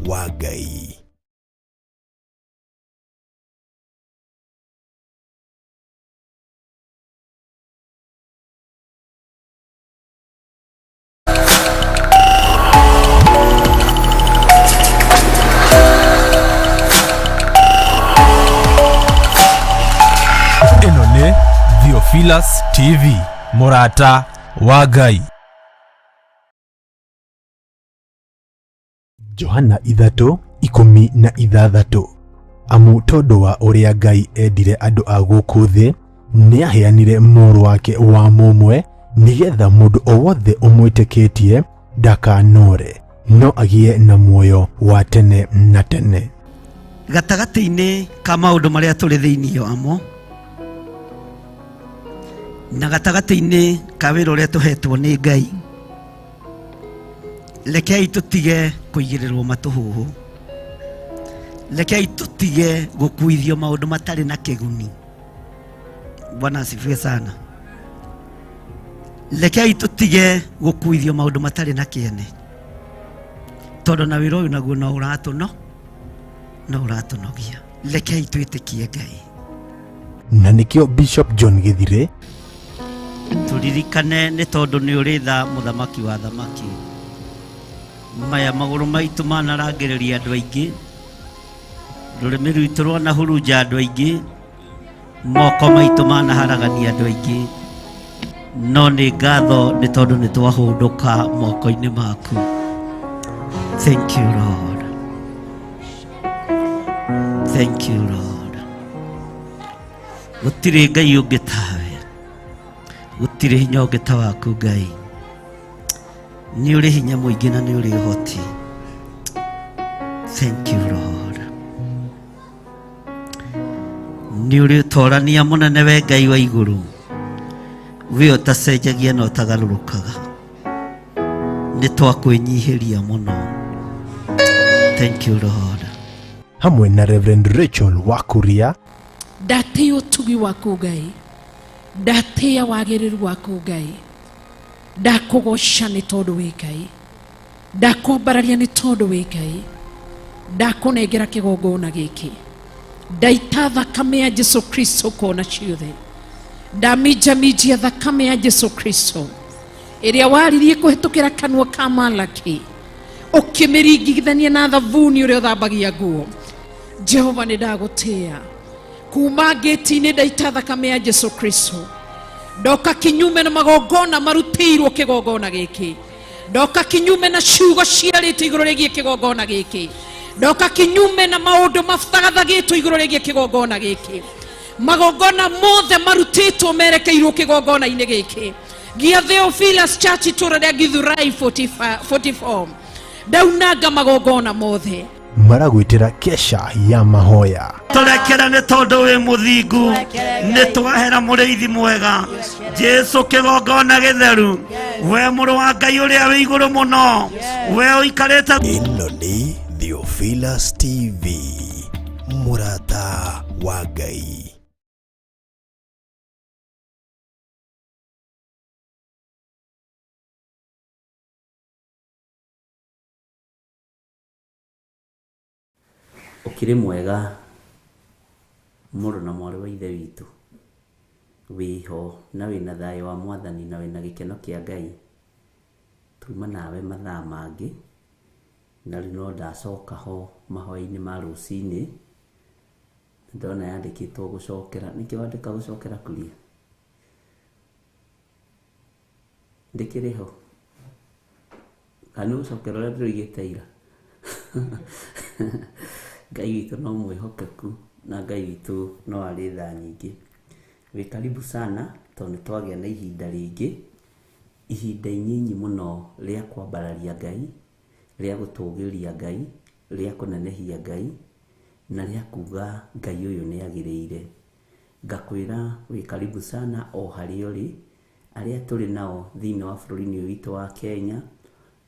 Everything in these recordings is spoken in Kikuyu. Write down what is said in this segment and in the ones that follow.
wa Ngai. Ĩno nĩ Theophilus TV, mũrata wa Ngai. Johana 3:16. Amu tondũ wa ũrĩa Ngai endire andũ a gũkũ thĩ, nĩaheanire mũrũ wake wa mũmwe, nĩgetha mũndũ o wothe ũmwĩtĩkĩtie ndakanore, no agĩe na muoyo wa tene na tene. Gatagatĩ-inĩ ka maũndũ marĩa tũrĩ thĩinĩ wamo na gatagatĩ-inĩ ka wĩra ũrĩa tũhetwo nĩ Ngai, rekei tũtige kũigĩrĩrwo matũhũhũ, rekei tũtige gũkuithio maũndũ matarĩ na kĩguni. Bwana asifiwe sana. Rekei tũtige gũkuithio maũndũ matarĩ na kĩene, tondũ na wĩra ũyũ naguo no ũratũno no ũratũnogia. Rekei twĩtĩkie Ngai. Na nĩkĩo Bishop John Gĩthirĩ Tũririkane nĩ tondũ nĩ ũrĩ tha, mũthamaki wa thamaki. Maya magũrũ maitũ manarangĩrĩria andũ aingĩ, rũrĩmĩ rwitũ rwanahurunja andũ aingĩ, moko maitũ manaharagania andũ aingĩ, no nĩ ngatho nĩ tondũ nĩ twahũndũka moko-inĩ maku. Thank you Lord, thank you Lord. Gũtirĩ Ngai ũngĩ tawe, gũtirĩ hinya ũngĩ ta waku Ngai. Nĩ ũrĩ hinya mũingĩ na nĩ ũrĩ ũhoti. Thank you Lord. Nĩ ũrĩ ũtorania mũnene we Ngai wa igũrũ, we ũtacenjagia na ũtagarũrũkaga. Nĩ twakwĩnyihĩria mũno. Thank you Lord. Hamwe na Reverend Rachel Wakuria. Ndatĩĩa ũtugi waku Ngai, ndatĩĩa wagĩrĩru waku Ngai, ndakũgoca nĩ tondũ wĩ Ngai, ndakwambararia nĩ tondũ wĩ Ngai, ndakũnengera kĩgongona gĩkĩ, ndaita thakame ya Jesu Kristo kona ciothe, ndaminjaminjia thakame ya Jesu Kristo ĩrĩa waririe kũhĩtũkĩra kanua ka Malaki, ũkĩmĩringithania na thabuni ũrĩa ũthambagia nguo. Jehova, nĩ ndagũtĩĩa kuma ngĩti-inĩ, ndaita thakame ya Jesu Kristo, ndoka kinyume na magongona marutĩirwo kĩgongona gĩkĩ, ndoka kinyume na ciugo ciarĩtio igũrũ rĩgiĩ kĩgongona gĩkĩ, ndoka kinyume na maũndũ mathagathagĩtwo igũrũ rĩgiĩ kĩgongona gĩkĩ. Magongona mothe marutĩtwo merekeirwo kĩgongona-inĩ gĩkĩ gĩa Theophilus Church, itũra rĩa Githurai 45 44, ndaunanga magongona mothe. Maragwĩtĩra kesha ya mahoya. Tũrekere nĩ tondũ wĩ mũthingu, nĩ twahera. Mũrĩithi mwega Jesu, kĩgongona gĩtheru, we mũrũ wa Ngai ũrĩa wĩ igũrũ mũno, we ũikarĩte. Ĩno nĩ Theophilus TV, mũrata wa Ngai. Ũkĩrĩ mwega mũrũ na mwarĩ wa ithe witũ, wĩho na wĩna thayũ wa Mwathani na wĩna gĩkeno kĩa Ngai. Tuma nawe mathaa mangĩ na rĩu no ndacoka ho mahoya-inĩ ma rũcinĩ, ndona yandĩkĩtwo gũcokera, nĩkĩ wandĩka gũcokera kuria? Ndĩkĩrĩ ho kana nĩ gũcokera ũrĩa ndĩroigĩte ira? Ngai witũ no mwĩhokeku na Ngai witũ no arĩ tha nyingĩ. Wĩ karibu sana tondũ nĩ twagĩa na ihinda rĩngĩ, ihinda inyinyi mũno rĩa kwambararia Ngai, rĩa gũtũgĩria Ngai, rĩa kũnenehia Ngai, na rĩa kuga Ngai ũyũ nĩ agĩrĩire. Ngakwĩra wĩ karibu sana o harĩa ũrĩ, arĩa tũrĩ nao thĩinĩ wa bũrũri-inĩ ũyũ witũ wa Kenya,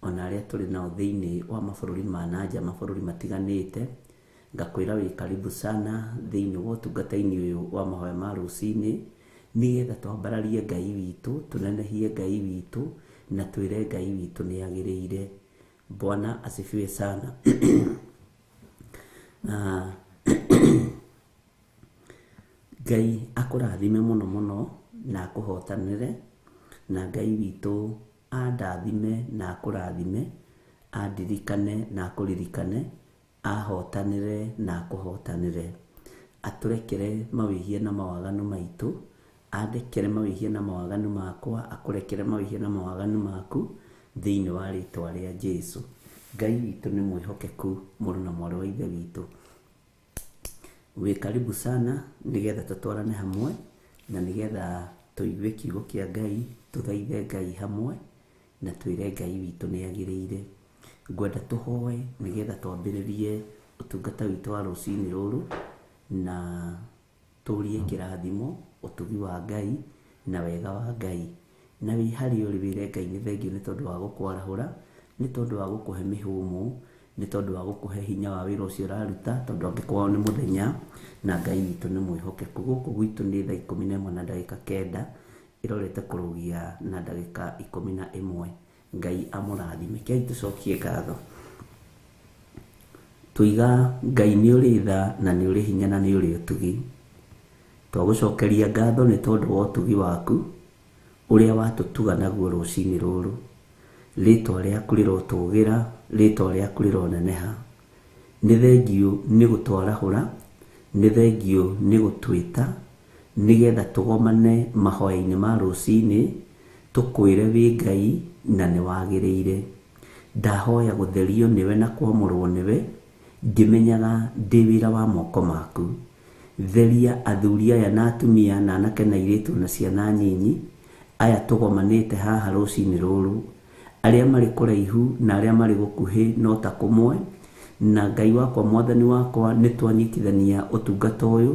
ona arĩa tũrĩ nao thĩinĩ wa mabũrũri ma nanja, mabũrũri matiganĩte, ngakwĩra wĩ karibu sana thĩinĩ wa ũtungata-inĩ ũyũ wa mahoya ma rũcinĩ, nĩgetha twambararie Ngai witũ, tũnenehie Ngai witũ, na twĩre Ngai witũ nĩ agĩrĩire. Bwana asifiwe sana. Na Ngai akũrathime mũno mũno na akũhotanĩre, na Ngai witũ andathime na akũrathime, andirikane na akũririkane, ahotanĩre na akũhotanĩre. Atũrekere mawĩhia na mawaganu maitũ, andekere mawĩhia na mawaganu makwa, akũrekere mawĩhia na mawaganu maku, thĩinĩ wa rĩtwa rĩa Jesu. Ngai witũ nĩ mwĩhokeku, mũrũ na mwarĩ wa Ithe witũ. Wĩ karibu sana nĩgetha tũtwarane hamwe na nĩgetha tũigue kiugo kĩa Ngai, tũthaithe Ngai hamwe na twĩre Ngai witũ nĩ agĩrĩire. Ngwenda tũhoe nĩgetha twambĩrĩrie ũtungata witũ wa rũcinĩ rũrũ na tũrie kĩrathimo, ũtugi wa Ngai na wega wa Ngai. Na wĩ harĩa ũrĩ wĩre Ngai nĩ thengiũ nĩ tondũ wa gũkwarahũra, nĩ tondũ wa gũkũhe mĩhũmũ, nĩ tondũ wa gũkũhe hinya wa wĩra ũcio ũraruta, tondũ angĩkorwo nĩ mũthenya, na Ngai witũ nĩ mwĩhokeku. Gũkũ gwitũ nĩ thaa 11 na ndagĩka 9, ĩrorete kũrũgia na ndagĩka 11. Ngai amũrathime. Kei tũcokie ngatho. Tũiga Ngai nĩ ũrĩ tha na nĩ ũrĩ hinya na nĩ ũrĩ ũtugi. Twagũcokeria ngatho nĩ tondũ wa ũtugi waku ũrĩa watũtuga naguo rũcinĩ rũrũ. Rĩtwa rĩaku rĩrotũgĩra, rĩtwa rĩaku rĩroneneha. Nĩ thengiũ nĩ gũtwarahũra, nĩ thengiũ nĩ gũtwĩta, nĩgetha tũgomane mahoya-inĩ ma rũcinĩ, tũkwĩre wĩ Ngai na nĩ wagĩrĩire. Ndahoya gũtherio nĩwe na kwamũrwo nĩwe, ngĩmenyaga ndĩ wĩra wa moko maku. Theria athuri aya na atumia na anake na airĩtu na ciana nyinyi, aya tũgomanĩte haha rũcinĩ rũrũ, arĩa marĩ kũraihu na arĩa marĩ gũkuhĩ no ta kũmwe, na Ngai wakwa mwathani wakwa nĩ twanyitithania ũtungata ũyũ,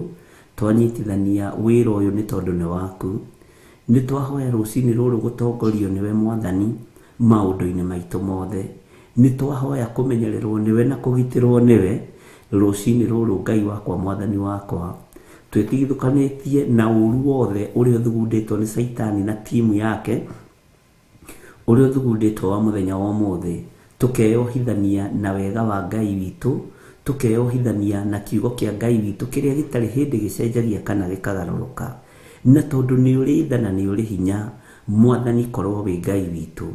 twanyitithania wĩra ũyũ nĩ tondũ nĩ waku. Nĩ twahoya rũcinĩ rũrũ gũtongorio nĩwe mwathani maũndũ-inĩ maitũ mothe. Nĩ twahoya kũmenyererwo nĩwe na kũgitĩrwo nĩwe rũcinĩ rũrũ Ngai wakwa mwathani wakwa. Twĩtigithũkanĩtie na ũru wothe ũrĩa ũthugundĩtwo nĩ Caitani na timu yake, ũrĩa ũthugundĩtwo wa mũthenya wa ũmũthĩ, tũkeyohithania na wega wa Ngai witũ, tũkeyohithania na kiugo kĩa Ngai witũ kĩrĩa gĩtarĩ hĩndĩ gĩcenjagia kana gĩkagarũrũka. Na tondũ nĩ ũrĩ tha na nĩ ũrĩ hinya, mwathani korwo wĩ Ngai witũ.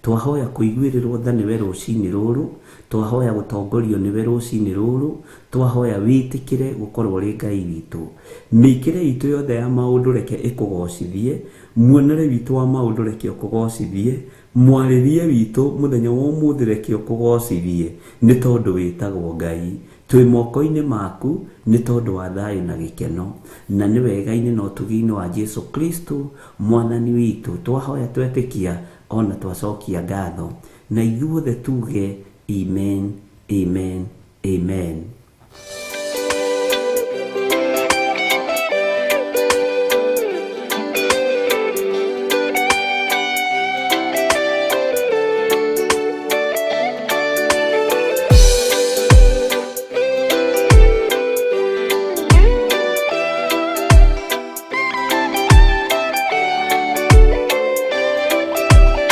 Twahoya kũiguĩrĩrwo tha nĩwe rũcinĩ rũrũ, twahoya gũtongorio nĩwe rũcinĩ rũrũ, twahoya wĩtĩkĩre gũkorwo ũrĩ Ngai witũ. Mĩkĩre itũ yothe ya maũndũ reke ĩkũgocithie, muonere witũ wa maũndũ reke ũkũgocithie, mwarĩrie witũ mũthenya wa ũmũthĩ reke ũkũgocithie, nĩ tondũ wĩtagwo Ngai. Twĩ moko-inĩ maku nĩ tondũ wa thayũ na gĩkeno, na nĩ wega-inĩ na ũtugi-inĩ wa Jesu Kristo mwathani witũ. Twahoya twetĩkia ona twacokia ngatho, na ithuothe tuge amen, amen, amen.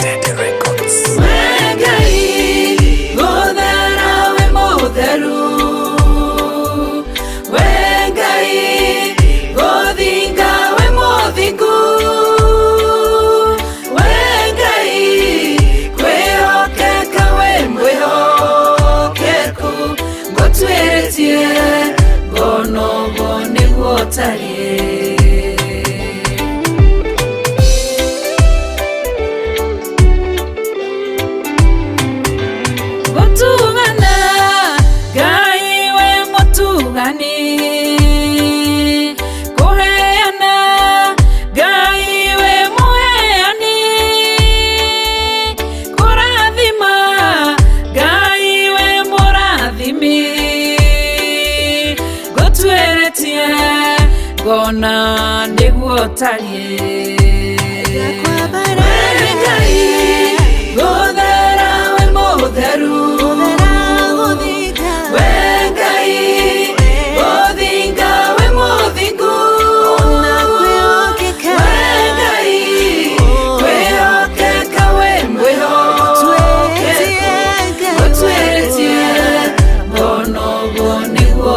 Tete Records. Ngai, gũthera wĩ mũtheru. We Ngai, gũthinga wĩ mũthingu. We Ngai, kwĩhokeka wĩ mwĩhokeku. Ngũtuĩrĩtie ngona ũguo nĩguo ũtariĩ. Gũtugana, Ngai wĩ mũtugani. Kũheana, Ngai wĩ mũheani. Kũrathima, Ngai wĩ mũrathimi. Ngũtuĩrĩtie ngona nĩguo ũtariĩ. We Ngai, gũthera wĩ mũtheru. We Ngai, gũthinga wĩ mũthingu. We Ngai, kwĩhokeka wĩ mwĩhokeku. Ngũtuĩrĩtie ngona ũguo nĩguo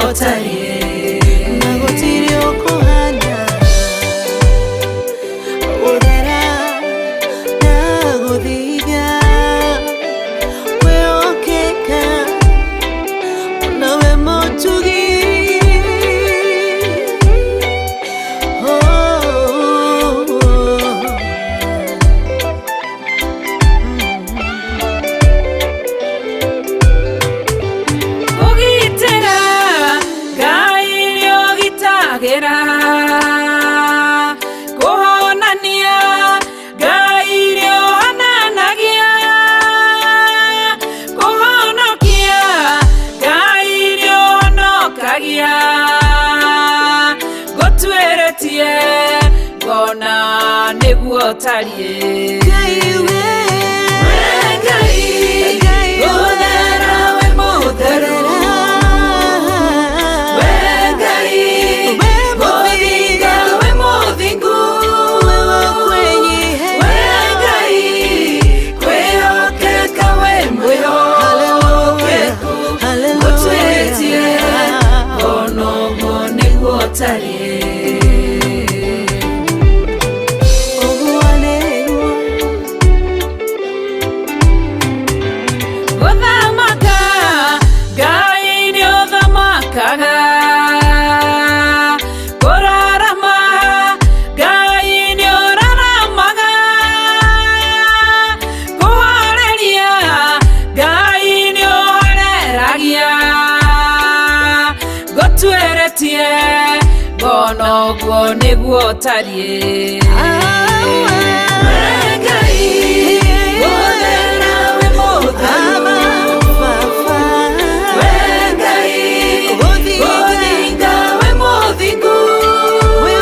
ũtariĩ. We Ngai, gũthera wĩ mũtheru. We Ngai, gũthinga wĩ mũthingu. We Ngai, kwĩhokeka wĩ mwĩhokeku. Gũtuĩtie onoguo nĩguo ũtariĩ. Gũthamaka, Ngai nĩ ũthamakaga. Kũrarama, Ngai nĩ ũraramaga. Kũhoreria, Ngai nĩ ũhoreragia. Gũtuĩrĩtie, ngono ũguo nĩguo ũtariĩ. We Ngai, gũthera wĩ mũtheru. We Ngai, gũthinga wĩ mũthingu. We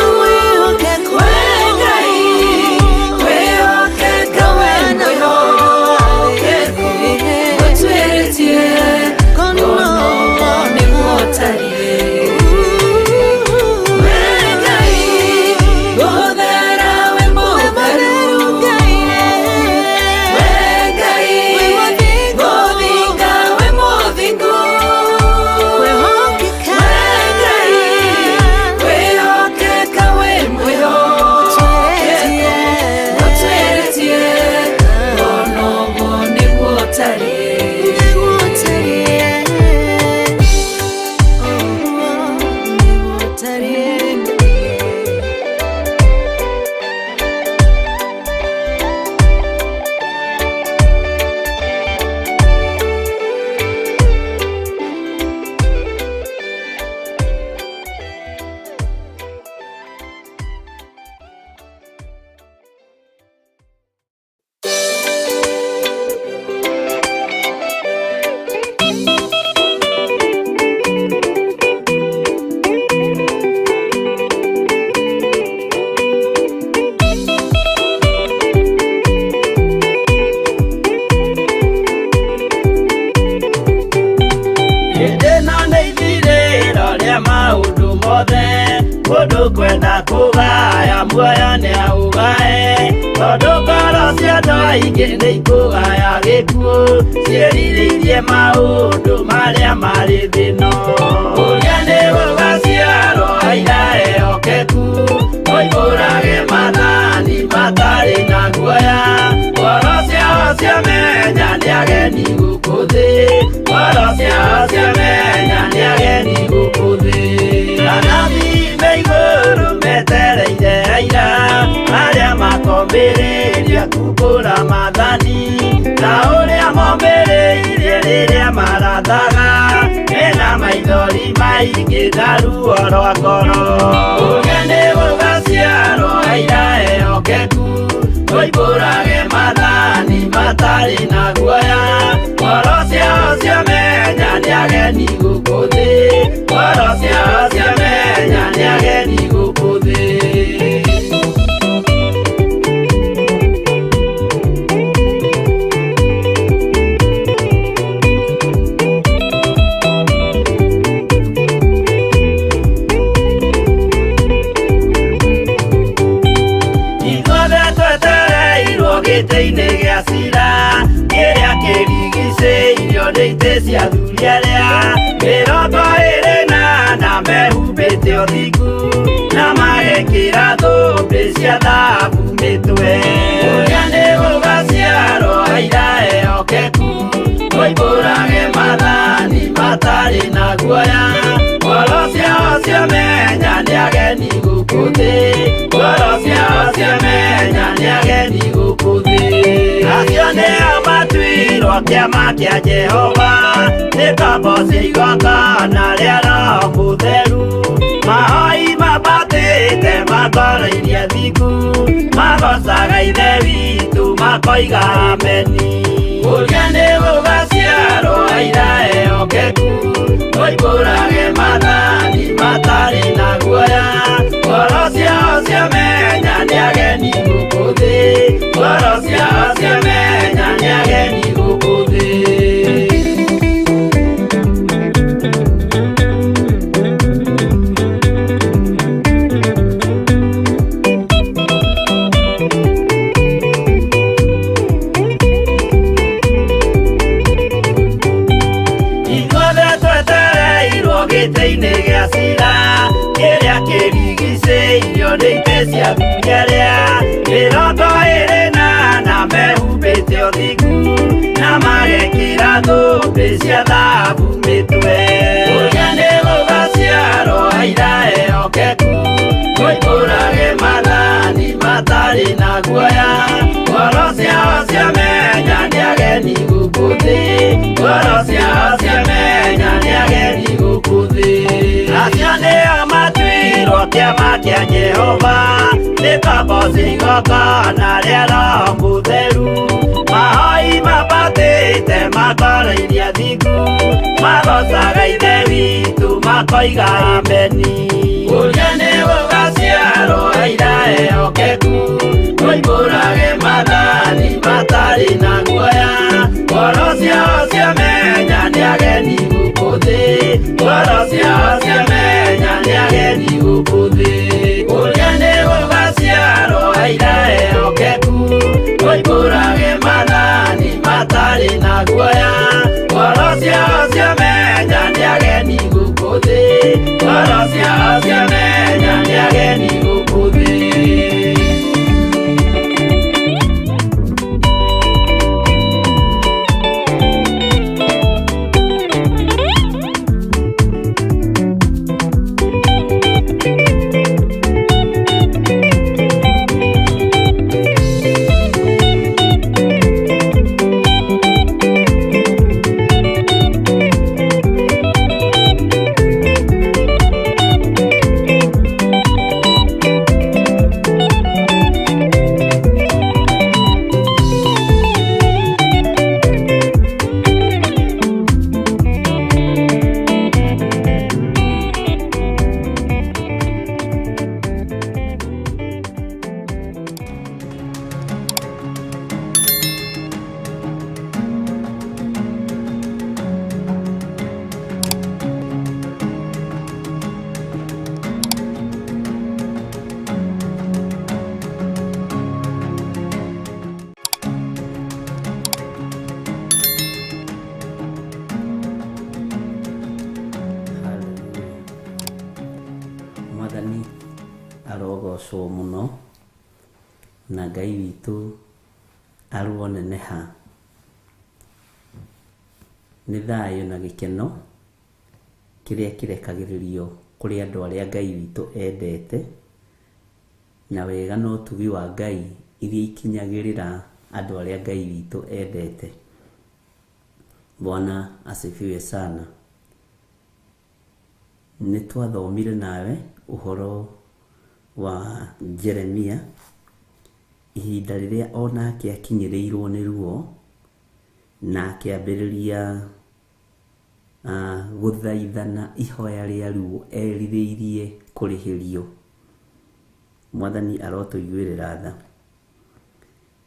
Ngai, kwĩhokeka wĩ mwĩhokeku. Gũtuĩrĩtie, ngono ũguo nĩguo ũtariĩ. We Ngai, gũthera wĩ mũtheru. We Ngai, gũthinga wĩ mũthingu. We Ngai, kwĩhokeka wĩ mwĩhokeku. Gũtuĩrĩtie, ngono ũguo nĩguo ũtariĩ. Hĩndĩ ĩno nĩ ithirĩro rĩa maũndũ mothe, mũndũ kwenda kũgaya muoyo nĩ aũgae, tondũ ngoro cia andũ aingĩ nĩ ikũgaya gĩkuũ, ciĩrirĩirie maũndũ marĩa marĩ thĩ ĩno. Ũrĩa nĩ gũgaciarwo aira ehokeku, moimbũrage maathani matarĩ na guoya, ngoro ciao ciamenya nĩ ageni gũkũ thĩ, ngoro ciao ciamenya nĩ ageni gũkũ thĩ. Anabii me igũrũ metereire aira, arĩa makombĩrĩria kumbũra maathani, ta ũrĩa mombĩrĩirie rĩrĩa marathaga, mena maithori maingĩ na ruo rwa ngoro. Ũrĩa nĩ gũgaciarwo aira ehokeku, moimbũrage maathani matarĩ na guoya, ngoro ciao ciamenya nĩ ageni gũkũ thĩ, ngoro ciao ciamenya nĩ ageni gũkũ thĩ. Ithuothe twetereirwo gĩtĩ-inĩ gĩa cira, kĩrĩa kĩrigicĩirio nĩ itĩ cia athuri arĩa 24 mehumbĩte ũthingu, na magekĩra thũmbĩ cia thahabu mĩtwe. Ũrĩa nĩ gũgaciarwo aira ehokeku, moimbũrage maathani matarĩ na guoya, ngoro ciao ciamenya nĩ ageni gũkũ thĩ, ngoro ciao ciamenya nĩ ageni gũkũ thĩ. Acio nĩo matuirwo kĩama kĩa Jehova, nĩ ngombo cia igongona rĩa Roho Mũtheru, mahoi mambatĩte matoroirie thingu, magocaga Ithe witũ makoiga ameni. Ũrĩa nĩ gũgaciarwo aira ehokeku, moimbũrage maathani matarĩ na guoya, ngoro ciao ciamenya nĩ ageni ageni gũkũ thĩ, ngoro ciao ciamenya nĩ ageni gũkũ thĩ. Ithuothe twetereirwo gĩtĩ-inĩ gĩa cira kĩrĩa kĩrigicĩirio nĩ itĩ cia athuri arĩa 24 mehumbĩte ũthingu na magekĩra thũmbĩ cia thahabu mĩtwe. Ũrĩa nĩ gũgaciarwo aira ehokeku, moimbũrage maathani matarĩ na guoya, ngoro ciao ciamenya nĩ ageni gũkũ thĩ, ngoro ciao ciamenya nĩ ageni gũkũ thĩ. Acio nĩo matuirwo kĩama kĩa Jehova, nĩ ngombo cigongona rĩa Roho Mũtheru, mahoi mambatĩte makoroirie athingu, magocaga Ithe witũ makoiga ameni. Ũrĩa nĩ gũgaciarwo aira ehokeku, moimbũrage maathani matarĩ na guoya, ngoro ciao ciamenya nĩ ageni gũkũ thĩ, ngoro ciao ciamenya nĩ ageni gũkũ thĩ. Ũrĩa nĩ gũgaciarwo aira ehokeku, moimbũrage maathani matarĩ na guoya, ngoro ciao ciamenya nĩ ageni gũkũ thĩ, ngoro ciao ciamenya nĩ ageni gũkũ thĩ. Hallelujah. Mwathani arogocwo mũno na Ngai witũ aroneneha. Nĩ thayũ na gĩkeno kĩrĩa kĩrekagĩrĩrio kũrĩ andũ arĩa Ngai witũ endete, na wega na ũtugi wa Ngai iria ikinyagĩrĩra andũ arĩa Ngai witũ endete. Bwana asifiwe sana. Nĩ twathomire nawe ũhoro wa Jeremia ihinda rĩrĩa onake akinyĩrĩirwo nĩ ruo na akĩambĩrĩria gũthaithana ihoya rĩa ruo erirĩirie kũrĩhĩrio. Mwathani arotũiguĩrĩra tha.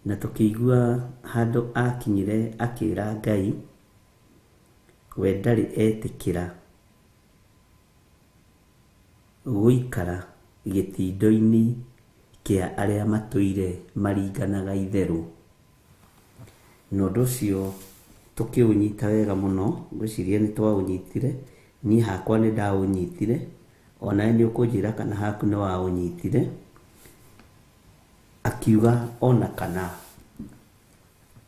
Na tũkĩigua handũ akinyire akĩra Ngai we ndarĩ etĩkĩra gũikara gĩtindo-inĩ kĩa arĩa matũire maringanaga itherũ. Na ũndũ ũcio tũkĩũnyita wega mũno, ngwĩciria nĩ twaũnyitire, niĩ hakwa nĩ ndaũnyitire, onawe nĩ ũkũnjĩra kana haku nĩ waũnyitire. Akiuga ona kana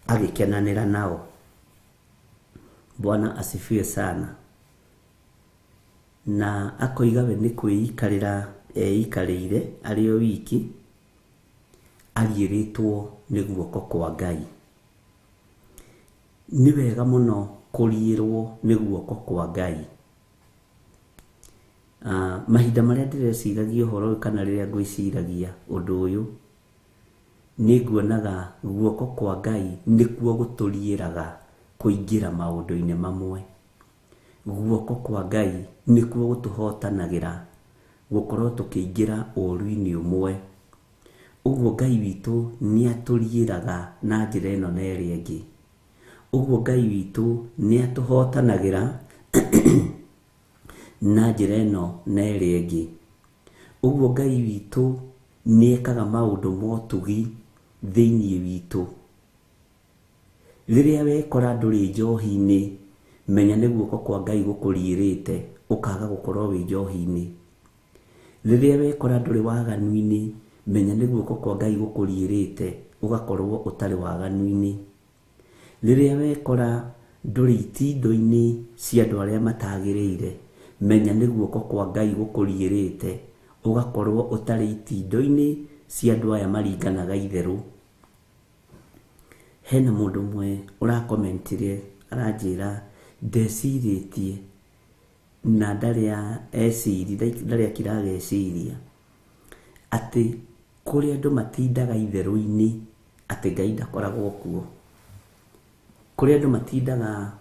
agĩkenanĩra nao. Bwana asifiwe sana. Na akoiga we nĩ kwĩikarĩra eikarĩire arĩ o wiki, ariĩrĩtwo nĩ guoko kwa Ngai. Nĩ wega mũno kũriĩrwo nĩ guoko kwa Ngai. Mahinda marĩa ndĩreciragia ũhoro ũyũ kana rĩrĩa ngwĩciragia ũndũ ũyũ, nĩ nguonaga guoko kwa Ngai nĩkuo gũtũriĩraga kũingĩra maũndũ-inĩ mamwe. Guoko kwa Ngai nĩkuo gũtũhotanagĩra gũkorwo tũkĩingĩra ũũru-inĩ ũmwe. Ũguo Ngai witũ nĩ atũriĩraga na njĩra ĩno na ĩrĩa ĩngĩ. Ũguo Ngai witũ nĩ atũhotanagĩra na njĩra ĩno na ĩrĩa ĩngĩ. Ũguo Ngai witũ nĩ ekaga maũndũ ma ũtugi thĩinĩ witũ. Rĩrĩa wekora ndũrĩ njohi-inĩ, menya nĩ guoko kwa Ngai gũkũriĩrĩte ũkaga gũkorwo wĩ njohi-inĩ. Rĩrĩa wekora ndũrĩ waganu-inĩ, menya nĩ guoko kwa Ngai gũkũriĩrĩte ũgakorwo ũtarĩ waganu-inĩ. Rĩrĩa wekora ndũrĩ itindo-inĩ cia andũ arĩa matagĩrĩire, menya nĩ guoko kwa Ngai gũkũriĩrĩte ũgakorwo ũtarĩ itindo-inĩ cia andũ aya maringanaga itherũ. Hena mũndũ ũmwe ũrakomentire aranjĩra ndecirĩtie na ndarĩ ndarĩ akira ageciria atĩ kũrĩ andũ matindaga itherũ-inĩ atĩ Ngai ndakoragwo kuo. Kũrĩ andũ matindaga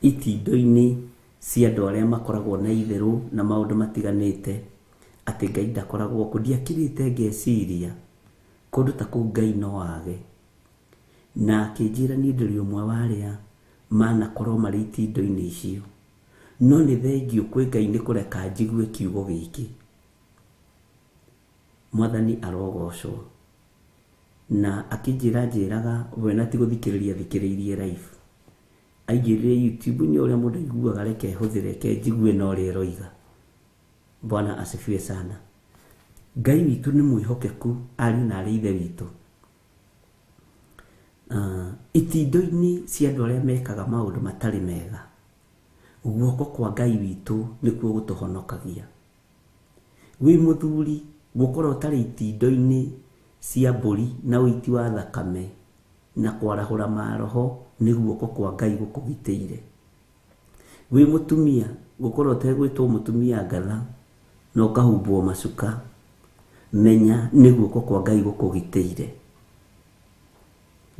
itindo-inĩ cia andũ arĩa makoragwo na itherũ na maũndũ matiganĩte atĩ Ngai ndakoragwo kuo. Ndiakirĩte ngeciria kũndũ ta kũu Ngai no age. Na akĩnjĩra niĩ ndĩrĩ ũmwe wa arĩa manakorwo marĩ itindo-inĩ icio, no nĩ thengiũ kwĩ Ngai nĩ kũreka njigue kiugo gĩkĩ. Mwathani arogocwo. Na akĩnjĩra njĩraga we na ti gũthikĩrĩria thikĩrĩirie live. Aingĩrire YouTube-inĩ ũrĩa mũndũ aiguaga reke hũthĩre reke njigue na ũrĩa ĩroiga. Bwana asifiwe sana. Ngai witũ nĩ mwĩhokeku ariũ na arĩ ithe witũ. Itindo-inĩ cia andũ arĩa mekaga maũndũ matarĩ mega, guoko kwa Ngai witũ nĩkuo gũtũhonokagia. Wĩ mũthuri gũkorwo ũtarĩ itindo-inĩ cia mbũri na ũiti wa thakame na kwarahũra maroho nĩ guoko kwa Ngai gũkũgitĩire. Wĩ mũtumia gũkorwo ũtegwĩtwo mũtumia ngatha na ũkahumbwo macuka, menya nĩ guoko kwa Ngai gũkũgitĩire.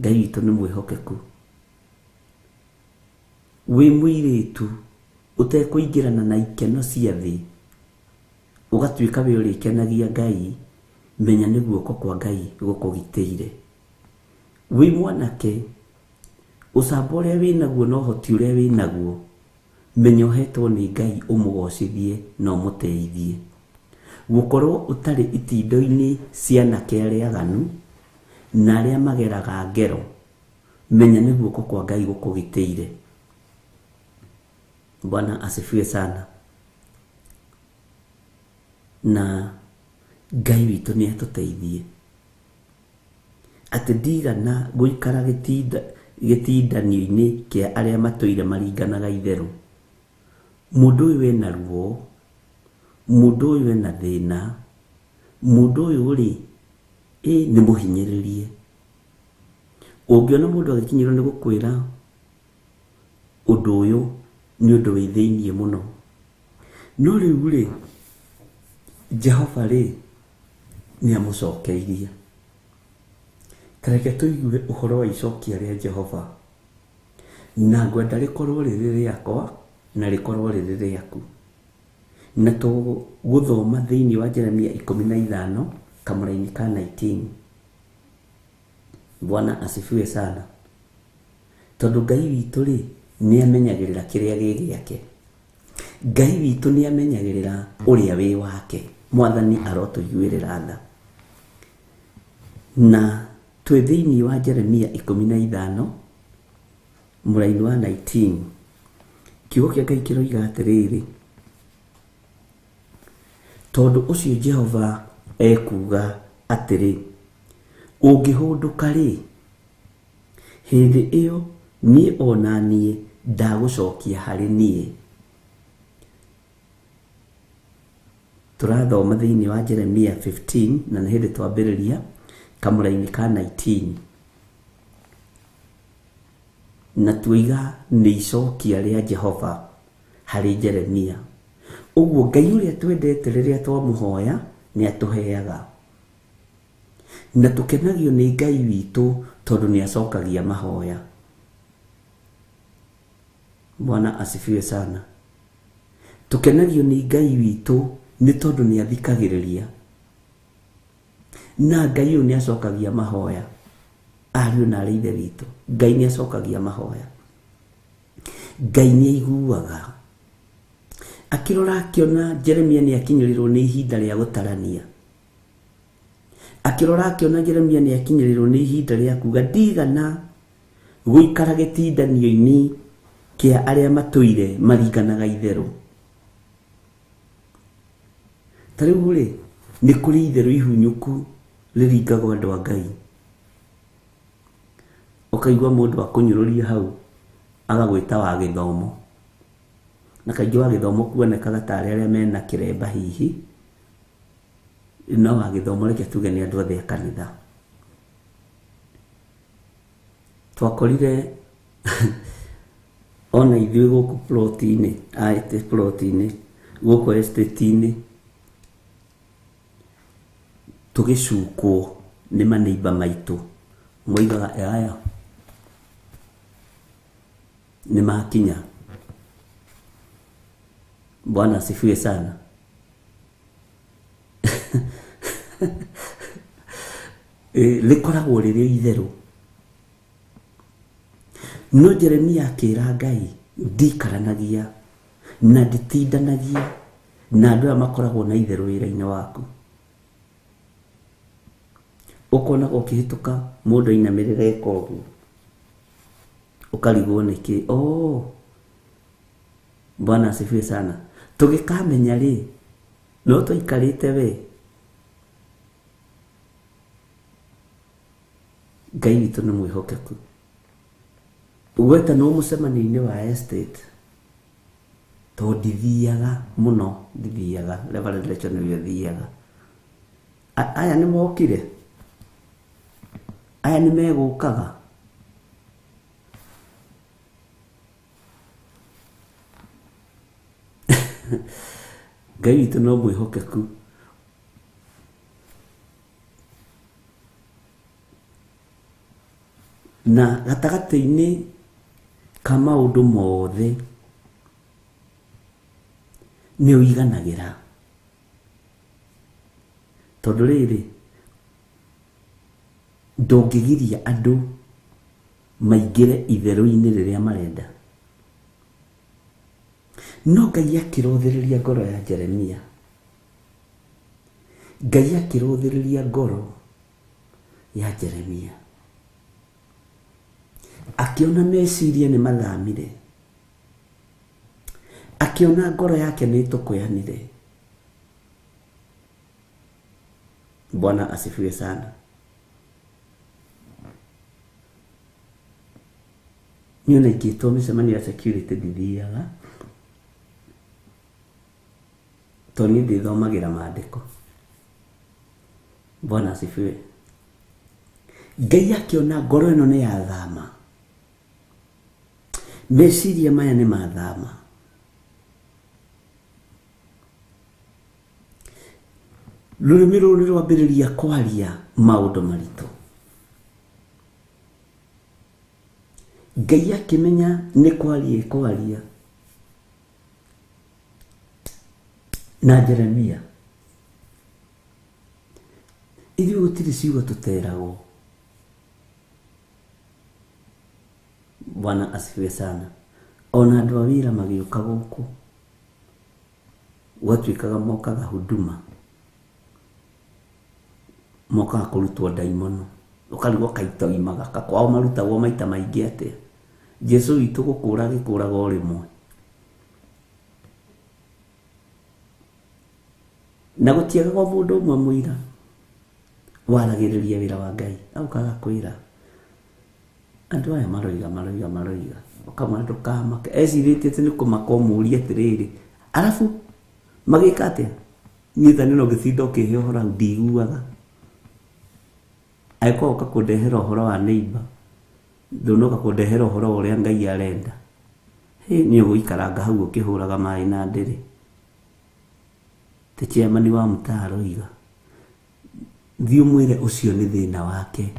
Ngai witũ nĩ mwĩhokeku. Wĩ mũirĩtu ũtekũingĩrana na ikeno cia thĩ ũgatuĩka we ũrĩkenagia Ngai, menya nĩ guoko kwa Ngai gũkũgitĩire. Wĩ mwanake ũcamba ũrĩa wĩnaguo na ũhoti ũrĩa wĩnaguo, menya ũhetwo nĩ Ngai ũmũgocithie na ũmũteithie. Gũkorwo ũtarĩ itindo-inĩ cia anake arĩa aganu na arĩa mageraga ngero, menya nĩ guoko kwa Ngai gũkũgitĩire. Bwana asifiwe sana. Na Ngai witũ nĩ atũteithie atĩ ndigana gũikara gĩtindanio-inĩ kĩa arĩa matũire maringanaga itherũ. Mũndũ ũyũ ena ruo, mũndũ ũyũ ena thĩna, mũndũ ũyũ rĩ nĩ mũhinyĩrĩrie. Ũngĩona mũndũ agĩkinyĩrwo nĩ gũkwĩra ũndũ ũyũ nĩ ũndũ wĩ thĩiniĩ mũno. No rĩu rĩ, Jehova rĩ nĩ amũcokeirie. Ta reke tũigue ũhoro wa icokia rĩa Jehova, na ngwenda rĩkorwo rĩrĩ rĩakwa na rĩkorwo rĩrĩ rĩaku. Na tũgũthoma thĩinĩ wa Jeremia 15 kamũraini ka 19. Bwana asifiwe sana. Tondũ Ngai witũ rĩ nĩ amenyagĩrĩra kĩrĩa gĩ gĩake. Ngai witũ nĩ amenyagĩrĩra ũrĩa wĩ wake. Mwathani arotũiguĩrĩra tha. Na twĩ thĩinĩ wa Jeremia 15 mũraini wa 19. Kiugo kĩa Ngai kĩroiga atĩrĩrĩ, tondũ ũcio Jehova ekuuga atĩrĩ, ũngĩhũndũka rĩ, hĩndĩ ĩyo niĩ ona niĩ ndagũcokia harĩ niĩ. Tũrathoma thĩinĩ wa Jeremia 15 na nĩ hĩndĩ twambĩrĩria kamũraini ka 19. Na tuiga nĩ icokia rĩa Jehova harĩ Jeremia. Ũguo Ngai ũrĩa twendete rĩrĩa twamũhoya nĩ atũheaga. Na tũkenagio nĩ Ngai witũ tondũ nĩ acokagia mahoya. Bwana asifiwe sana. Tũkenagio nĩ Ngai witũ nĩ tondũ nĩ athikagĩrĩria. Na Ngai ũyũ nĩ acokagia mahoya. Ariũ na arĩ ithe witũ, Ngai nĩ acokagia mahoya. Ngai nĩ aiguaga. Akĩrora akĩona Jeremia nĩ akinyĩrĩrwo nĩ ihinda rĩa gũtarania. Akĩrora akĩona Jeremia nĩ akinyĩrĩrwo nĩ ihinda rĩa kuga ndigana gũikara gĩtindanio-inĩ kĩa arĩa matũire maringanaga itherũ. Ta rĩu rĩ, nĩ kũrĩ itherũ ihunyũku rĩringagwo andũ a Ngai. Ũkaigua mũndũ akũnyũrũria hau agagwĩta wa gĩthomo. Na kaingĩ wa gĩthomo kuonekaga tarĩ arĩa mena kĩremba hihi, no wa gĩthomo reke tuge nĩ andũ othe a kanitha. Twakorire ona ithuĩ gũkũ ploti-inĩ, ploti-inĩ, gũkũ estate-inĩ, tũgĩcukwo nĩ maneiba maitũ. Moigaga aya nĩ makinya. Bwana asifiwe sana. Rĩkoragwo rĩrĩ itherũ. No Jeremia akĩra Ngai, ndikaranagia na nditindanagia na andũ aya makoragwo na itherũ wĩra-inĩ waku. Ũkonaga ũkĩhĩtũka mũndũ ainamĩrĩra eka ũguo, ũkarigwo nĩkĩ. Oh, Bwana asifiwe sana. Tũgĩkamenya rĩ, no twaikarĩte we. Ngai witũ nĩ mwĩhokeku. Gwetanwo mũcemanio-inĩ wa estate, tondũ ndithiaga mũno, ndithiaga, Reverend Rachel nĩwe ũthiaga. Aya nĩ mokire, aya nĩ megũkaga. Ngai witũ no mwĩhokeku. Na gatagatĩ-inĩ ka maũndũ mothe nĩ ũiganagĩra. Tondũ rĩrĩ, ndũngĩgiria andũ maingĩre itherũ-inĩ rĩrĩa marenda. No Ngai akĩrũthĩrĩria ngoro ya Jeremia. Ngai akĩrũthĩrĩria ngoro ya Jeremia. Akĩona meciria nĩ mathamire. Akĩona ngoro yake nĩ ĩtũkũyanire. Bwana asifiwe sana. Niĩ ona ingĩtwo mĩcemanio ya security ndithiaga, tondũ niĩ ndĩthomagĩra maandĩko. Bwana asifiwe. Ngai akĩona ngoro ĩno nĩ yathama, meciria maya nĩ mathama, rũrĩmĩ rũrũ nĩ rwambĩrĩria kwaria maũndũ maritũ. Ngai akĩmenya nĩ kwaria ekwaria na Jeremia. Ithuĩ gũtirĩ ciugo tũteragwo. Bwana asifiwe sana. Ona andũ a wĩra magĩũka gũkũ, gwatuĩkaga mokaga huduma, mokaga kũrutwo ndaimono. Ũkarigwo kaitoimaga kwao marutagwo maita maingĩ atĩa. Jesu witũ gũkũra agĩkũraga o rĩmwe. Na gũtiagaga o mũndũ ũmwe mũira waragĩrĩria wĩra wa Ngai. Aukaga kwĩra andũ aya maroiga maroiga maroiga, ũkamwĩra ndũkamake. Ecirĩtie atĩ nĩ kũmaka ũmũrie atĩrĩrĩ, arabu magĩka atĩa? Niĩ ta niĩ no ngĩtinda ũkĩhe ũhoro hau ndiguaga. Angĩkorwo ũka kũndehera ũhoro wa neighbor, ndũnoka kũndehera ũhoro wa ũrĩa Ngai arenda. Hĩ, niĩ ũgũikaranga hau ũkĩhũraga maĩ na ndĩrĩ. Ti chairman wa mtaa aroiga. Thiĩ ũmwĩre ũcio nĩ thĩna wake.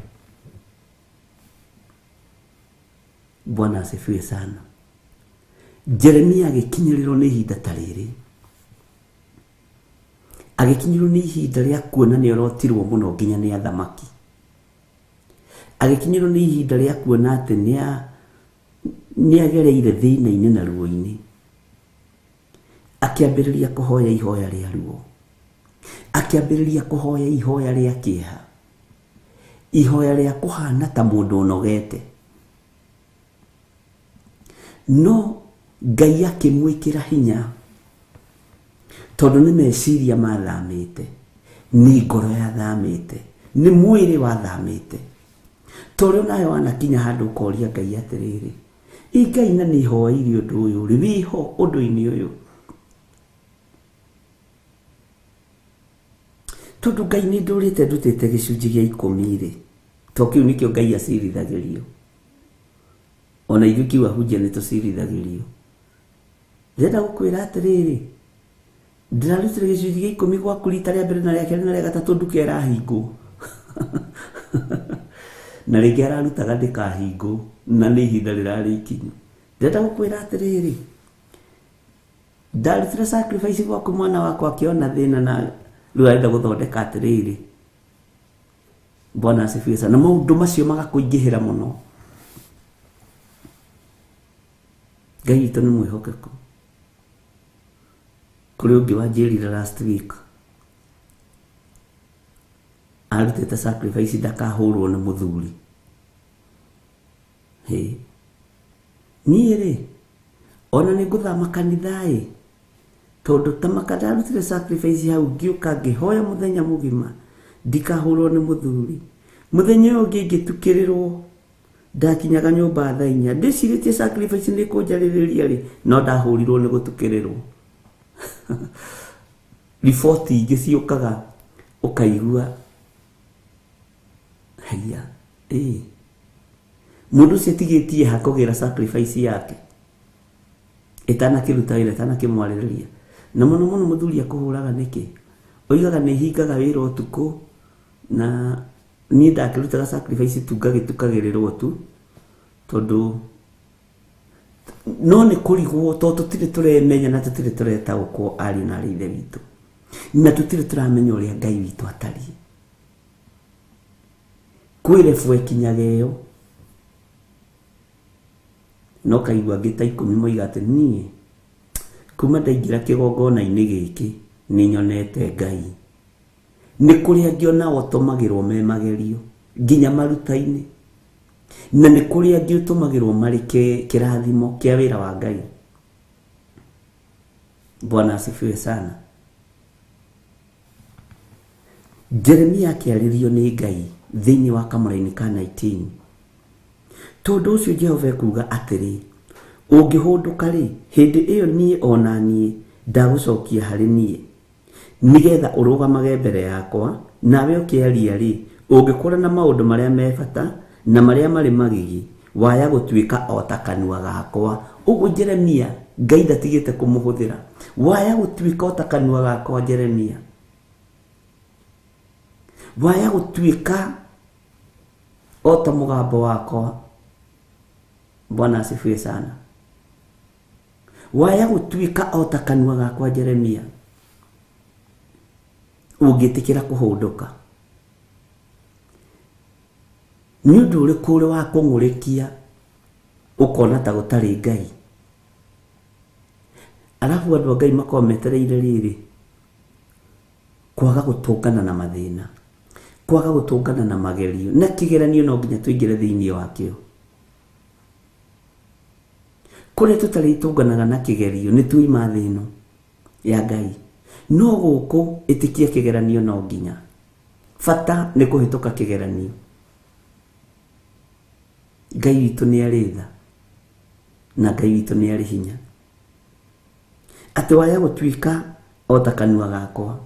Bwana asifiwe sana. Jeremia agĩkinyĩrĩrwo nĩ ihinda ta rĩrĩ. Agĩkinyĩrwo nĩ ihinda rĩa kuona nĩ orotirwo mũno nginya nĩ athamaki. Agĩkinyĩrwo nĩ ihinda rĩa kuona atĩ nĩ agereire thĩna-inĩ na ruo-inĩ. Akĩambĩrĩria kũhoya ihoya rĩa ruo. Akĩambĩrĩria kũhoya ihoya rĩa kĩeha. Ihoya rĩa kũhana ta mũndũ ũnogete. No Ngai akĩmwĩkĩra hinya tondũ nĩ meciria mathamĩte, nĩ ngoro yathamĩte, nĩ mwĩrĩ wathamĩte. Tondũ nawe wanakinya handũ ũkoria Ngai atĩrĩrĩ, ĩ Ngai na nĩ hoeire ũndũ ũyũ rĩ, wĩho ũndũ-inĩ ũyũ. Tondũ Ngai nĩ ndũrĩte ndutĩte gĩcunjĩ gĩa 10 rĩ, to kĩu nĩkĩo Ngai acirithagĩrio. Ona ithuĩ kiu ahunjia nĩ tũcirithagĩrio. Ndĩrenda gũkwĩra atĩrĩrĩ, ndĩrarutire gĩcunjĩ gĩa 10 gwaku rita rĩa mbere na rĩa kerĩ na rĩa gatatũ nduka ĩrahingwo. Na rĩngĩ ararutaga ndĩkahingwo na nĩ ihinda rĩrarĩ ikinyu. Ndĩrenda gũkwĩra atĩrĩrĩ, ndarutire sacrifice gwaku mwana wakwa akĩona thĩna na rĩu arenda gũthondeka atĩrĩrĩ. Bwana asifiwe sana. Maũndũ macio magakũingĩhĩra mũno. Ngai witũ nĩ mwĩhokeku. Kũrĩ ũngĩ wanjĩrire last week arutĩte sacrifice ndakahũrwo nĩ mũthuri. Hĩ, niĩ rĩ ona nĩ ngũthama kanitha ĩ, tondũ ta maka ndarutire sacrifice hau ngĩũka ngĩhoya mũthenya mũgima ndikahũrwo nĩ mũthuri. Mũthenya ũyũ ũngĩ ngĩtukĩrĩrwo ndakinyaga nyũmba thaa 4 ndĩcirĩtie sacrifice nĩ kũnjarĩrĩria rĩ, no ndahũrirwo nĩ gũtukĩrĩrwo. Riboti ingĩ ciũkaga ũkaigua haiya, ĩ mũndũ ũcio atigĩtie ha kũgĩra sacrifice yake ĩtanakĩruta wĩra ĩtanakĩmwarĩrĩria. Na mũno mũno mũthuri akũhũraga nĩkĩ? Oigaga nĩ hingaga wĩra ũtukũ na niĩ ndakĩrutaga sacrifice tu ngagĩtukagĩrĩrwo tu tondũ no nĩ kũrigwo tondũ tũtirĩ tũremenya na tũtirĩ tũretaũkwo ariũ na arĩ ithe witũ na tũtirĩ tũramenya ũrĩa Ngai witũ atariĩ. Kwĩ rebu ĩkinyaga ĩyo no kaigua angĩ ta 10 moiga atĩ niĩ kuma ndaingĩra kĩgongona-inĩ gĩkĩ nĩ nyonete Ngai. Nĩ kũrĩ angĩ onao ũtũmagĩrwo me magerio nginya maruta-inĩ, na nĩ kũrĩ angĩ ũtũmagĩrwo marĩ kĩrathimo kĩa wĩra wa Ngai. Bwana asifiwe sana. Jeremia akĩarĩrio nĩ Ngai thĩinĩ wa kamũraini ka 19. Tondũ ũcio Jehova ekuuga atĩrĩ, ũngĩhũndũka rĩ, hĩndĩ ĩyo niĩ ona niĩ ndagũcokia harĩ niĩ, nĩgetha ũrũgamage mbere yakwa, nawe ũkĩaria rĩ, ũngĩkũrana na maũndũ marĩa me bata na marĩa marĩ magigi, waya gũtuĩka o ta kanua gakwa. Ũguo Jeremia Ngai ndatigĩte kũmũhũthĩra. Waya gũtuĩka o ta kanua gakwa Jeremia. Waya gũtuĩka o ta mũgambo wakwa. Bwana asifiwe sana. Waya gũtuĩka o ta kanua gakwa Jeremia. Ũngĩtĩkĩra kũhũndũka. Nĩ ũndũ ũrĩkũ ũrĩ wa kũng'ũrĩkia ũkona ta gũtarĩ Ngai? Arabu andũ a Ngai makoragwo metereire rĩrĩ, kwaga gũtũngana na mathĩna, kwaga gũtũngana na magerio, na kĩgeranio no nginya tũingĩre thĩinĩ wakĩo. Kũrĩa tũtarĩtũnganaga na kĩgerio nĩ tuima thĩ ĩno ya Ngai. No gũkũ ĩtĩkia kĩgeranio no nginya. Bata nĩ kũhĩtũka kĩgeranio. Ngai witũ nĩ arĩ tha na Ngai witũ nĩ arĩ hinya. Atĩ waya gũtuĩka o ta kanua gakwa.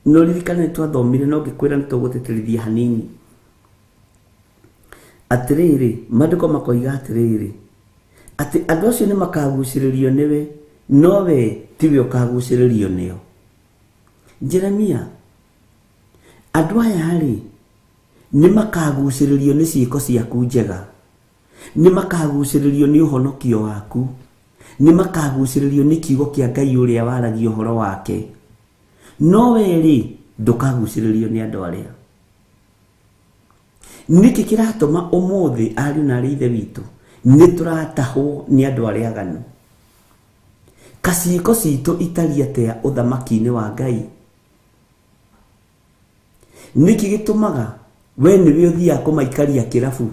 No ririkane nĩ twathomire no ngĩkwĩra nĩ tũgũtĩtĩrithia hanini. Atĩrĩrĩ, maandĩko makoiga atĩrĩrĩ, atĩ andũ acio nĩ makagucĩrĩrio nĩwe, no we tiwe ũkagucĩrĩrio nĩo. Jeremia, andũ aya rĩ nĩ makagucĩrĩrio nĩ ciĩko ciaku njega, nĩ makagucĩrĩrio nĩ ũhonokio waku, nĩ makagucĩrĩrio nĩ kiugo kĩa Ngai ũrĩa waragia ũhoro wake. No we rĩ ndũkagucĩrĩrio nĩ andũ arĩa. Nĩkĩ kĩratũma ũmũthĩ ariũ na arĩ ithe witũ nĩ tũratahwo nĩ andũ arĩa aganu? Kaciĩko citũ itariĩ atĩa ũthamaki-inĩ wa Ngai? Nĩkĩ gĩtũmaga we nĩwe ũthiaga kũmaikaria kĩrabu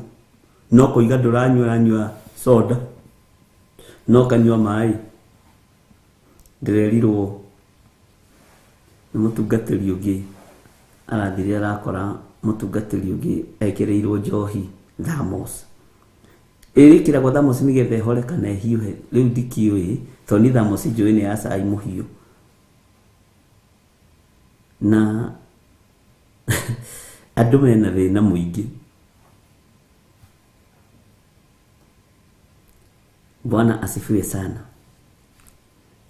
no kũiga ndũranyua ũranyua soda no kanyua maĩ? Ndĩrerirwo nĩ mũtungatĩri ũngĩ arathire arakora mũtungatĩri ũngĩ ekĩrĩirwo njohi thamos. Ĩrĩkĩragwo thamos nĩgetha ĩhore kana ĩhiũhe, rĩu ndikĩũĩ tondũ ni thamos njũĩ nĩ ya cai mũhiũ. Na andũ mena thĩna mũingĩ. Bwana asifiwe sana.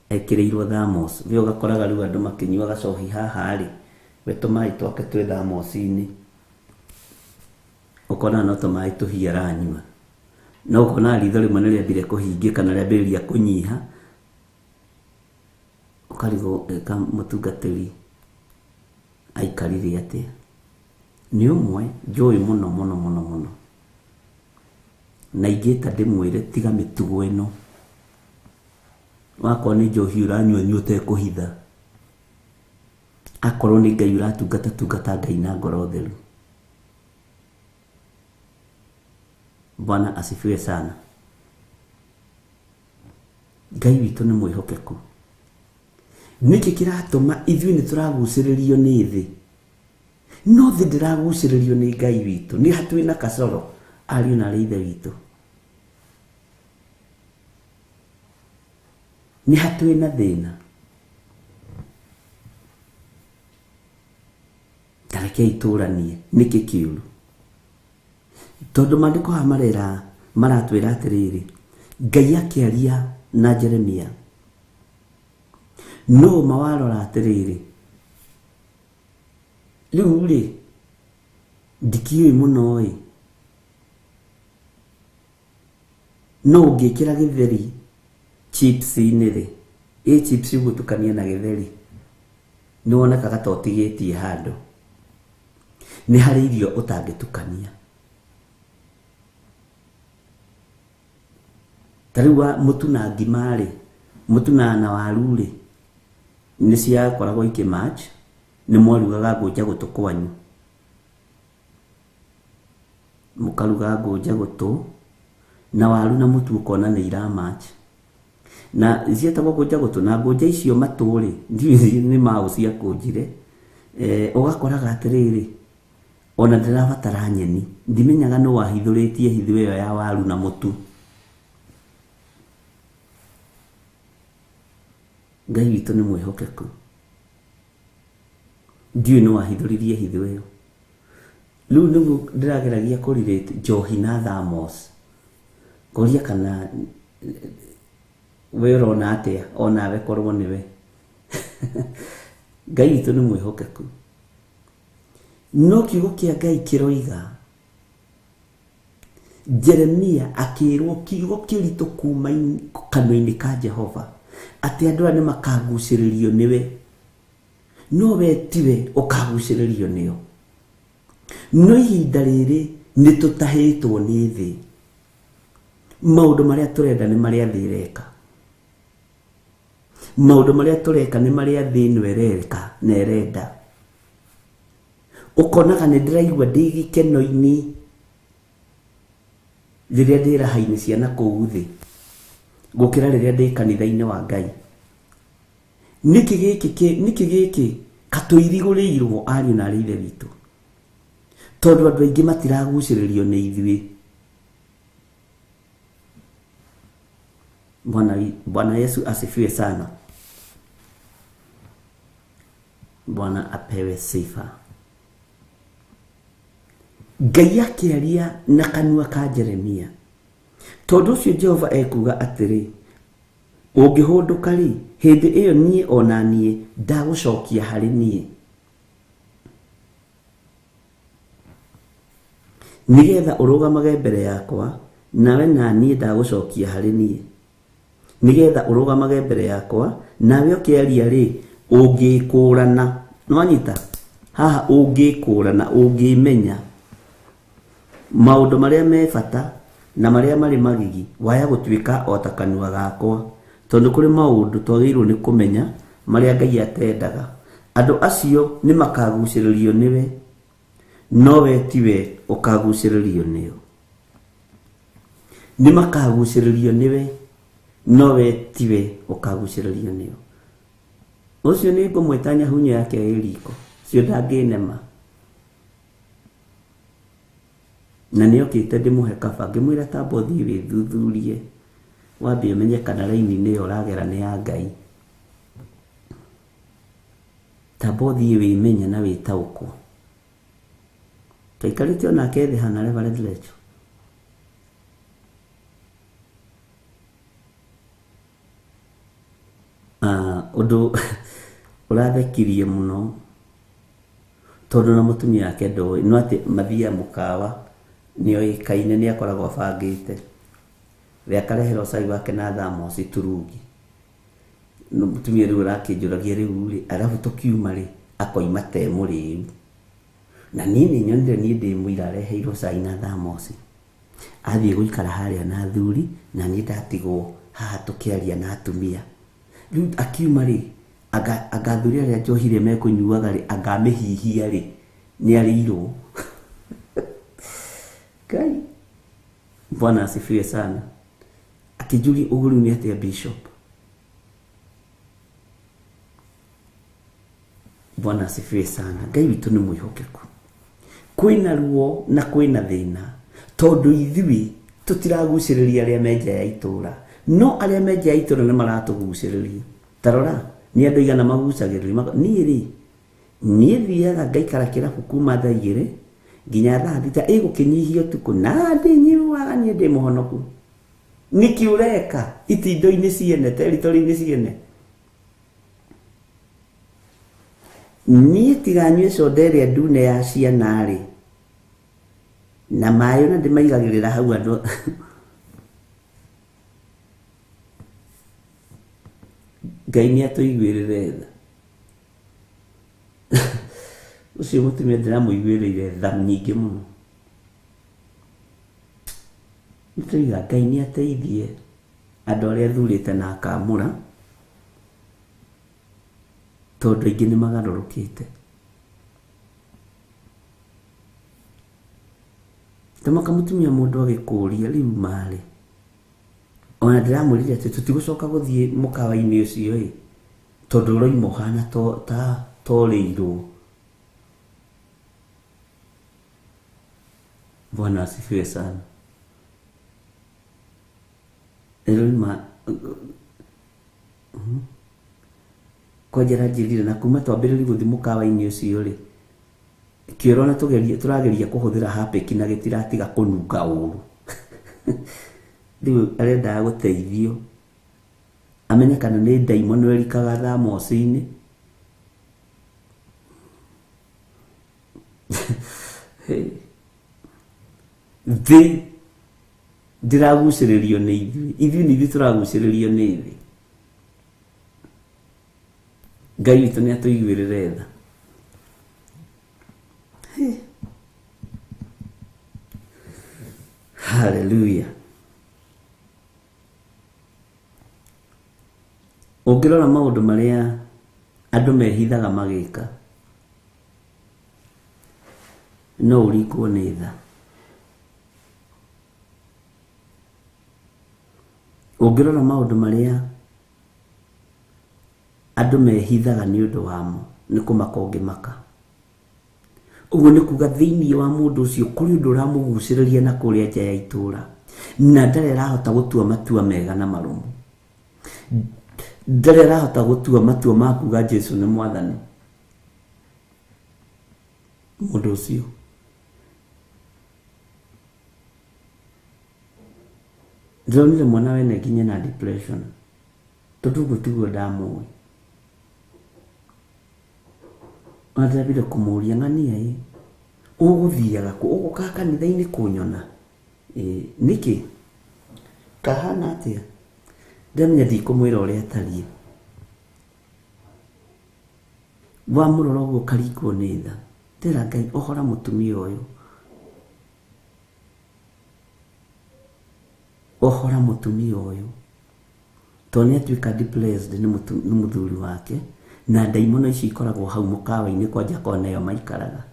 Ekĩrĩirwo thamos, we ũgakoraga rĩu andũ makĩnyua gacohi haha rĩ, we tũmaĩ twake twĩ thamosi-inĩ, ũkona no tũmaĩ tũhiũ aranyua, no ũkona ritho rĩmwe nĩ rĩambire kũhingĩka na rĩambĩrĩria kũnyiha, ũkarigwo ĩka mũtungatĩri aikarire atĩa. Nĩ ũmwe njũĩ mũno mũno mũno mũno, na ingĩta ndĩmwĩre tiga mĩtugo ĩno. Wakorwo nĩ njohi ũranyua nyua ũtekũhitha, akorwo nĩ Ngai ũratungata tungata Ngai na ngoro theru. Bwana asifiwe sana. Ngai witũ nĩ mwĩhokeku. Nĩkĩ kĩratũma ithuĩ nĩ tũragucĩrĩrio nĩ thĩ, no thĩ ndĩragucĩrĩrio nĩ Ngai witũ? Nĩ hatwĩ na kacoro ariũ na arĩ ithe witũ, nĩ hatwĩ na thĩna. Ta rekei tũranie nĩkĩ kĩũru, tondũ maandĩko haha marera maratwĩra atĩrĩrĩ, Ngai akĩaria na Jeremia, no ma warora atĩrĩrĩ, rĩu rĩ ndikĩũĩ mũno ĩ, no ũngĩkĩra gĩtheri chips-inĩ rĩ, ĩ chips ũgũtukania na gĩtheri nĩ wonekaga ta ũtigĩtie handũ. Nĩ harĩ irio ũtangĩtukania. Ta rĩu mũtu na ngima rĩ, mũtu na waru rĩ, nĩ ciakoragwo ikĩmatch, nĩ mwarugaga ngũnja gũtũ kwanyu, mũkaruga ngũnja gũtũ na waru na mũtu ũkona nĩ iramatch. Na cietagwo ngũnja gũtũ, na ngũnja icio matũ rĩ, ndiũĩ nĩ maũ ciakũnjire. Ũgakoraga atĩrĩrĩ, ona ndĩrabatara nyeni, ndimenyaga nũ wahithũrĩtie hitho ĩyo ya waru na mũtu. Ngai witũ nĩ mwĩhokeku. Ndiũĩ nũ wahithũririe hitho ĩyo. Rĩu nĩguo ndĩrageragia kũrelate njohi na thamos, ngoria kana we ũrona atĩa onawe korwo nĩwe. Ngai witũ nĩ mwĩhokeku. No kiugo kĩa Ngai kĩroiga Jeremia akĩrwo kiugo kĩritũ kuma kanua-inĩ ka Jehova atĩ andũ aya nĩ makagucĩrĩrio nĩwe, no we tiwe ũkagucĩrĩrio nĩo. No ihinda rĩrĩ nĩ tũtahĩtwo nĩ thĩ, maũndũ marĩa tũrenda nĩ marĩa thĩ ĩreka, maũndũ marĩa tũreka nĩ marĩa thĩ ĩno ĩreka na ĩrenda. Ũkonaga nĩ ndĩraigua ndĩ gĩkeno-inĩ rĩrĩa ndĩ raha-inĩ cia na kũu thĩ gũkĩra rĩrĩa ndĩ kanitha-inĩ wa Ngai. Nĩkĩ gĩkĩ nĩkĩ gĩkĩ katũirigũrĩirwo ariũ na arĩ ithe witũ? Tondũ andũ aingĩ matiragucĩrĩrio nĩ ithuĩ. Bwana Yesu asifiwe sana. Bwana apewe sifa. Ngai akĩaria na kanua ka Jeremia, tondũ ũcio Jehova ekuga atĩrĩ, ũngĩhũndũka rĩ, hĩndĩ ĩyo niĩ ona niĩ ndagũcokia harĩ niĩ, nĩgetha ũrũgamage mbere yakwa, nawe na niĩ ndagũcokia harĩ niĩ, nĩgetha ũrũgamage mbere yakwa, nawe ũkĩaria rĩ, Ũngĩkũrana, nĩwanyita? Haha ũngĩkũrana, ũngĩmenya maũndũ marĩa me bata na marĩa marĩ magigi, waya gũtuĩka o ta kanua gakwa. Tondũ kũrĩ maũndũ twagĩrĩirwo nĩ kũmenya marĩa Ngai atendaga. Andũ acio nĩ makagucĩrĩrio nĩwe, no we tiwe ũkagucĩrĩrio nĩo. Nĩ makagucĩrĩrio nĩwe, no we tiwe ũkagucĩrĩrio nĩo. Ũcio nĩ ngũmwĩta nyahunyo yake ĩ riko, ũcio ndangĩnema. Na nĩokĩte ndĩmũhe kaba, ngĩmwĩra tamba ũthiĩ wĩthuthurie, wambe ũmenye kana raini-inĩ ĩyo ũragera nĩ ya Ngai. Tamba ũthiĩ wĩmenye na wĩtaũkwo. Twaikarĩte onake thĩ hana Reverend Lecho. Ũndũ ũrathekirie mũno tondũ na mũtumia wake ndoĩ, no atĩ mathiaga mũkawa nĩoĩkaine nĩ akoragwo abangĩte. We akareherwo cai wake na thamosi turungi. No mũtumia rĩu arakĩnjũragia rĩu rĩ, arabu tũkiuma rĩ, akoima te mũrĩu. Na niĩ nĩ nyonire niĩ ndĩ mũira areheirwo cai na thamosi. Athiĩ gũikara harĩa na athuri, na niĩ ndatigwo haha tũkĩaria na atumia. Rĩu akiuma rĩ, anga athuri arĩa njohi ĩrĩa mekũnyuaga rĩ, anga amĩhihia rĩ, nĩ arĩirwo. Ngai, Bwana asifiwe sana. Akĩnjũria ũguo rĩu nĩ atĩa Bishop? Bwana asifiwe sana. Ngai witũ nĩ mwĩhokeku. Kwĩna ruo na kwĩna thĩna, tondũ ithuĩ tũtiragucĩrĩria arĩa me nja ya itũũra, no arĩa me nja ya itũũra nĩ maratũgucĩrĩria. Ta rora, nĩ andũ aigana magucagĩrĩria. Niĩ rĩ, niĩ thiaga ngaikara kĩrabu kuma thaa igĩrĩ nginya thaa thita, ĩgũkĩnyihia ũtukũ, na ndĩnyuaga niĩ ndĩ mũhonoku. Nĩkĩ ũreka itindo-inĩ ciene, territory-inĩ ciene? Niĩ tiganyue soda ĩrĩa ndune ya ciana rĩ, na maĩ ona ndĩmaigagĩrĩra hau andũ. Ngai nĩ atũiguĩrĩre tha. Ũcio mũtumia ndĩramũiguĩrĩire tha nyingĩ mũno. Nĩtũiga Ngai nĩ ateithie andũ arĩa athurĩte na akamũra, tondũ aingĩ nĩ magarũrũkĩte. Tamaka mũtumia mũndũ agĩkũria rĩu marĩ, ona ndĩramwĩrire atĩ tũtigũcoka gũthiĩ mũkawa-inĩ ũcio ĩ, tondũ ũroima ũhana ta torĩirwo. Bwana asifiwe sana. Ĩroima kwanja aranjĩrire na kuma twambĩrĩrie gũthiĩ mũkawa-inĩ ũcio rĩ, kĩoro na tũrageria kũhũthĩra hapĩki na gĩtiratiga kũnunga ũru. Rĩu arendaga gũteithio amenye kana nĩ ndaimono ĩrikaga thamosi-inĩ. Thĩ ndĩragucĩrĩrio nĩ ithuĩ, ithuĩ nĩ ithuĩ tũragucĩrĩrio nĩ thĩ. Ngai witũ nĩ atũiguĩrĩre tha. Hallelujah. Ũngĩrora maũndũ marĩa andũ mehithaga magĩka, no ũringwo nĩ tha. Ũngĩrora maũndũ marĩa andũ mehithaga nĩ ũndũ wamo, nĩ kũmaka ũngĩmaka. Ũguo nĩ kuga thĩinĩ wa mũndũ ũcio kũrĩ ũndũ ũramũgucĩrĩria na kũrĩa nja ya itũũra, na ndarĩ arahota gũtua matua mega na marũmu. Ndarĩ arahota gũtua matua ma kuga Jesũ nĩ mwathani. Mũndũ ũcio ndĩronire mwana wene nginya na depression, tondũ ũguo tiguo ndamũĩ. Ona ndĩrambire kũmũria ng'ania ĩ, ũgũthiaga kũ? Ũgũkaga kanitha-inĩ kũnyona? Ĩ, nĩkĩ? Kahana atĩa? Ndĩramenya ndikũmwĩra ũrĩa atariĩ. Wamũrora ũguo ũkaringwo nĩ tha. Ndĩra Ngai ohora mũtumia ũyũ. Ohora mũtumia ũyũ. Tondũ nĩ atuĩka depressed nĩ mũthuri wake na ndaimono ici ikoragwo hau mũkawa-inĩ kwanja kona ĩyo maikaraga.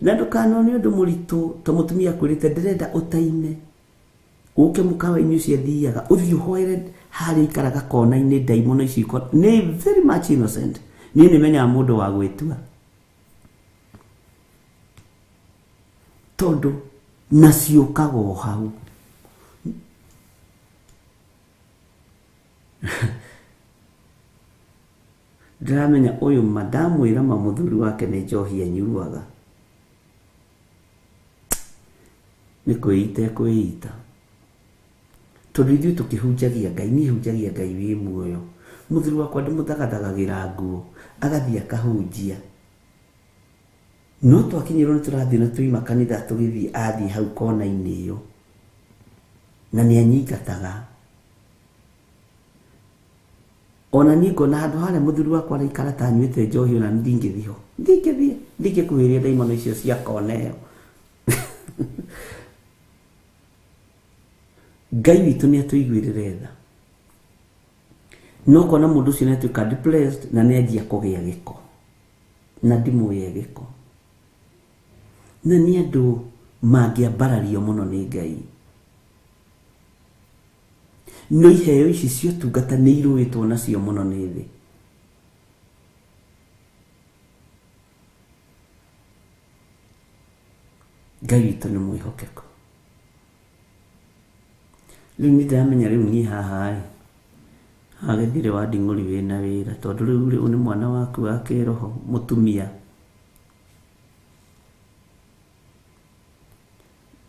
Na ndũkanone ũndũ mũritũ to mũtumia akwĩrĩte ndĩrenda ũtaime ũke mũkawa-inĩ ũcio athiaga ũthiĩ ũhoere harĩa ikaraga kona-inĩ ndaimono ici nĩ very much innocent. Niĩ nĩ menyaga mũndũ wa gwĩtua tondũ naciũkaga o hau. Ndĩramenya ũyũ ma ndamwĩra ma mũthuri wake nĩ njohi anyuaga nĩ kwĩita ekwĩita tondũ ithuĩ tũkĩhunjagia Ngai, niĩ hunjagia Ngai wĩ muoyo. Mũthuri wakwa ndĩmũthagathagagĩra nguo agathiĩ akahunjia, no twakinyĩrwo nĩ tũrathiĩ na tũima kanitha tũgĩthiĩ athiĩ hau kona-inĩ ĩyo na nĩ anyingataga. Ona niĩ ngona handũ harĩa mũthuri wakwa araikara ta anyuĩte njohi ona ndingĩthiĩ ho, ndingĩthiĩ, ndingĩkuhĩrĩria ndaimono icio cia kona ĩyo. Ngai witũ nĩ atũiguĩrĩre tha. No kona mũndũ ũcio nĩ atuĩka depressed na nĩ anjia kũgĩa gĩko na ndimũĩ e gĩko, na nĩ andũ mangĩambarario mũno nĩ Ngai. No iheo ici cia ũtungata nĩ irũĩtwo nacio mũno nĩ thĩ. Ngai witũ nĩ mwĩhokeku. Rĩu nĩ ndĩramenya rĩu niĩ haha ĩ, haha gĩthirĩ wa nding'ũri wĩna wĩra tondũ rĩu rĩ, ũyũ nĩ mwana waku wa kĩroho mũtumia.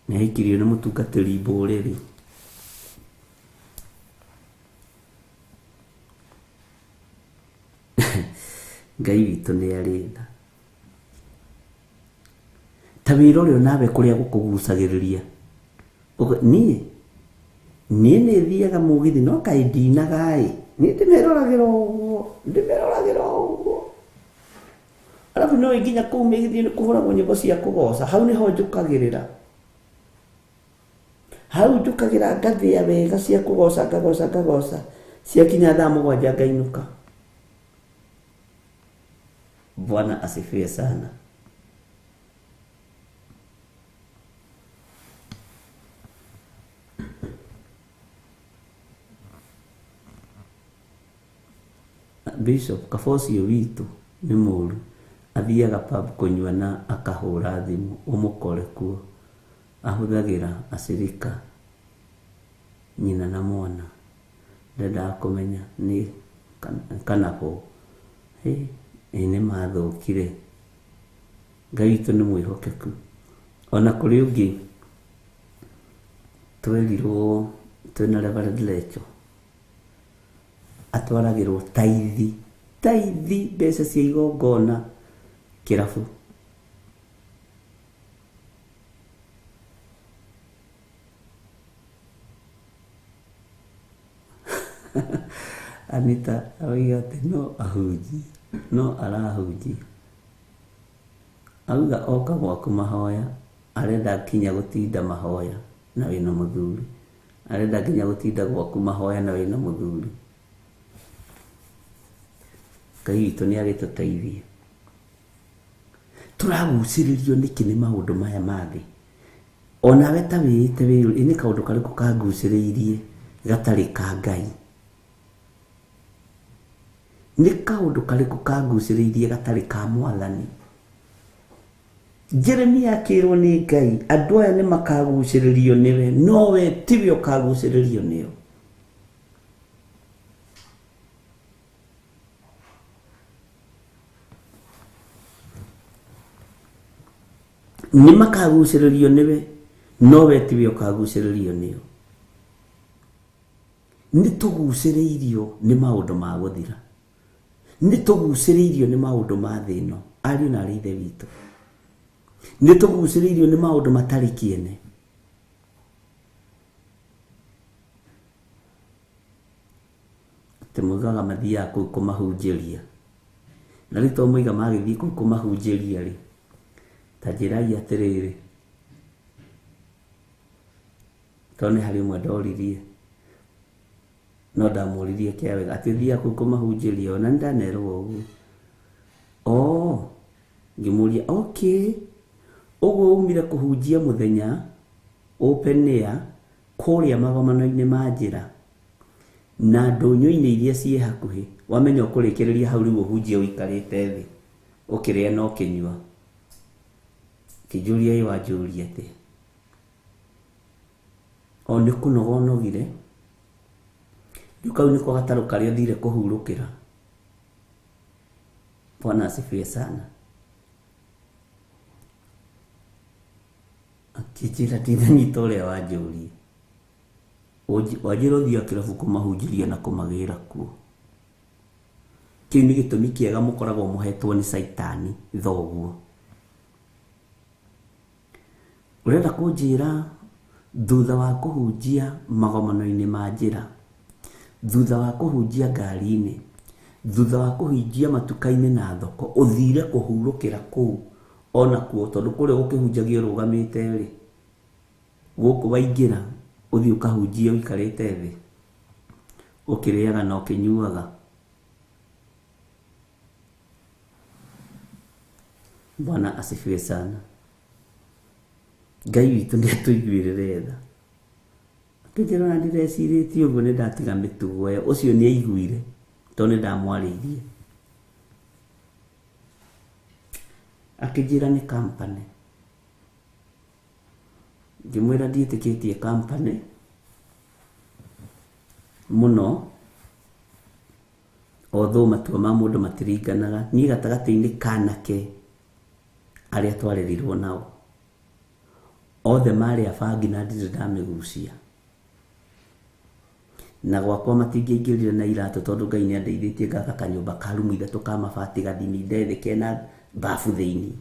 Nĩ ahikirio nĩ mũtungatĩri mbũrĩrĩ. Ngai witũ nĩ arĩ tha. Ta wĩra ũrĩa nawe kũrĩa gũkũgucagĩrĩria. Niĩ niĩ nĩ thiaga mũgithi no kaĩ ndinaga ĩ, niĩ ndĩmĩroragĩra ũguo, ndĩmĩroragĩra ũguo. Arabu no nginya kũu mĩgithi-inĩ kũhũragwo nyĩmbo cia kũgoca, hau nĩho njũkagĩrĩra. Hau njũkagĩra ngathĩa wega cia kũgoca ngagoca ngagoca, ciakinya thaa mũgwanja ngainũka. Bwana asifiwe sana. Bishop kaba ũcio witũ nĩ mũru, athiaga pub kũnyua na akahũra thimũ ũmũkore kuo. Ahũthagĩra acirika nyina na mwana, ndendaga kũmenya nĩ kana kũ. Ĩ nĩ mathũkire. Ngai witũ nĩ mwĩhokeku. Ona kũrĩ ũngĩ twerirwo twĩna Reverend Lecho atwaragĩrwo taithi, taithi mbeca cia igongona kĩrabu. Anita aroiga atĩ no ahunjie, no arahunjia. Auga oka gwaku mahoya, arenda nginya gũtinda mahoya na wĩna mũthuri. Arenda nginya gũtinda gwaku mahoya na wĩna mũthuri. Ngai witũ nĩ agĩtũteithie. Tũragucĩrĩrio nĩkĩ nĩ maũndũ maya ma thĩ? Onawe ta wĩĩte wĩyũrie, nĩ kaũndũ karĩkũ kangucĩrĩirie gatarĩ ka Ngai? Nĩ kaũndũ karĩkũ kangucĩrĩirie gatarĩ ka Mwathani? Jeremia akĩrwo nĩ Ngai, andũ aya nĩ makagucĩrĩrio nĩwe, no we tiwe ũkagucĩrĩrio nĩo. Nĩ makagucĩrĩrio nĩwe, no we tiwe ũkagucĩrĩrio nĩo. Nĩ tũgucĩrĩirio nĩ maũndũ ma gũthira. Nĩ tũgucĩrĩirio nĩ maũndũ ma thĩ ĩno, ariũ na arĩ ithe witũ. Nĩ tũgucĩrĩirio nĩ maũndũ matarĩ kĩene. Tĩmugaga mathiaga kũu kũmahunjĩria. Na rĩu to moiga magĩthiĩ kũu kũmahunjĩria rĩ, ta njĩrai atĩrĩrĩ, tondũ nĩ harĩ ũmwe ndoririe, no ndamũririe kĩa wega atĩ ũthiaga kũu kũmahunjĩria, ona nĩ ndanerwo ũguo. Oh, ngĩmũria okay, ũguo umire kũhunjia mũthenya open air kũrĩa magomano-inĩ ma njĩra na ndũnyũ-inĩ iria ciĩ hakuhĩ, wamenya ũkũrĩkĩrĩria hau rĩu ũhunjie ũikarĩte thĩ ũkĩrĩa na ũkĩnyua. Kĩnjũria ĩ wanjũria atĩa? O nĩ kũnoga ũnogire, rĩu kau nĩko gatarũ karĩa ũthire kũhurũkĩra. Bwana asifiwe sana. Akĩnjĩra ndinanyita ũrĩa wanjũria. Wanjĩra ũthiaga kĩrabu kũmahunjĩria na kũmagĩra kuo. Kĩu nĩ gĩtũmi kĩega mũkoragwo mũhetwo nĩ caitani thoguo. Ũrenda kũnjĩra thutha wa kũhunjia magomano-inĩ ma njĩra, thutha wa kũhunjia ngari-inĩ, thutha wa kũhunjia matuka-inĩ na thoko, ũthire kũhurũkĩra kũu onakuo, tondũ kũrĩa gũkĩhunjagio ũrũgamĩte rĩ, gũkũ waingĩra ũthiĩ ũkahunjie ũikarĩte thĩ ũkĩrĩaga na ũkĩnyuaga. Bwana asifiwe sana. Ngai witũ nĩ atũiguĩrĩre tha. Akĩnjĩra ona ndirecirĩtie ũguo nĩ ndatiga mĩtugo ĩyo. Ũcio nĩ aiguire tondũ nĩ ndamwarĩirie. Akĩnjĩra nĩ company. Ngĩmwĩra ndiĩtĩkĩtie company mũno, although matua ma mũndũ matiringanaga. Niĩ gatagatĩ-inĩ ka anake arĩa twarerirwo nao othe marĩ a bangi na ndirĩ ndamĩgucia. Na gwakwa matingĩaingĩrire na iratũ tondũ Ngai nĩ andeithĩtie ngaka kanyũmba ka rumu ithatũ ka mabati gathiminde thĩ kena bafu thĩinĩ,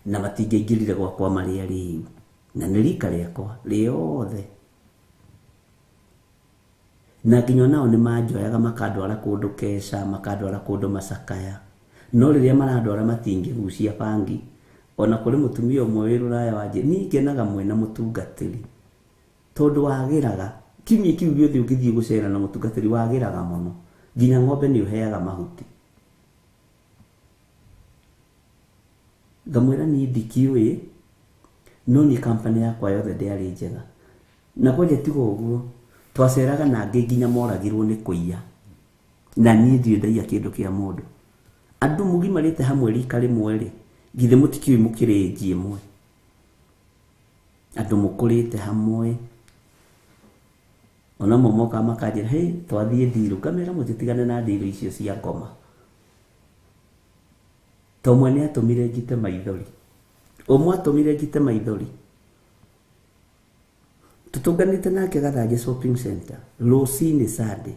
na matingĩaingĩrire gwakwa marĩ arĩu, na nĩ rika rĩakwa rĩothe. Na nginya nao nĩ manjoyaga makandwara kũndũ keca, makandwara kũndũ macakaya, no rĩrĩa marandwara matingĩgucia bangi. Ona kũrĩ mũtumia ũmwe wĩ rũraya wanjĩrire, niĩ ngenaga mwĩna mũtungatĩri tondũ wagĩraga kiumia kĩu gĩothe ũngĩthiĩ gũcera na mũtungatĩri wagĩraga mũno, nginya ng'ombe nĩ ũheaga mahuti. Ngamwĩra niĩ ndikĩũĩ, no niĩ company yakwa yothe ndĩarĩ njega. Na kwanja tiga ũguo, twaceraga na angĩ nginya moragirwo nĩ kũiya, na niĩ ndirĩ ndaiya kĩndũ kĩa mũndũ. Andũ mũgimarĩte hamwe rika rĩmwe rĩ, githĩ mũtikĩũĩ mũkĩrĩ ĩnji ĩmwe? Andũ mũkũrĩte hamwe, ona mo mokaga makanjĩra, hey, twathiĩ ndirũ. Ngamera mũtitigane na ndirũ icio cia ngoma. To ũmwe nĩ atũmire njite maithori, ũmwe atũmire njite maithori. Tũtũnganĩte nake Gathanje shopping center rũcinĩ Sunday,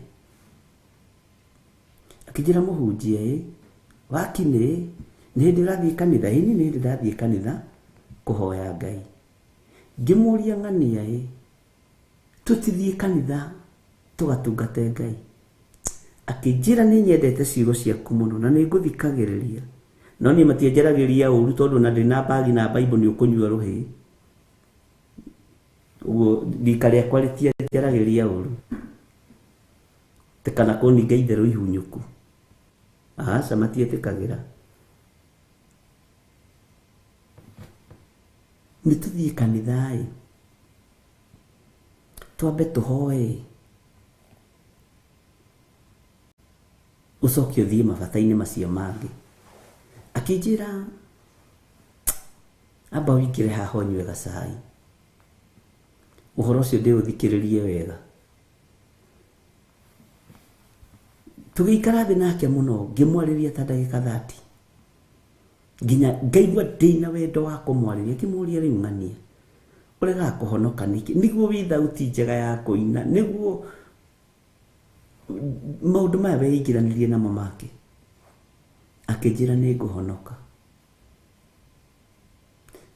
akĩnjĩra mũhunjia ĩ wakinĩ nĩ hĩndĩ ũrathiĩ kanitha? Ĩ niĩ nĩ hĩndĩ ndathiĩ kanitha kũhoya Ngai. Ngĩmũria ng'ania ĩ, tũtithiĩ kanitha tũgatungate Ngai? Akĩnjĩra nĩ nyendete ciugo ciaku mũno na nĩ ngũthikagĩrĩria, no niĩ matianjaragĩria ũru tondũ na ndĩ na bagi na Bible nĩ ũkũnyua rũhĩ. Ũguo rika rĩakwa rĩtianjaragĩria ũru kana kũninga itherũ ihunyũku. Aca, matietĩkagĩra. Nĩ tũthiĩ kanitha ĩ, twambe tũhoe, ũcoke ũthiĩ mabata-inĩ macio mangĩ. Akĩnjĩra amba ũingĩre haha ũnyue gacai, ũhoro ũcio ndĩũthikĩrĩrie wega. Tũgĩikara thĩ nake mũno, ngĩmwarĩria ta ndagĩka 30, nginya ngaigua ndĩna wendo wa kũmwarĩria. Ngĩmũria rĩu ng'ania, ũregaga kũhonoka nĩkĩ? Nĩguo wĩ thauti njega ya kũina, nĩguo maũndũ maya weingĩranirie namo make. Akĩnjĩra nĩ ngũhonoka,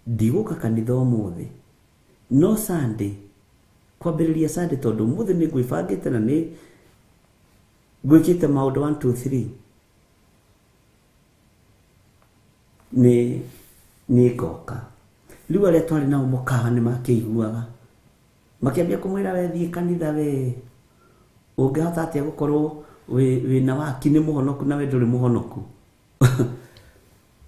ndigũka kanitha ũmũthĩ, no Sunday, kwambĩrĩria Sunday, tondũ ũmũthĩ nĩ ngwĩbangĩte na nĩ Ngwĩkĩte maũndũ 1 2 3 nĩ ngoka. Rĩu arĩa twarĩ nao mũkawa nĩ makĩiguaga makĩambia kũmwĩra we thiĩ kanitha we ũngĩhota atĩa gũkorwo wĩna waki nĩ mũhonoku na we ndũrĩ mũhonoku.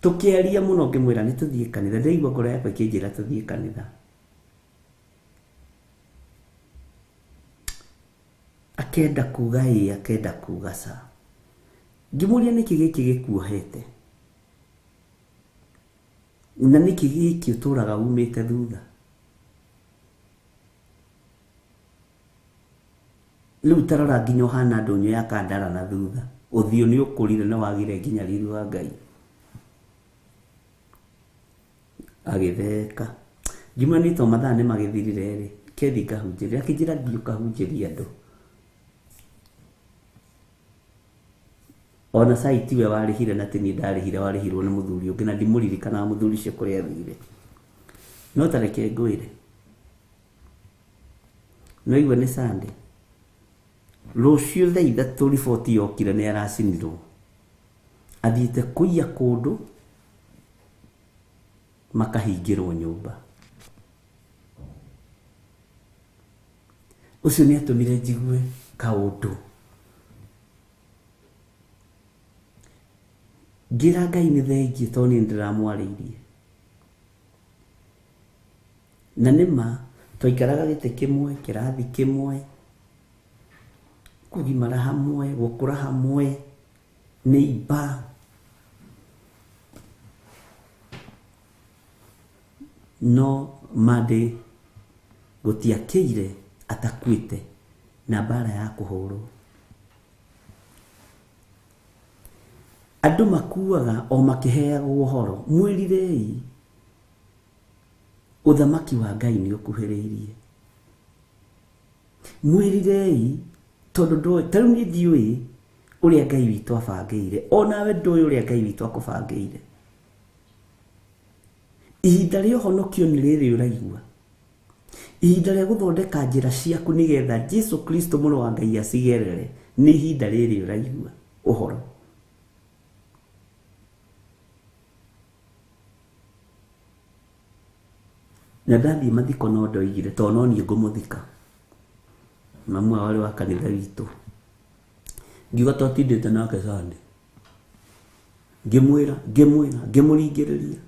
Tũkĩaria mũno ngĩmwĩra nĩ tũthiĩ kanitha, ndĩraigua ngoro yakwa ĩkĩnjĩra tũthiĩ kanitha. Akenda kuga ĩĩ, akenda kuga ca. Ngĩmũria nĩkĩ gĩkĩ gĩkuohete na nĩkĩ gĩkĩ ũtũraga umĩte thutha. Rĩu tarora nginya ũhana ndũnyũ ya kandara na thutha, ũthiũ nĩ ũkũrire na wagire nginya riri wa Ngai. Agĩtheka. Ngĩmwĩra nĩ to mathaa nĩ magĩthirire rĩ, kethi ngahunjĩria. Akĩnjĩra thiĩ ũkahunjĩrie andũ. Ona cai tiwe warĩhire na ti niĩ ndarĩhire, warĩhirwo nĩ mũthuri ũngĩ na ndimũririkanaga mũthuri ũcio kũrĩa athire. No ta reke ngwĩre, no igua nĩ Sunday, rũciũ thaa 3 riboti yokire nĩ aracinirwo. Athiĩte kũiya kũndũ makahingĩrwo nyũmba. Ũcio nĩ atũmire njigue kaũndũ. Ngĩra Ngai nĩ thengiũ tondũ niĩ nĩndĩramwarĩirie. Na nĩma twaikaraga gĩtĩ kĩmwe, kĩrathi kĩmwe, kũgimara hamwe, gũkũra hamwe, neighbor. No Monday gũtiakĩire atakuĩte na mbara ya kũhũrwo. Andũ makuaga o makĩheagwo ũhoro, mwĩrirei, ũthamaki wa Ngai nĩ ũkuhĩrĩirie. Mwĩrirei tondũ ndũĩ, ta rĩu niĩ ndiũĩ ũrĩa Ngai witũ abangĩire, onawe ndũĩ ũrĩa Ngai witũ akũbangĩire. Ihinda rĩa ũhonokio nĩ rĩrĩ ũraigua. Ihinda rĩa gũthondeka njĩra ciaku nĩgetha Jesu Kristo mũrũ wa Ngai acigerere nĩ ihinda rĩrĩ ũraigua ũhoro. Na ndathiĩ mathiko no ndoigire tondũ no niĩ ngũmũthika. Mamu wao warĩ wa kanitha witũ. Ngiuga twatindĩte nake Sunday. Ngĩmwĩra, ngĩmwĩra, ngĩmũringĩrĩria.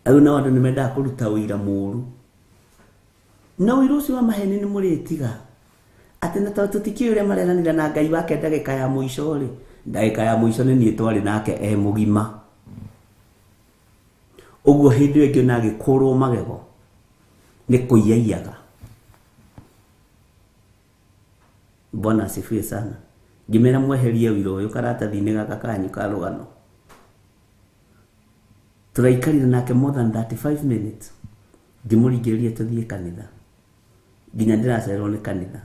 Rĩu nao andũ nĩmendaga kũruta ũira mũru. Na ũira ũcio wa maheni nĩ mũrĩtiga. Atĩ na tondũ tũtikĩũĩ ũrĩa mareranĩra na Ngai wake ndagĩka ya mũico rĩ, ndagĩka ya mũico nĩ niĩ twarĩ nake e mũgima. Ũguo hĩndĩ ĩyo ĩngĩ ona agĩkũrwo magego nĩ kũiyaiyaga. Bwana asifiwe sana. Ngĩmera mweherie ũira ũyũ karatathi-inĩ gaka kanyu ka rũgano. Tũraikarire nake more than 35 minutes. Ngĩmũringĩrĩria tũthiĩ kanitha. Nginya ndĩracererwo nĩ kanitha.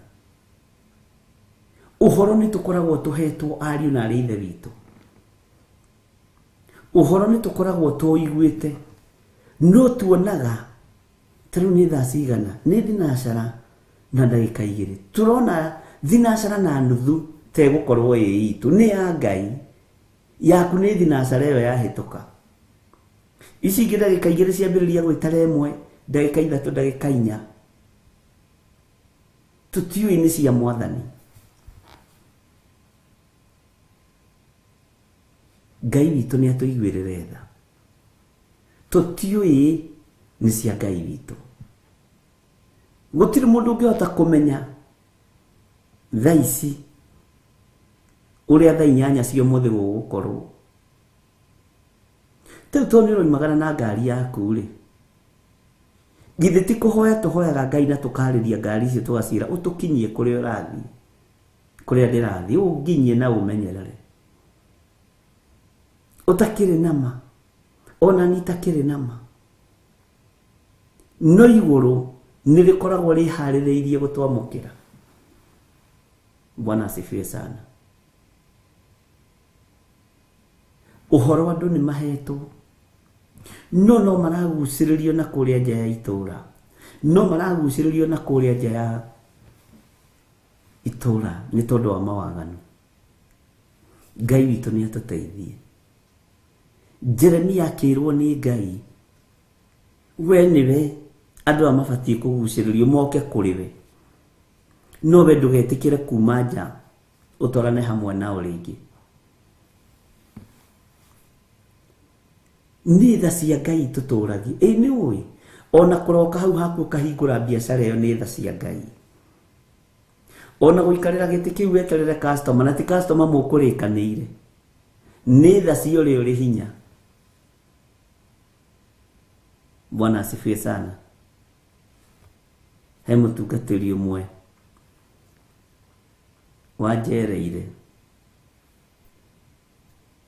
Ũhoro nĩ tũkoragwo tũhetwo ariũ na arĩ ithe witũ. Ũhoro nĩ tũkoragwo tũiguĩte. No tuonaga ta rĩu nĩ thaa cigana, nĩ thinacara na ndagĩka 2. Tũrona thinacara na nuthu ta ĩgũkorwo ĩ itũ, nĩ ya Ngai. Yaku nĩ thinacara ĩyo yahĩtũka. Ici ingĩ ndagĩka 2 ciambĩrĩria gwĩtara 1, ndagĩka 3, ndagĩka 4. Tũtiũĩ nĩ cia Mwathani. Ngai witũ nĩ atũiguĩrĩre tha. Tũtiũĩ nĩ cia Ngai witũ. Gũtirĩ mũndũ ũngĩhota kũmenya thaa ici ũrĩa thaa 8 cia ũmũthĩ gũgũkorwo. Rĩu tondũ nĩ ũroimagara na ngari yaku rĩ, githĩ ti kũhoya tũhoyaga Ngai na tũkarĩria ngari icio tũgaciĩra ũtũkinyie kũrĩa ũrathiĩ, kũrĩa ndĩrathiĩ, ũnginyie na ũmenyerere. Ũtakĩrĩ nama, ona niĩ itakĩrĩ nama. No igũrũ nĩ rĩkoragwo rĩharĩrĩirie gũtwamũkĩra. Bwana asifiwe sana. Ũhoro andũ nĩ mahetwo, no no maragucĩrĩrio na kũrĩa nja ya itũra, no maragucĩrĩrio na kũrĩa nja ya Itũra nĩ tondũ wa mawaganu. Ngai witũ nĩ atũteithie. Jeremia akĩrwo nĩ Ngai, we nĩwe andũ aya mabatiĩ kũgucĩrĩrio moke kũrĩ we, no we ndũgetĩkĩre kuma nja ũtwarane hamwe nao rĩngĩ. Nĩ tha cia Ngai tũtũragie. Ĩ nĩ ũĩ ona kũroka hau haku ũkahingũra biacara ĩyo nĩ tha cia Ngai. Ona gũikarĩra gĩtĩ kĩu weterere customer, na ti customer mũkũrĩkanĩire, nĩ tha cia ũrĩa ũrĩ hinya. Bwana asifiwe sana. He mũtungatĩri ũmwe wanjereire,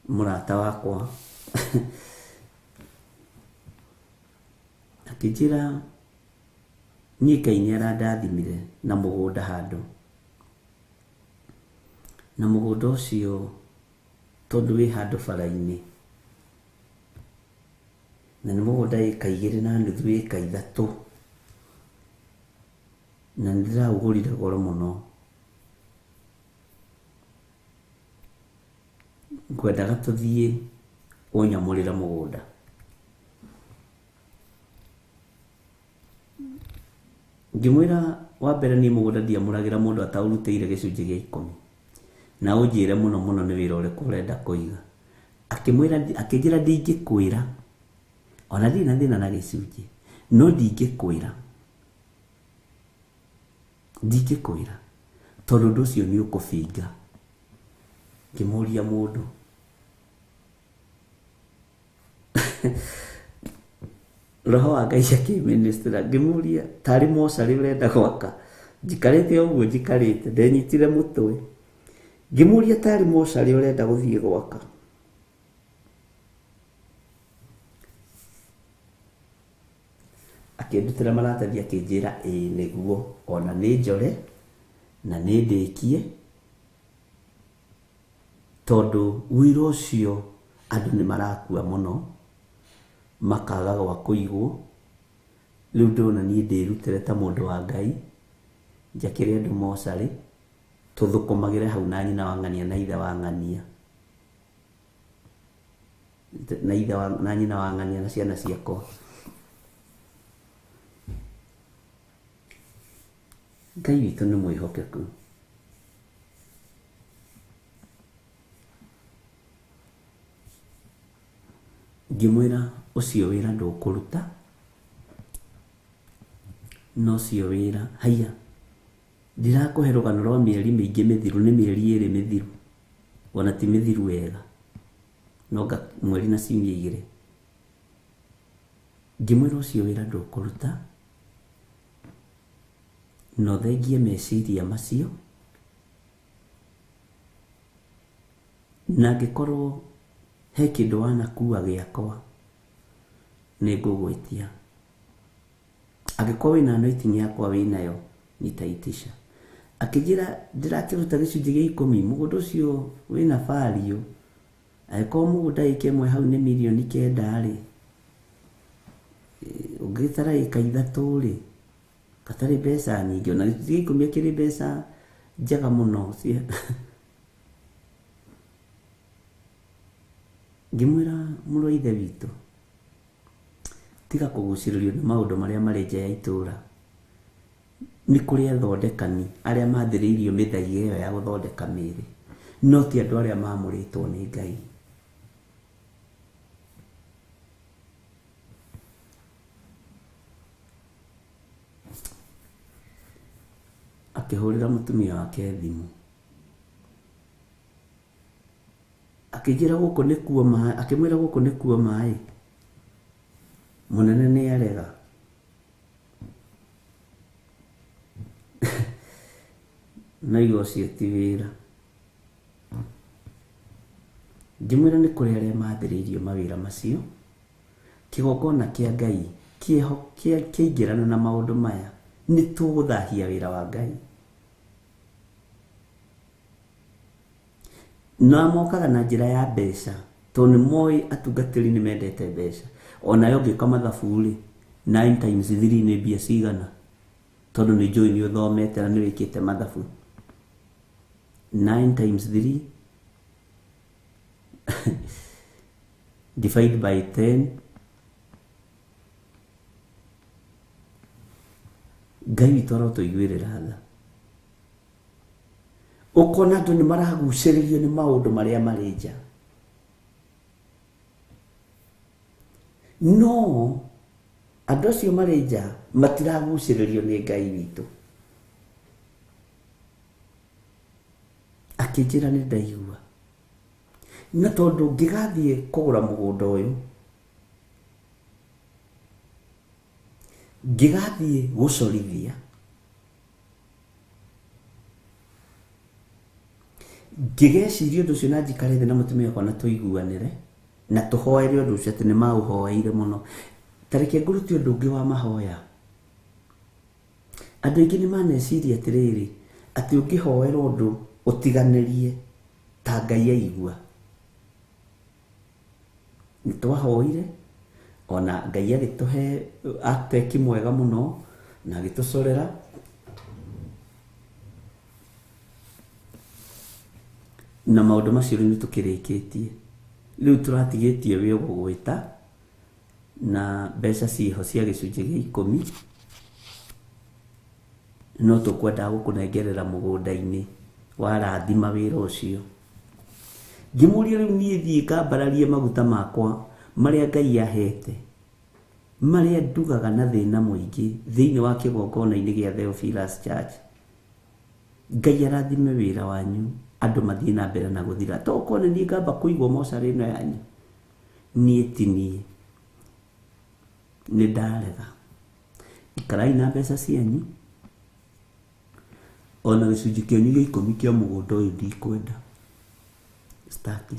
mũrata wakwa, akĩnjĩra niĩ Ngai nĩ arandathimire na mũgũnda handũ, na mũgũnda ũcio tondũ wĩ handũ bara-inĩ, na nĩ mũgũnda ĩka 2.5 ĩka 3, na nĩ ndĩraũgũrire goro mũno. Ngwendaga tũthiĩ ũnyamũrĩre mũgũnda. Ngĩmwĩra wa mbere niĩ mũgũnda ndiamũragĩra mũndũ ataũrutĩire gĩcunjĩ gĩa 10, na ũnjĩre mũno mũno nĩ wĩra ũrĩkũ ũrenda kũiga. Akĩmwĩra, akĩnjĩra ndingĩkwĩra, ona ndirĩ na thĩna na gĩcunjĩ, no ndingĩkwĩra, ndingĩkwĩra tondũ ũndũ ũcio nĩ ũkũbinga. Ngĩmũria mũndũ roho wa Ngai akĩministera, ngĩmũria tarĩ mocarĩ ũrenda gwaka, njikarĩte ũguo njikarĩte ndenyitire mũtwe, ngĩmũria tarĩ mocarĩ ũrenda gũthiĩ gwaka. Akĩndutĩra maratathi akĩnjĩra ĩĩ nĩguo, ona nĩ njore na nĩ ndĩkie, tondũ wĩra ũcio andũ nĩ marakua mũno makaga gwa kũigwo. Rĩu ndona niĩ ndĩrutĩre ta mũndũ wa Ngai, njakĩre andũ mocarĩ, tũthũkũmagĩre hau na nyina wa ng'ania na ithe wa ng'ania, na ithe wa, na nyina wa ng'ania na ciana ciakwa. Ngai witũ nĩ mwĩhokeku. Ngĩmwĩra ũcio wĩra ndũkũruta, no ũcio wĩra haiya, ndirakũhe rũgano rwa mĩeri mĩingĩ mĩthiru, nĩ mĩeri 2 mĩthiru, ona ti mĩthiru wega, no nga mweri na ciumia 2. Ngĩmwĩra ũcio wĩra ndũkũruta, no thengie meciria macio, na angĩkorwo he kĩndũ wanakua gĩakwa nĩ ngũgwĩtia. Angĩkorwo wĩna anointing yakwa wĩnayo nitaitisha. Akĩnjĩra ndĩrakĩruta gĩcunjĩ gĩa 10, mũgũnda ũcio wĩna value, angĩkorwo mũgũnda ĩka 1 hau nĩ mirioni 9 rĩ, ũngĩtara ĩka 3 rĩ, gatarĩ mbeca nyingĩ, ona gĩcunjĩ gĩa 10 akĩrĩ mbeca njega mũno. Ngĩmwĩra mũrũ wa ithe witũ, tiga kũgucĩrĩrio nĩ maũndũ marĩa marĩ nja ya itũra. Nĩ kũrĩ athondekani arĩa mathĩrĩirio mĩthaiga ĩyo ya gũthondeka mĩĩrĩ, no ti andũ arĩa maamũrĩtwo nĩ Ngai. Akĩhũrĩra mũtumia wake thimũ, akĩnjĩra gũkũ nĩkuo maĩ, akĩmwĩra gũkũ nĩkuo maĩ, mũnene nĩ arega. Na igo ũcio ti wĩra. Ngĩmwĩra nĩ kũrĩ arĩa mathĩrĩirio mawĩra macio, kĩgongona kĩa Ngai kĩaingĩrana na maũndũ maya, nĩ tũgũthahia wĩra wa Ngai. Na mokaga na njĩra ya mbeca, tondũ nĩ moĩ atungatĩri nĩ mendete mbeca. Onawe ũngĩka mathabu rĩ, 9 times 3 nĩ mbia cigana, tondũ nĩ njũĩ nĩ ũthomete na nĩ wĩkĩte mathabu. 9 times 3 divide by 10. Ngai witũ arotũiguĩrĩra tha. Ũkona andũ nĩ maragucĩrĩrio nĩ maũndũ marĩa marĩ nja. No andũ acio marĩ nja matiragucĩrĩrio nĩ Ngai witũ. Akĩnjĩra nĩ ndaigua. Na tondũ ngĩgathiĩ kũgũra mũgũnda ũyũ, ngĩgathiĩ gũcorithia, ngĩgeciria ũndũ ũcio na njikare thĩ na mũtumia wakwa na tũiguanĩre na tũhoere ũndũ ũcio atĩ nĩ maũhoeire mũno. Ta reke ngũrute ũndũ ũngĩ wa mahoya. Andũ aingĩ nĩ maneciria atĩrĩrĩ, atĩ ũngĩhoera ũndũ ũtiganĩrie ta Ngai aigua. Nĩ twahoire ona Ngai agĩtũhe ateki mwega mũno na agĩtũcorera. Na maũndũ macio rĩu nĩ tũkĩrĩkĩtie. Rĩu tũratigĩtie wĩ ũgũgwĩta na mbeca ciĩho cia gĩcunjĩ gĩa 10, no tũkwendaga gũkũnengerera mũgũnda-inĩ warathima wĩra ũcio. Ngĩmũria rĩu niĩ thiĩ ngambararie maguta makwa marĩa Ngai ahete, marĩa ndugaga na thĩna mũingĩ thĩinĩ wa kĩgongona-inĩ gĩa Theophilus Church. Ngai arathime wĩra wanyu, andũ mathiĩ na mbere na gũthira. To ũkona niĩ ngamba kũigwo mocarĩ ĩno yanyu, niĩ ti niĩ, nĩ ndarega. Ikarai na mbeca cianyu, ona gĩcunjĩ kĩanyu gĩa 10 kĩa mũgũnda ũyũ ndikwenda. Staki.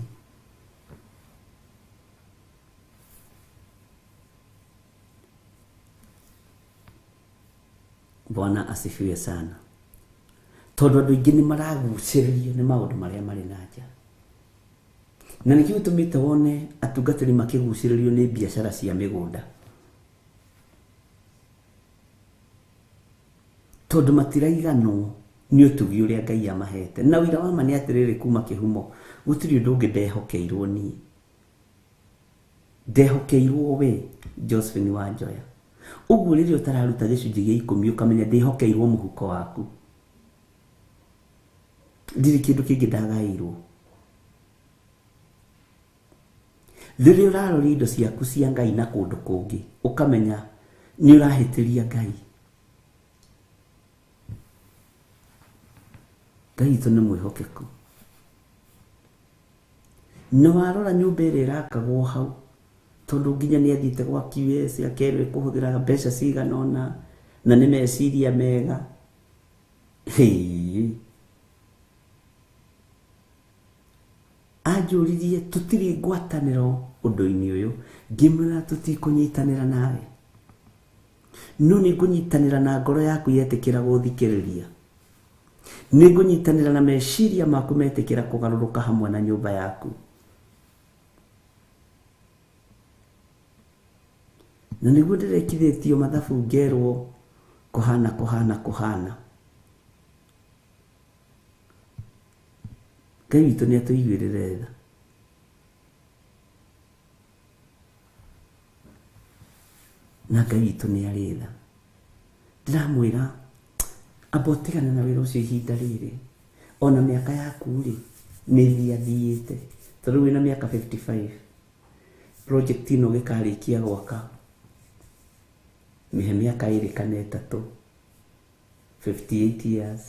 Bwana asifiwe sana. Tondũ andũ aingĩ nĩ maragucĩrĩrio nĩ maũndũ marĩa marĩ na nja. Na nĩkĩo gĩtũmĩte wone atungatĩri makĩgucĩrĩrio nĩ biacara cia mĩgũnda. Tondũ matiraiganwo nĩ ũtugi ũrĩa Ngai amahete. Na ũira wa ma nĩ atĩrĩrĩ, kuma kĩhumo gũtirĩ ũndũ ũngĩ ndehokeirwo niĩ. Ndehokeirwo we Josephine Wanjoya. Ũguo rĩrĩa ũtararuta gĩcunjĩ gĩa 10 ũkamenya ndĩhokeirwo mũhuko waku. Ndirĩ kĩndũ kĩngĩ ndagaĩirwo. Rĩrĩa ũraroria indo ciaku cia Ngai na kũndũ kũngĩ, ũkamenya nĩ ũrahĩtĩria Ngai. Ngai witũ nĩ mwĩhokeku. Na warora nyũmba ĩrĩa ĩrakagwo hau, tondũ nginya nĩ athiĩte gwa QS akerwo ĩkũhũthĩra mbeca cigana ũna, na nĩ meciria mega. Hĩĩ. Anjũririe tũtirĩ ngwatanĩro ũndũ-inĩ ũyũ, ngĩmwĩra tũtikũnyitanĩra nawe, no nĩ ngũnyitanĩra na ngoro yaku yetĩkĩra gũthikĩrĩria. Nĩ ngũnyitanĩra na meciria maku metĩkĩra kũgarũrũka hamwe na nyũmba yaku. Na nĩguo ndĩrekithĩtio mathabu ngerwo kũhana kũhana kũhana. Ngai witũ nĩ atũiguĩrĩre tha. Na Ngai witũ nĩ arĩ tha. Ndĩramwĩra amba ũtigane na wĩra ũcio ihinda rĩrĩ. Ona mĩaka yaku rĩ nĩ ĩthiathiĩte. Tondũ wĩna mĩaka 55. Project ĩno ũgĩkarĩkia gwaka mĩhe mĩaka 2 kana 3, 58 years.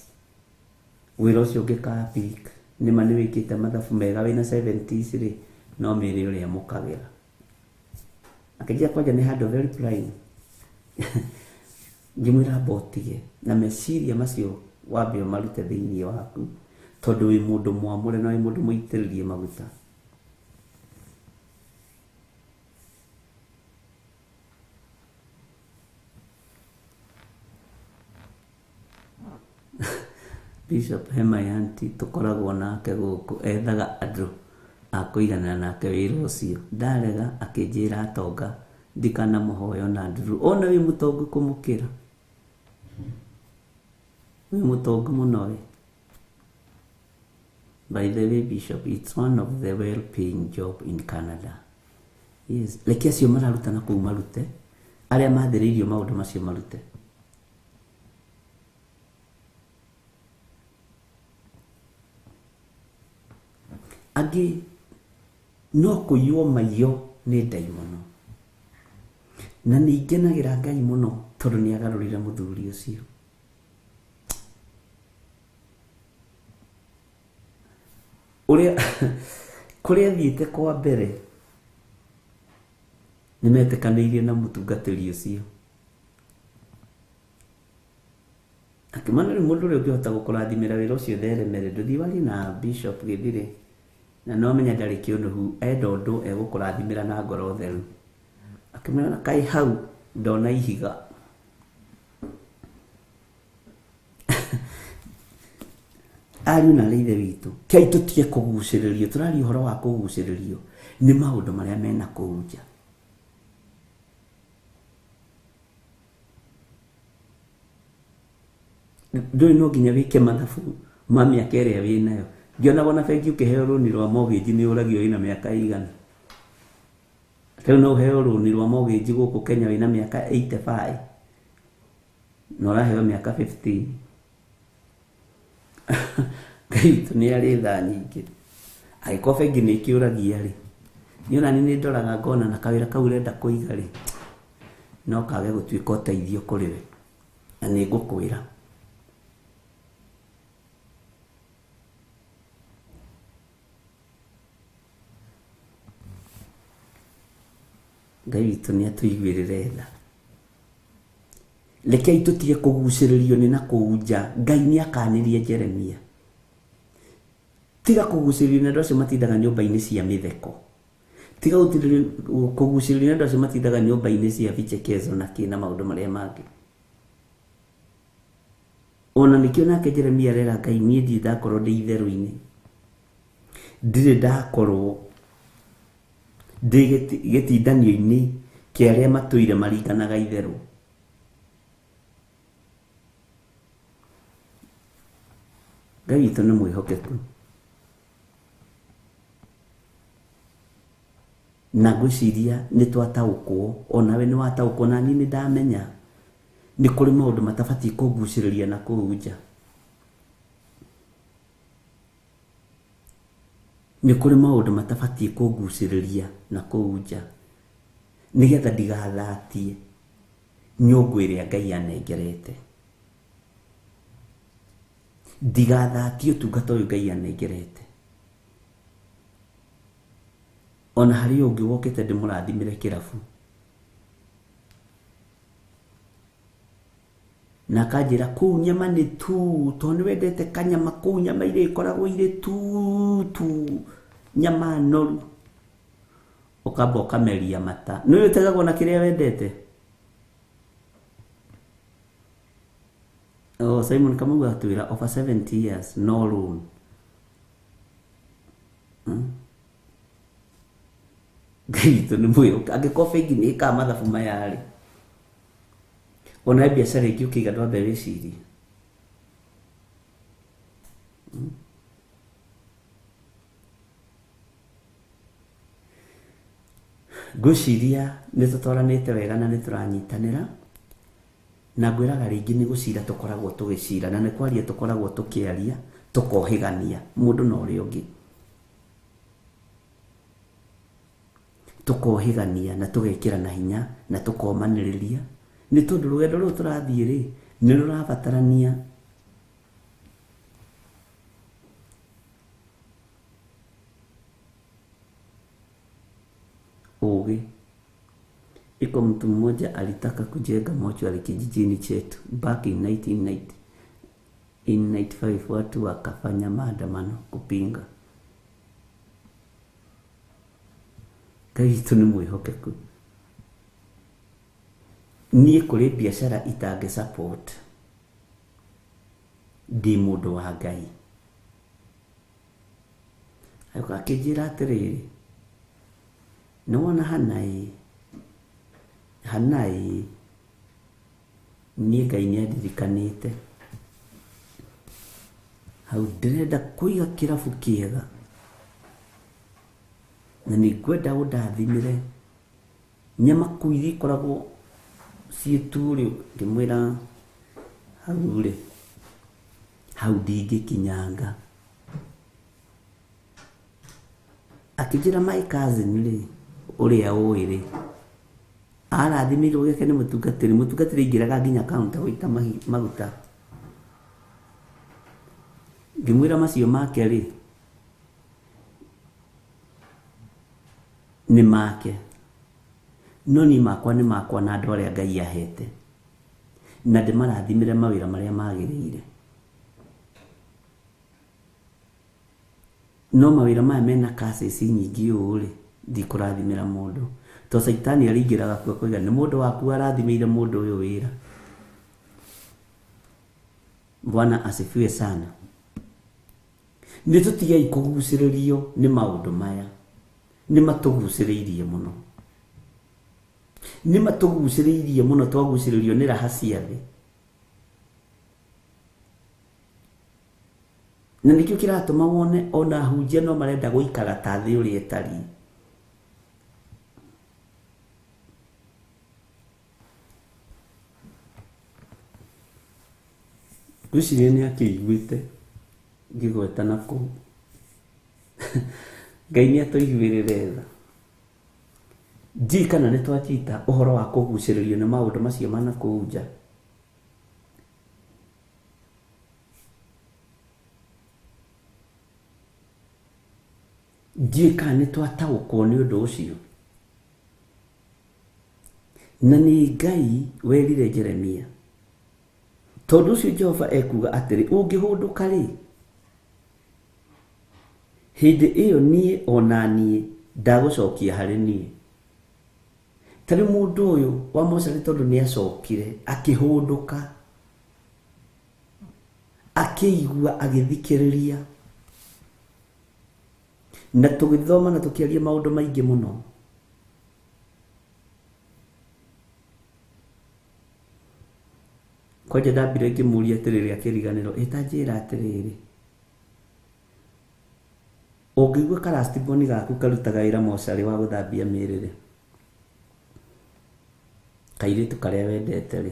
Wĩra ũcio ũngĩka peak, nĩma nĩ wĩkĩte mathabu mega wĩna 70s rĩ, no mĩrĩ ũrĩa mũkagĩra. Akĩnjĩra kwanja nĩ handũ very prime. Ngĩmwĩra amba ũtige na meciria macio wambe ũmarute thĩinĩ waku, tondũ wĩ mũndũ mwamũre na wĩ mũndũ mũitĩrĩrie maguta. Bishop Hemayanti tũkoragwo nake gũkũ ethaga andũ a kũiganana nake wĩra ũcio. Ndarega akĩnjĩra atonga ndikanamũhoe ona nduru. Ona wĩ mũtongu kũmũkĩra. Wĩ mũtongu mũno we. By the way, Bishop, it's one of the well-paying job in Canada. Yes, reke acio mararuta na kũu marute, arĩa mathĩrĩirio maũndũ macio marute. Angĩ no kũiywo maiyo nĩ ndaimono. Na nĩ ngenagĩra Ngai mũno tondũ nĩ agarũrire mũthuri ũcio. Ũrĩa kũrĩa athiĩte kwa mbere nĩ metĩkanĩirie na mũtungatĩri ũcio. Akĩmana rĩu mũndũ ũrĩa ũngĩhota gũkũrathimĩra wĩra ũcio theremere, ndũthiĩ warie na Bishop Gĩthire, na no amenya ndarĩ kĩũnũhu, enda ũndũ egũkũrathimĩra na ngoro theru. Akĩmwĩra kaĩ hau ndona ihiga. Ariũ na arĩ ithe witũ, kĩai tũtige kũgucĩrĩrio, tũraria ũhoro wa kũgucĩrĩrio nĩ maũndũ marĩa mena kũu nja. Ndũĩ no nginya wĩke mathabu ma mĩaka ĩrĩa wĩnayo. Ngĩonaga ona bengi ũkĩheo rũni rwa mortgage nĩ ũragio wĩna mĩaka ĩigana. Rĩu no ũheo rũni rwa mortgage gũkũ Kenya wĩna mĩaka 85 na ũraheo mĩaka 15. Ngai witũ nĩ arĩ tha nyingĩ. Angĩkorwo bengi nĩ ĩkĩũragia rĩ, niĩ ona niĩ nĩ ndoraga ngona na kawĩra kau ũrenda kũiga rĩ, no kage gũtuĩka ũteithio kũrĩ we. Na nĩ ngũkwĩra. Ngai witũ nĩ atũiguĩrĩre tha. Rekei tũtige kũgucĩrĩrio nĩ na kũu nja. Ngai nĩ akanĩrie Jeremia. Tiga kũgucĩrĩrio nĩ andũ acio matindaga nyũmba-inĩ cia mĩtheko. Tiga kũgucĩrĩrio nĩ andũ acio matindaga nyũmba-inĩ cia vichekezo na kĩ na maũndũ marĩa mangĩ. Ona nĩkĩo nake Jeremia arera Ngai, niĩ ndirĩ ndakorwo ndĩ itherũ-inĩ. Ndirĩ ndakorwo ndĩ gĩtindanio-inĩ kĩa arĩa matũire maringanaga itherũ. Ngai witũ nĩ mwĩhokeku. Na ngwĩciria nĩ twataũkwo, onawe nĩ wataũkwo, na niĩ nĩ ndamenya nĩ kũrĩ maũndũ matabatiĩ kũngucĩrĩria na kũu nja. Nĩ kũrĩ maũndũ matabatiĩ kũngucĩrĩria na kũu nja, nĩgetha ndigathatie nyũngũ ĩrĩa Ngai anengerete. Ndigathatie ũtungata ũyũ Ngai anengerete. Ona harĩ ũngĩ wokĩte ndĩmũrathimĩre kĩrabu. Na akanjĩra kũu nyama nĩ tu, tondũ nĩ wendete kanyama kũu nyama iria ikoragwo irĩ tu tu, nyama noru. Ũkamba ũkameria mata. Nĩ ũtegagwo na kĩrĩa wendete? Oh, Simon Kamau atwĩra over 70 years no loan. Ngai witũ nĩ mwĩhokeku. Angĩkorwo bengi nĩ ĩkaga mathabu maya rĩ, ona biacara ĩngĩ ũkĩiga ndwambe wĩcirie. Ngwĩciria nĩ tũtwaranĩte wega na nĩ tũranyitanĩra. Na ngwĩraga rĩngĩ nĩ gũcira tũkoragwo tũgĩcira, na nĩ kwaria tũkoragwo tũkĩaria, tũkohĩgania mũndũ na ũrĩa ũngĩ. Tũkohĩgania na tũgekĩrana hinya na tũkomanĩrĩria, nĩ tondũ rũgendo rũrũ tũrathiĩ rĩ, nĩ rũrabatarania ũgĩ. Iko mtu mmoja alitaka kujenga mochwari kijijini chetu back in 1990. In 95 watu wakafanya maandamano kupinga. Ngai witũ nĩ mwĩhokeku. Niĩ kũrĩ biacara itangĩ support ndĩ mũndũ wa Ngai. Agĩũka akĩnjĩra atĩrĩrĩ, nĩ wona hana ĩ, hana ĩ, niĩ Ngai nĩ andirikanĩte. Hau ndĩrenda kũiga kĩrabu kĩega na nĩngwenda ũndathimĩre nyama kũu iria ikoragwo ciĩ tu rĩ. Ngĩmwĩra hau rĩ, hau ndingĩkinyanga. Akĩnjĩra my cousin rĩ, ũrĩa ũĩ rĩ, arathimĩirwo gĩake nĩ mũtungatĩri. Mũtungatĩri aingĩraga nginya counter gũita maguta. Ngĩmwĩra macio make rĩ nĩ make, no niĩ makwa nĩ makwa na andũ arĩa Ngai ahete, na ndĩmarathimĩre mawĩra marĩa magĩrĩire. No mawĩra maya mena curses nyingĩ ũũ rĩ, ndikũrathimĩra mũndũ, to caitani arĩingĩraga kuo akoiga nĩ mũndũ waku arathimĩire mũndũ ũyũ wĩra. Bwana asifiwe sana. Nĩ tũtigei kũgucĩrĩrio nĩ maũndũ maya, nĩ matũgucĩrĩirie mũno, nĩ matũgucĩrĩirie mũno, twagucĩrĩrio nĩ raha cia thĩ. Na nĩkĩo kĩratũma wone ona ahunjia no marenda gũikara ta thĩ ũrĩa ĩtariĩ. Ngwĩciria nĩ akĩiguĩte ngĩgweta na kũu. Ngai nĩ atũiguĩrĩre tha. Ndiũĩ kana nĩ twanyita ũhoro wa kũgucĩrĩrio nĩ maũndũ macio ma nakũu nja. Ndiũĩ kana nĩ twataũkwo nĩ ũndũ ũcio. Na nĩ Ngai werire Jeremia, tondũ ũcio Jehova ekuga atĩrĩ, ũngĩhũndũka rĩ, hĩndĩ ĩyo niĩ ona niĩ ndagũcokia harĩ niĩ. Ta rĩu mũndũ ũyũ wa mocarĩ, tondũ nĩ acokire akĩhũndũka, akĩigua, agĩthikĩrĩria, na tũgĩthoma na tũkĩaria maũndũ maingĩ mũno. Kwanja ndambire ngĩmũria atĩrĩrĩ, akĩriganĩrwo, ĩta njĩra atĩrĩrĩ, ũngĩigua karastiboni gaku karutaga wĩra mocarĩ wa gũthambia mĩĩrĩ rĩ, kairĩtu karĩa wendete rĩ,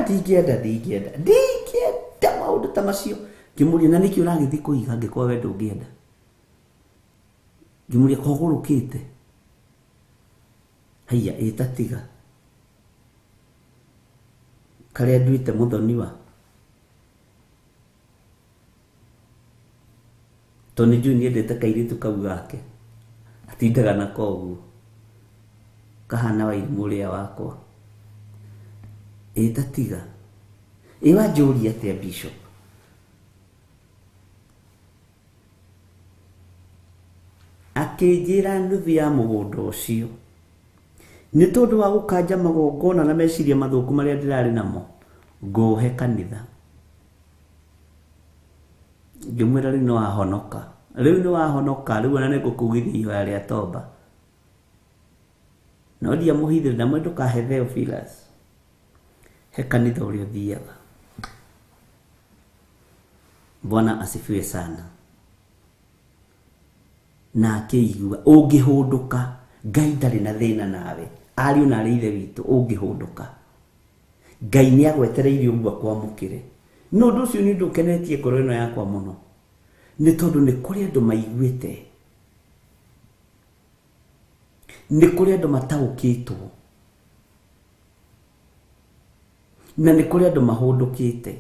ndingĩenda ndingĩenda ndingĩenda maũndũ ta macio. Ngĩmũria na nĩkĩ ũragĩthiĩ kũiga angĩkorwo we ndũngĩenda? Ngĩmũria kogũrũkĩte? Haiya, ĩta tiga karĩa nduĩte mũthoniwa, tondũ nĩ njũĩ nĩendete kairĩtu kau gake, atindaga nako ũguo, kahana wairimũ ũrĩa wakwa. Ĩta tiga, ĩ wanjũria atĩa Bishop? Akĩnjĩra nuthu ya mũgũnda ũcio nĩ tondũ wa gũkanja magongona na meciria mathũku marĩa ndĩrarĩ namo, ngũhe kanitha. Ngĩmwĩra rĩu nĩ wahonoka, rĩu nĩ wahonoka, rĩu ona nĩngũkugithia ihoya rĩa tomba. No ndiamũhithire, ndamwĩra ndũkahe Theophilus, he kanitha ũrĩa ũthiaga. Bwana asifiwe sana. Na akĩigua ũngĩhũndũka, Ngai ndarĩ na thĩna nawe, ariũ na arĩ ithe witũ, ũngĩhũndũka Ngai nĩ agwetereire ũguo akwamũkĩre. No ũndũ ũcio nĩ ũndũ ũkenetie ngoro ĩno yakwa mũno, nĩ tondũ nĩ kũrĩ andũ maiguĩte, nĩ kũrĩ andũ mataũkĩtwo, na nĩ kũrĩ andũ mahũndũkĩte.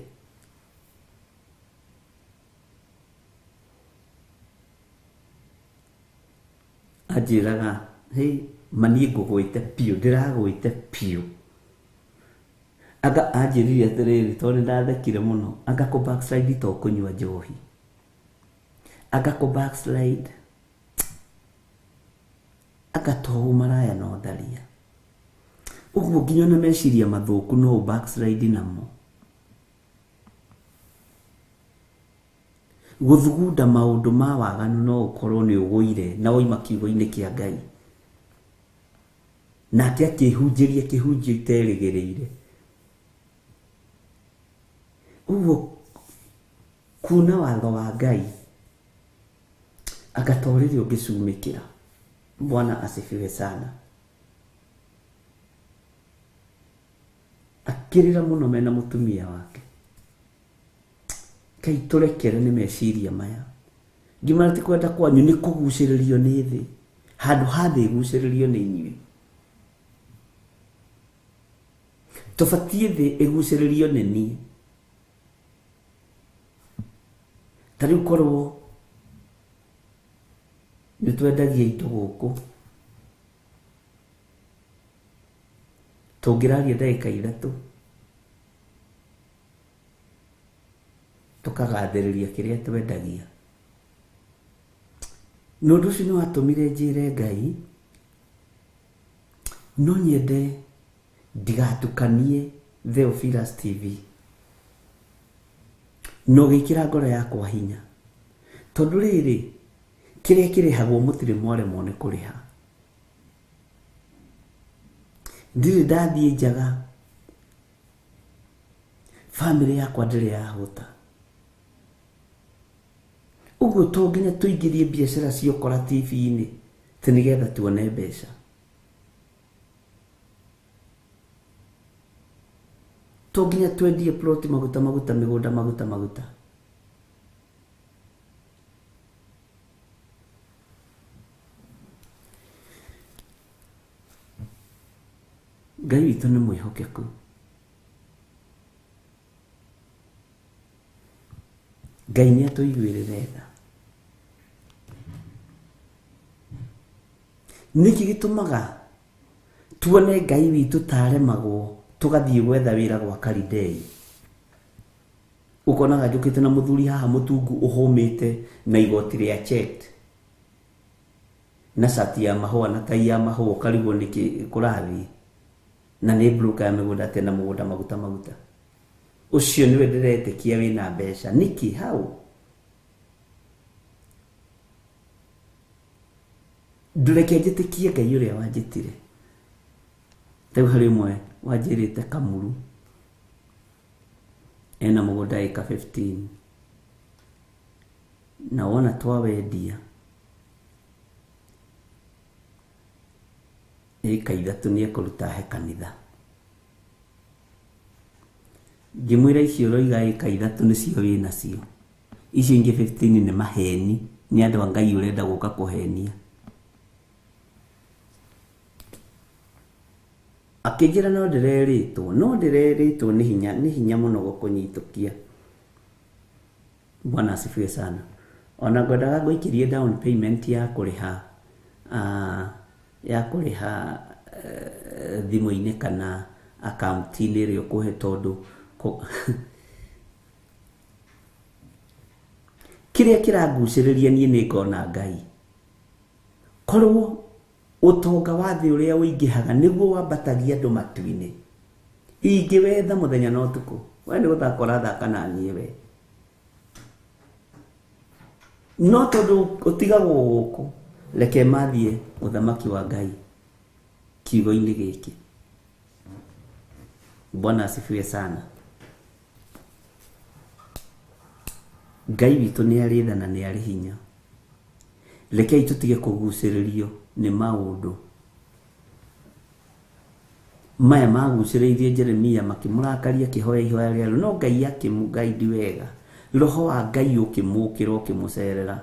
Anjĩraga, hĩ, ma niĩ ngũgwĩte biũ, ndĩragwĩte biũ. Anga anjĩrire atĩrĩrĩ, tondũ nĩ ndathekire mũno, anga kũ backslide to kũnyua njohi, anga kũ backslide, anga to ũmaraya na ũtharia. Ũguo nginya ona meciria mathũku no ũ backslide namo. Gũthugunda maũndũ ma waganu no ũkorwo nĩ ũgũire na woima kiugo-inĩ kĩa Ngai. Nake akĩhunjĩria kĩhunjio iterĩgĩrĩire. Ũguo Kuna watho wa Ngai anga to rĩrĩ ũngĩcumĩkĩra. Bwana asifiwe sana. Akĩrĩra mũno mena mũtumia wake. Ngai tũrekere nĩ meciria maya. Ngĩmara ti kwenda kwanyu nĩ kũgucĩrĩrio nĩ thĩ. Handũ ha thĩ ĩgucĩrĩrio nĩ inyuĩ. Tũbatiĩ thĩ ĩgucĩrĩrio nĩ niĩ. Ta rĩu korwo nĩ twendagia indo gũkũ, tũngĩraria ndagĩka 3 tũkagathĩrĩria kĩrĩa twendagia. Na ũndũ ũcio nĩ watũmire njĩre Ngai no nyende ndigatukanie Theophilus TV, na ũgĩkĩra ngoro yakwa hinya, tondũ rĩrĩ kĩrĩa kĩrĩhagwo mũtirĩ mwaremwo nĩ kũrĩha. Ndirĩ ndathiĩ njaga, bamĩrĩ yakwa ndĩrĩ yahũta. Ũguo to nginya tũingĩrie biacara cia ũkora TV-inĩ atĩ nĩgetha tuone mbeca. To nginya twendie ploti maguta maguta, mĩgũnda maguta maguta. Ngai witũ nĩ mwĩhokeku. Ngai nĩ atũiguĩrĩre tha. Nĩkĩ gĩtũmaga tuone Ngai witũ taremagwo tũgathiĩ gwetha wĩra gwa Kalidei? Ũkonaga njũkĩte na mũthuri haha mũtungu ũhũmĩte na igoti rĩa checked na cati ya mahũa na tai ya mahũa, ũkarigwo nĩkĩ kũrathiĩ, na nĩ broker ya mĩgũnda atĩ na mũgũnda maguta maguta. Ũcio nĩwe ndĩretĩkia wĩna mbeca. Nĩkĩ hau? Ndũreke njĩtĩkie Ngai ũrĩa wanjĩtire. Rĩu harĩ ũmwe wanjĩrĩte Kamuru ena mũgũnda ĩka 15, na wona twawendia ĩka 3 nĩ ekũruta he kanitha. Ngĩmwĩra icio ũroiga ĩka 3 nĩcio wĩnacio, icio ingĩ 15 nĩ maheni, nĩ andũ a Ngai ũrenda gũka kũhenia. Akĩnjĩra no ndĩrerĩtwo, no ndĩrerĩtwo nĩ hinya, nĩ hinya mũno gũkũnyitũkia. Bwana asifiwe sana. Ona ngwendaga ngũikĩrie down payment ya kũrĩha, ya kũrĩha thimũ-inĩ kana akaunti-inĩ ĩrĩa ũkũhe, tondũ kĩrĩa kĩrangucĩrĩria niĩ nĩ ngona Ngai. Korwo ũtonga wa thĩ ũrĩa ũingĩhaga nĩguo wambatagia andũ matu-inĩ, ingĩwetha mũthenya na ũtukũ. We nĩ gũthaka ũrathaka na niĩ we, no tondũ ũtigagwo gũkũ, reke mathiĩ ũthamaki wa Ngai kiugo-inĩ gĩkĩ. Bwana asifiwe sana. Ngai witũ nĩ arĩ tha na nĩ arĩ hinya. Rekei tũtige kũgucĩrĩrio nĩ maũndũ maya magucĩrĩirie Jeremia, makĩmũrakaria akĩhoya ihoya rĩarũ, no Ngai akĩmũgaidi wega. Roho wa Ngai ũkĩmũkĩra ũkĩmũcerera.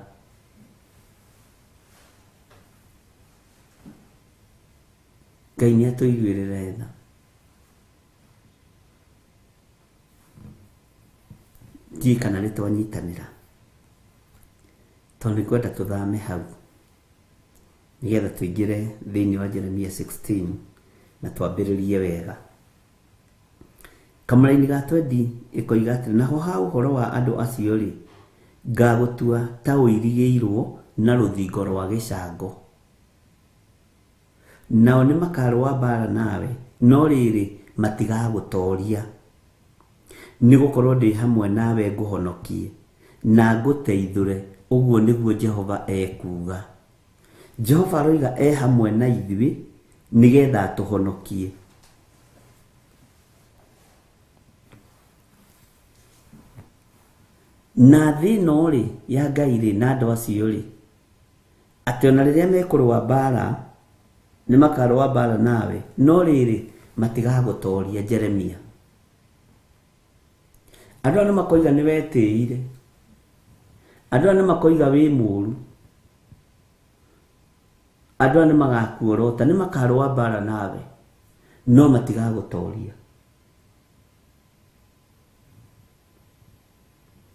Ngai nĩ atũiguĩrĩre tha. Ndiũĩ kana nĩ twanyitanĩra, tondũ nĩ ngwenda tũthame hau nĩgetha tũingĩre thĩinĩ wa Jeremia 16 na twambĩrĩrie wega. Kamũraini ga 20 ĩkoiga atĩrĩ, naho ha ũhoro wa andũ acio rĩ, ngagũtua ta ũirigĩirwo na rũthingo rwa gĩcango, nao nĩmakarũa mbaara nawe, no rĩrĩ matigagũtooria, nĩgũkorwo ndĩ hamwe nawe ngũhonokie na ngũteithũre, ũguo nĩguo Jehova ekuuga. Jehova aroiga e hamwe na ithuĩ nĩgetha atũhonokie. Na thĩ ĩno rĩ ya Ngai rĩ na andũ acio rĩ, atĩ ona rĩrĩa mekũrũa mbara nĩ makarũa mbara nawe, no rĩrĩ matigagũtoria Jeremia. Andũ aya nĩ makoiga nĩ wetĩire, andũ aya nĩ makoiga wĩ mũũru, andũ aya nĩ magakuorota, nĩ makarũa mbara nawe, no matigagũtoria.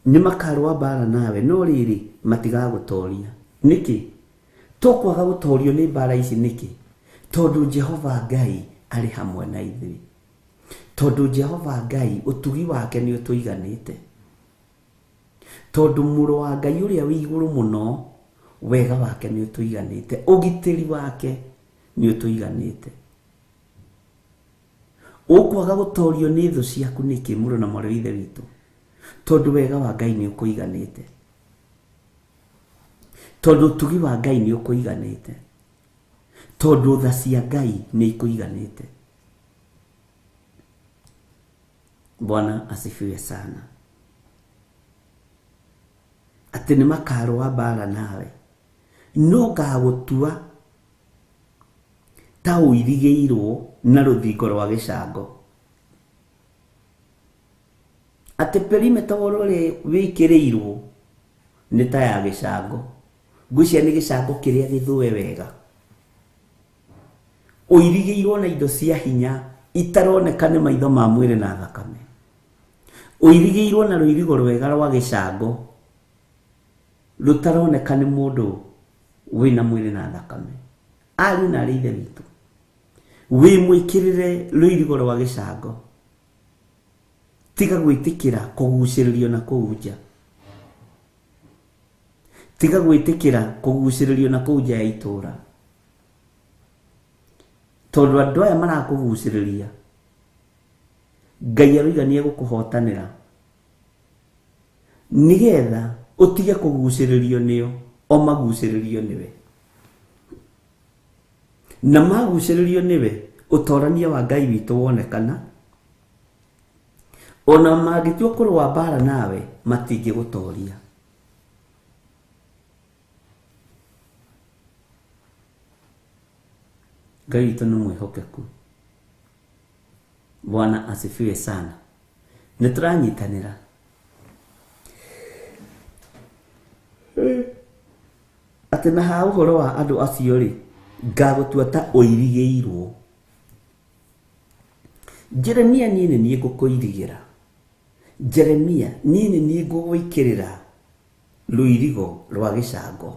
Nĩ makarũa mbara nawe, no rĩrĩ matigagũtoria. Nĩkĩ? Tũkwaga gũtorio nĩ mbara ici nĩkĩ? Tondũ Jehova Ngai arĩ hamwe na ithuĩ. Tondũ Jehova Ngai ũtugi wake nĩ ũtũiganĩte. Tondũ mũrũ wa Ngai ũrĩa wĩ igũrũ mũno wega wake nĩ ũtũiganĩte, ũgitĩri wake nĩ ũtũiganĩte. Ũkwaga gũtorio nĩ thũ ciaku nĩkĩ, mũrũ na mwarĩ wa Ithe witũ? Tondũ wega wa Ngai nĩ ũkũiganĩte. Tondũ ũtugi wa Ngai nĩ ũkũiganĩte. Tondũ tha cia Ngai nĩ ikũiganĩte. Bwana asifiwe sana. Atĩ nĩ makarũa mbara nawe, no ngagũtua ta ũirigĩirwo na rũthingo rwa gĩcango. Atĩ perimeter rũrĩa wĩkĩrĩirwo nĩ ta ya gĩcango. Ngwĩciria nĩ gĩcango kĩrĩa gĩthũe wega. Ũirigĩirwo na indo cia hinya itaroneka nĩ maitho ma mwĩrĩ na thakame. Ũirigĩirwo na rũirigo rwega rwa gĩcango rũtaroneka nĩ mũndũ wĩna mwĩrĩ na thakame. Ariũ na arĩ Ithe witũ, wĩ mwĩkĩrĩre rũirigo rwa gĩcango. Tiga gwĩtĩkĩra kũgucĩrĩrio na kũu nja. Tiga gwĩtĩkĩra kũgucĩrĩrio na kũu nja ya itũũra. Tondũ andũ aya marakũgucĩrĩria, Ngai aroiga nĩ egũkũhotanĩra nĩgetha ũtige kũgucĩrĩrio nĩo, o magucĩrĩrio nĩwe. Na magucĩrĩrio nĩwe, ũtorania wa Ngai witũ wonekana. Ona mangĩtua kũrũa mbara nawe, matingĩgũtoria. Ngai witũ nĩ mwĩhokeku. Bwana asifiwe sana. Nĩ tũranyitanĩra. Atĩ na ha ũhoro wa andũ acio rĩ, ngagũtua ta ũirigĩirwo. Jeremia, niĩ nĩ niĩ ngũkũirigĩra. Jeremia, niĩ nĩ niĩ ngũgwĩkĩrĩra rũirigo rwa gĩcango.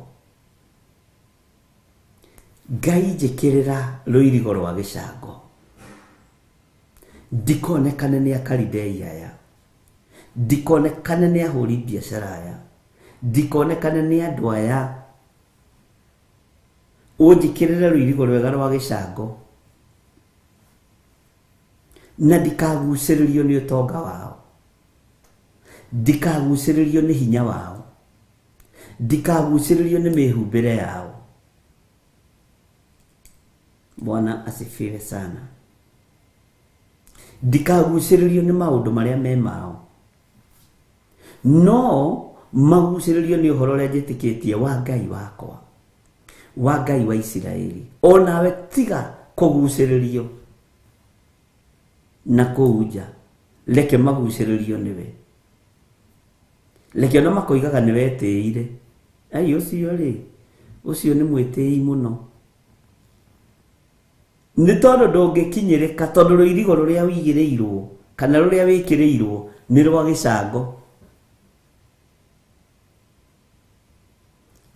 Ngai njĩkĩrĩra rũirigo rwa gĩcango. Ndikonekane nĩ Akalidei aya. Ndikonekane nĩ ahũri biacara aya. Ndikonekane nĩ andũ aya. Ũnjĩkĩrĩre rũirigo rwega rwa gĩcango. Na ndikagucĩrĩrio nĩ ũtonga wao. Ndikagucĩrĩrio nĩ hinya wao. Ndikagucĩrĩrio nĩ mĩhumbĩre yao. Bwana asifiwe sana. Ndikagucĩrĩrio nĩ maũndũ marĩa me mao. No magucĩrĩrio nĩ ũhoro ũrĩa njĩtĩkĩtie wa Ngai wakwa, wa Ngai wa Isiraeli. Onawe tiga kũgucĩrĩrio na kũu nja, reke magucĩrĩrio nĩwe. Reke ona makoigaga nĩ wetĩire. Ai, ũcio rĩ, ũcio nĩ mwĩtĩi mũno. Nĩ tondũ ndũngĩkinyĩrĩka, tondũ rũirigo rũrĩa ũigĩrĩirwo kana rũrĩa wĩkĩrĩirwo nĩ rwa gĩcango.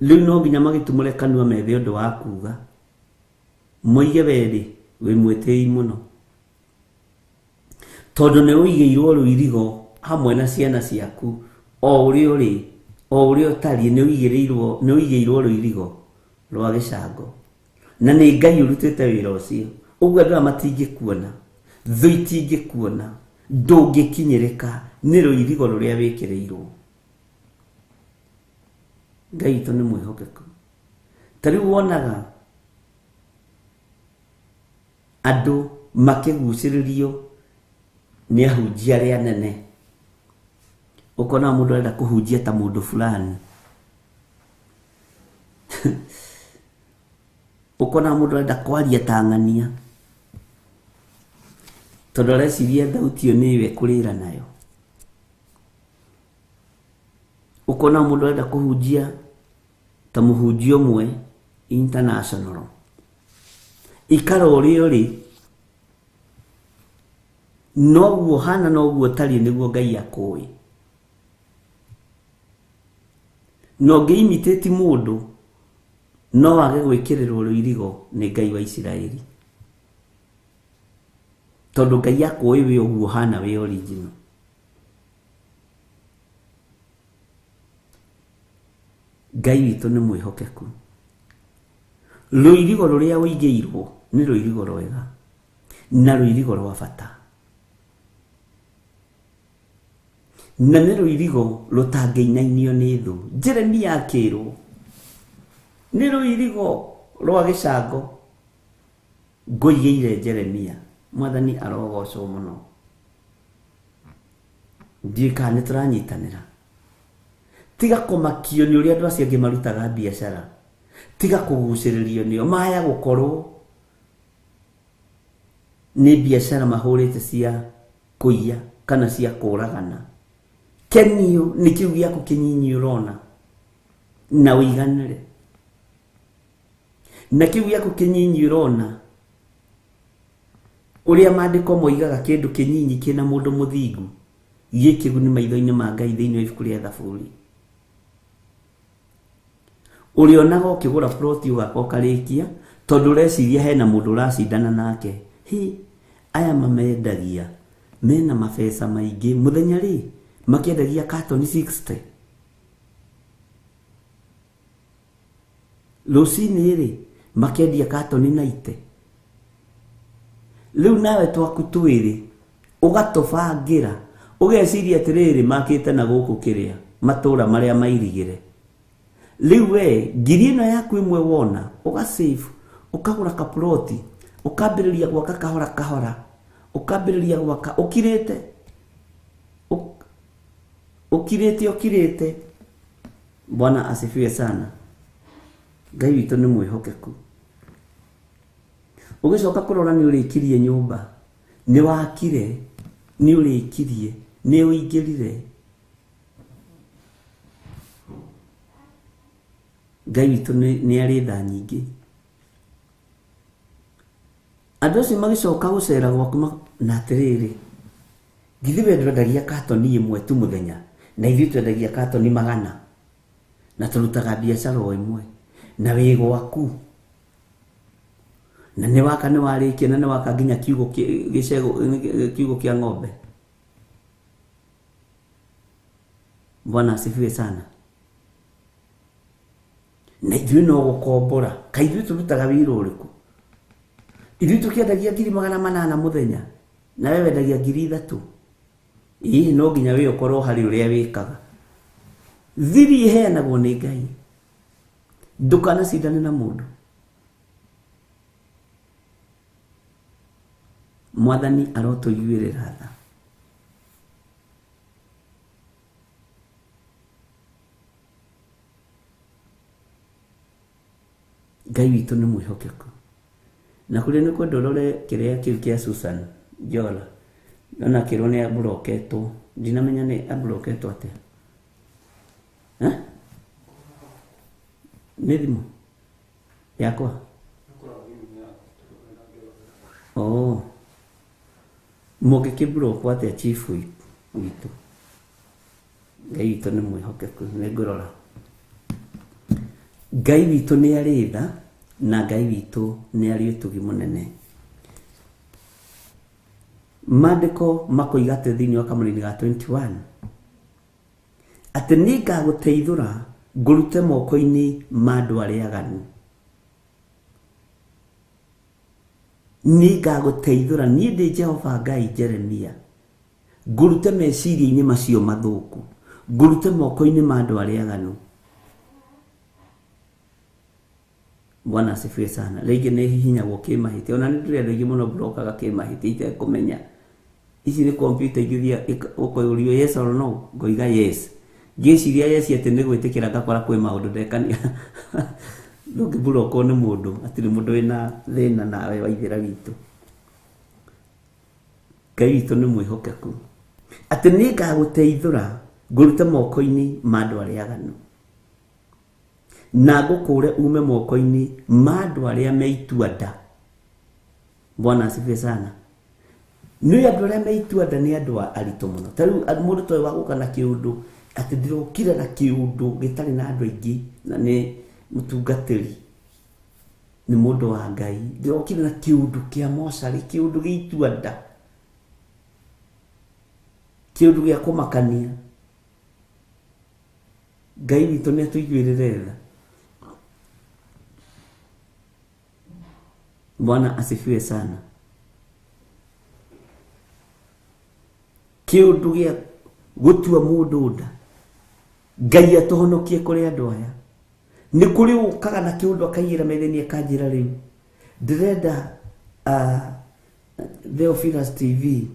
Rĩu no nginya magĩtumũre kanua methe ũndũ wa kuga, moige we rĩ, wĩ mwĩtĩi mũno. Tondũ nĩ ũigĩirwo rũirigo hamwe na ciana ciaku, o ũrĩa ũrĩ, o ũrĩa ũtariĩ, nĩ ũigĩirwo rũirigo rwa gĩcango. Na nĩ Ngai ũrutĩte wĩra ũcio. Ũguo andũ aya matingĩkuona, thũ itingĩkuona, ndũngĩkinyĩrĩka nĩ rũirigo rũrĩa wĩkĩrĩirwo. Ngai witũ nĩ mwĩhokeku. Ta rĩu wonaga andũ makĩgucĩrĩrio nĩ ahunjia arĩa anene. Ũkona mũndũ arenda kũhunjia ta mũndũ fulani. Ũkona mũndũ arenda kwaria ta ng'ania, tondũ areciria thauti ĩyo nĩyo ekũrĩra nayo. Ũkona mũndũ arenda kũhunjia ta mũhunjia ũmwe international. Ikara ũrĩa ũrĩ, noguo hana noguo ũtariĩ nĩguo Ngai akũĩ. Na ũngĩ imitate mũndũ no wage gwĩkĩrĩrwo rũirigo nĩ Ngai wa Isiraeli, tondũ Ngai akũĩ wĩ ũguo hana wĩ original. Ngai witũ nĩ mwĩhokeku. Rũirigo rũrĩa ũigĩirwo nĩ rũirigo rwega na rũirigo rwa bata, na nĩ rũirigo rũtangĩinainio nĩ thũ. Jeremia akĩrwo nĩ rũirigo rwa gĩcango ngũigĩire Jeremia. Mwathani arogocwo mũno. Ndiũĩ kana nĩ tũranyitanĩra. Tiga kũmakio nĩ ũrĩa andũ acio angĩ marutaga biacara, tiga kũgucĩrĩrio nĩo. Maya gũkorwo nĩ biacara mahũrĩte cia kũiya kana cia kũragana. Kenio nĩ kĩu gĩaku kĩnyinyi ũrona na ũiganĩre na kĩu gĩaku kĩnyinyi ũrona. Ũrĩa maandĩko moigaga kĩndũ kĩnyinyi kĩna mũndũ mũthingu gĩ kĩguni maitho-inĩ ma Ngai thĩinĩ wa ibuku rĩa Thaburi. Ũrĩonaga ũkĩgũra ploti ũgaka ũkarĩkia, tondũ ũreciria hena mũndũ ũracindana nake. Hi, aya mamendagia mena mabeca maingĩ, mũthenya rĩ makĩendagia katoni 60, rũcinĩ rĩ makendia katoni 90. Rĩu nawe twaku twĩrĩ ũgatũbangĩra, ũgeciria atĩrĩrĩ makĩte na gũkũ kĩrĩa matũra marĩa mairigĩre. Rĩu we ngiri ĩno yaku ĩmwe wona ũgasave, ũkagũra kaploti, ũkambĩrĩria gwaka kahora kahora, ũkambĩrĩria gwaka ũkirĩte ũkirĩte ũkirĩte. Bwana asifiwe sana. Ngai witũ nĩ mwĩhokeku. Ũgĩcoka kũrora nĩ ũrĩkirie nyũmba, nĩ wakire, nĩ ũrĩkirie, nĩ ũingĩrire. Ngai witũ nĩ arĩ tha nyingĩ. Andũ acio magĩcoka gũcera gwaku na atĩrĩrĩ, githĩ we ndwendagia katoni ĩmwe tu mũthenya, na ithuĩ twendagia katoni 100, na tũrutaga biacara o ĩmwe, na wĩ gwaku, na nĩ waka nĩ warĩkia, na nĩ waka nginya kiugũ gĩcegũ, kiugũ kĩa ng'ombe. Bwana asifiwe sana. Na ithuĩ no gũkombora, kaĩ ithuĩ tũrutaga wĩra ũrĩkũ? Ithuĩ tũkĩendagia ngiri 800 mũthenya, na we wendagia ngiri 3. Ĩĩ, no nginya we ũkorwo harĩ ũrĩa wĩkaga. Thiri ĩheanagwo nĩ Ngai. Ndũkanacindane na mũndũ. Mwathani arotũiguĩrĩra tha. Ngai witũ nĩ mwĩhokeku. Na kũrĩa nĩ kwenda ũrore kĩrĩa kĩu kĩa Susan Jola. Nona kĩrwo nĩ abroketwo. Ndinamenya nĩ abroketwo atĩa. Nĩ thimũ yakwa? Oh. Mũngĩkĩbrokwo atĩa chief witũ? Ngai witũ nĩ mwĩhokeku, nĩ ngũrora. Ngai witũ nĩ arĩ tha, na Ngai witũ nĩ arĩ ũtugi mũnene. Maandĩko makoiga atĩ thĩinĩ wa kamũraini ga 21 atĩ nĩ ngagũteithũra ngũrute moko-inĩ ma andũ arĩa aganu. Nĩ ngagũteithũra niĩ ndĩ Jehova Ngai Jeremia, ngũrute meciria-inĩ macio mathũku, ngũrute moko-inĩ ma andũ arĩa aganu. Bwana asifiwe sana. Rĩngĩ nĩ hihinyagwo kĩmahĩtia, ona nĩ ndĩrĩ andũ aingĩ mũno mburokaga kĩmahĩtia itekũmenya. Ici nĩ kompiuta ingĩthiĩ ũkorio yes or no, ngoiga yes. Ngĩciria yes atĩ nĩ gwĩtĩkĩra ngakora kwĩ maũndũ ndekania. Ndũngĩmburokwo nĩ mũndũ, hatirĩ mũndũ wĩna thĩna nawe wa ithera witũ. Ngai witũ nĩ mwĩhokeku. Atĩ nĩ ngagũteithũra ngũrute moko-inĩ ma andũ arĩa aganu. Na ngũkũre ume moko-inĩ ma andũ arĩa me itua nda. Bwana asifiwe sana. Nĩ andũ arĩa me itua nda nĩ andũ aritũ mũno. Ta rĩu mũndũ ta ũyũ wa gũka na kĩũndũ atĩ ndĩrokire na kĩũndũ gĩtarĩ na andũ aingĩ na nĩ mũtungatĩri, nĩ mũndũ wa Ngai. Ndĩrokire na kĩũndũ kĩa mocarĩ, kĩũndũ gĩa itua nda, kĩũndũ gĩa kũmakania. Ngai witũ nĩ atũiguĩrĩre tha. Bwana asifiwe sana. Kĩũndũ gĩa gũtua mũndũ nda, Ngai atũhonokie kũrĩ andũ aya. Nĩ kũrĩ ũkaga na kĩũndũ akaigĩra metha-inĩ akanjĩra rĩu ndĩrenda Theophilus TV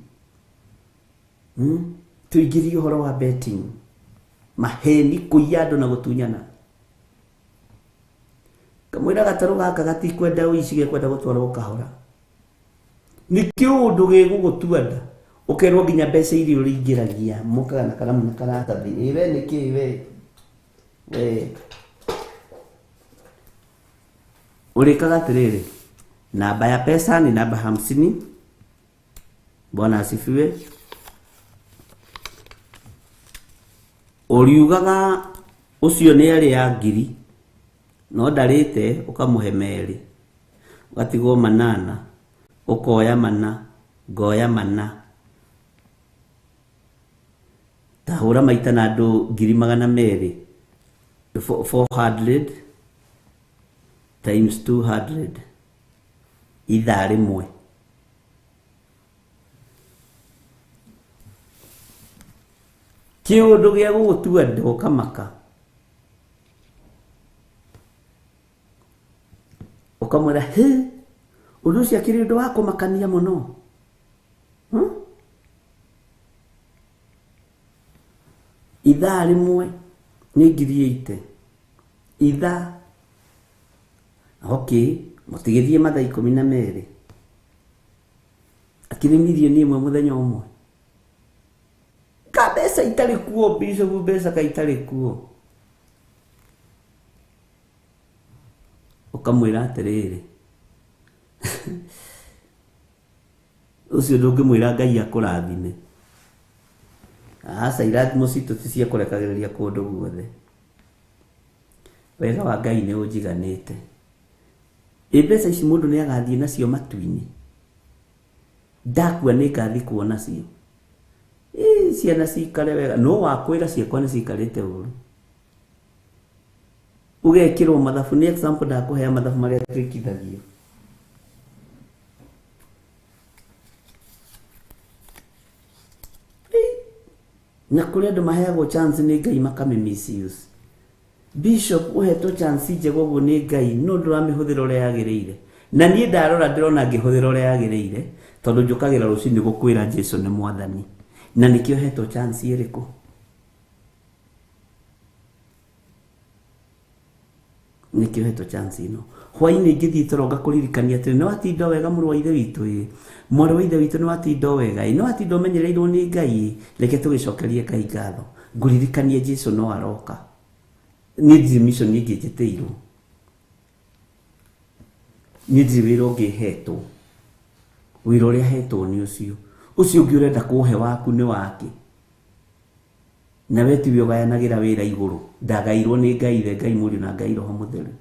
tũingĩrie ũhoro wa betting, maheni, kũiya andũ na gũtunyana. Kamwĩra gatarũ gaka gatikwenda ũici, gekwenda gũtwarwo kahora. Nĩ kĩũndũ gĩgũgũtua nda, ũkerwo nginya mbeca iria ũrĩingĩragia mokaga na karamu na karatathi. Ĩ we nĩ kĩ we? We ũrĩkaga atĩrĩrĩ, namba ya pesa ni namba 50. Bwana asifiwe. Ũriugaga ũcio nĩ arĩ ya ngiri no ndarĩte, ũkamũhe merĩ, ũgatigwo manana, ũkoya mana, ngoya mana. Ta hũra maita na andũ ngiri magana merĩ, 400 times 200, ithaa rĩmwe. Kĩũndũ gĩa gũgũtua nda ũkamaka, ũkamwĩra hĩ, ũndũ ũcio akĩrĩ ũndũ wa kũmakania mũno. Ithaa rĩmwe nĩ ngiri ĩite. Ithaa. Okay, mũtigĩthiĩ mathaa 12. Akĩrĩ mirioni ĩmwe mũthenya ũmwe. Ka mbeca itarĩ kuo, bishop, mbeca ka itarĩ kuo. Ũkamwĩra atĩrĩrĩ, ũcio ndũngĩmwĩra Ngai akũrathime. Aca, irathimo citũ ti cia kũrekagĩrĩria kũndũ guothe. Wega wa Ngai nĩ ũnjiganĩte. Ĩ mbeca ici mũndũ nĩ agathiĩ nacio matu-inĩ. Ndakua nĩ ngathiĩ kuona cio. Ĩ ciana cikare wega, no wakwĩra ciakwa nĩ cikarĩte ũru. Ũgekĩrwo mathabu, nĩ example ndakũhea mathabu marĩa twĩkithagio. Na kũrĩ andũ maheagwo chance nĩ Ngai makamĩ misuse. Bishop ũhetwo chance njega ũguo nĩ Ngai, no ndũramĩhũthĩra ũrĩa yagĩrĩire. Na niĩ ndarora ndĩrona ngĩhũthĩra ũrĩa yagĩrĩire, tondũ njũkagĩra rũcinĩ gũkwĩra Jesu nĩ mwathani. Na nĩkĩo hetwo chance ĩrĩkũ? Nĩkĩo hetwo chance ĩno. Hwaĩ-inĩ ingĩthiĩ toro ngakũririkania atĩrĩ, nĩ watinda wega mũrũ wa ithe witũ ĩ, mwarĩ wa ithe witũ nĩ watinda wega ĩ, nĩ watinda ũmenyereirwo nĩ Ngai ĩ, reke tũgĩcokerie Ngai ngatho. Ngũririkanie Jesu no aroka. Niĩ ndirĩ mission ĩngĩ njĩtĩirwo. Niĩ ndirĩ wĩra ũngĩ hetwo. Wĩra ũrĩa hetwo nĩ ũcio. Ũcio ũngĩ ũrenda kũhe waku nĩ wake. Na we tiwe ũgayanagĩra wĩra igũrũ. Ndagairwo nĩ Ngai Ithe, Ngai Mũriũ na Ngai Roho Mũtheru.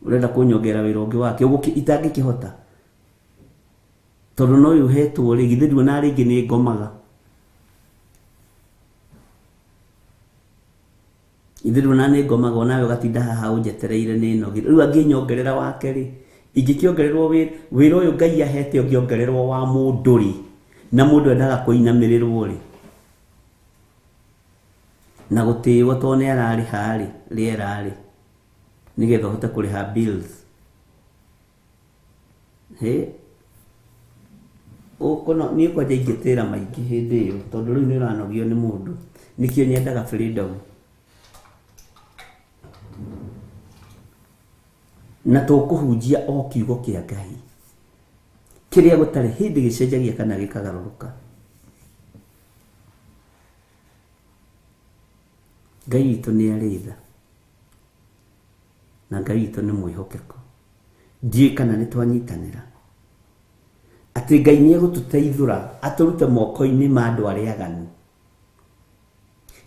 Ũrenda kũnyongerera wĩra ũngĩ wake itangĩkĩhota. Tondũ no ũyũ ũhetwo rĩ, githĩ nduona rĩngĩ nĩ ngomaga. Ithe nduona nĩ ngomaga, onawe ũgatinda haha ũnjetereire nĩ nogire. Rĩu angĩnyongerera wake rĩ, ingĩkĩongererwo wĩra ũyũ Ngai ahete ũngĩongererwo wa mũndũ rĩ, na mũndũ endaga kũinamĩrĩrwo rĩ, na gũtĩĩo tondũ nĩ ararĩha rĩ, rĩera rĩ, nĩgetha ũhote kũrĩha bills. Hĩ? Ũkono niĩ kwanja ingĩtĩra maingĩ hĩndĩ ĩyo tondũ rĩu nĩ ũranogio nĩ mũndũ. Nĩkĩo nyendaga freedom. Na tũkũhunjia o kiugo kĩa Ngai kĩrĩa gũtarĩ hĩndĩ gĩcenjagia kana gĩkagarũrũka. Ngai witũ nĩ arĩ tha na Ngai witũ nĩ mwĩhokeku. Ndiũĩ kana nĩ twanyitanĩra atĩ Ngai nĩ egũtũteithũra atũrute moko-inĩ ma andũ arĩa aganu.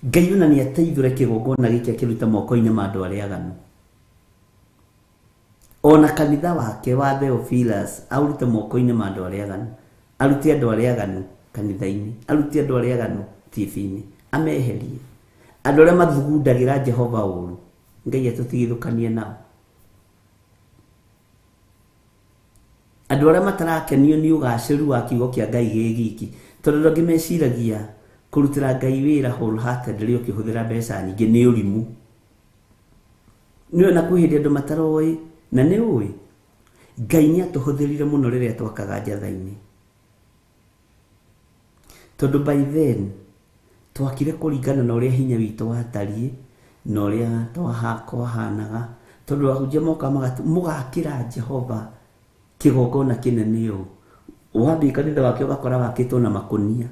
Ngai ona nĩ ateithũre kĩgongona gĩkĩ akĩrute moko-inĩ ma andũ arĩa aganu. Ona kanitha wake wa Theophilus aurute moko-inĩ ma andũ arĩa aganu, arute andũ arĩa aganu kanitha-inĩ, arute andũ arĩa aganu TV-inĩ, ameherie andũ arĩa mathugundagĩra Jehova ũru. Ngai atũtigithũkanie nao. Andũ arĩa matarakenio nĩ ũgacĩru wa kiugo kĩa Ngai gĩ giki, tondũ andũ angĩ meciragia kũrutĩra Ngai wĩra wholeheartedly ũkĩhũthĩra mbeca nyingĩ nĩ ũrimũ. Nĩ na kwĩ hĩndĩ andũ mataroĩ, na nĩ ũĩ Ngai nĩ atũhũthĩrire mũno rĩrĩa twakaga njatha-inĩ, tondũ by then twakire kũringana na ũrĩa hinya witũ watariĩ na ũrĩa kwahanaga, tondũ ahunjia moka mũgakĩra Jehova kĩgongona kĩnene ũũ. Wathiĩ kanitha wake ũgakora wakĩtwo na makũnia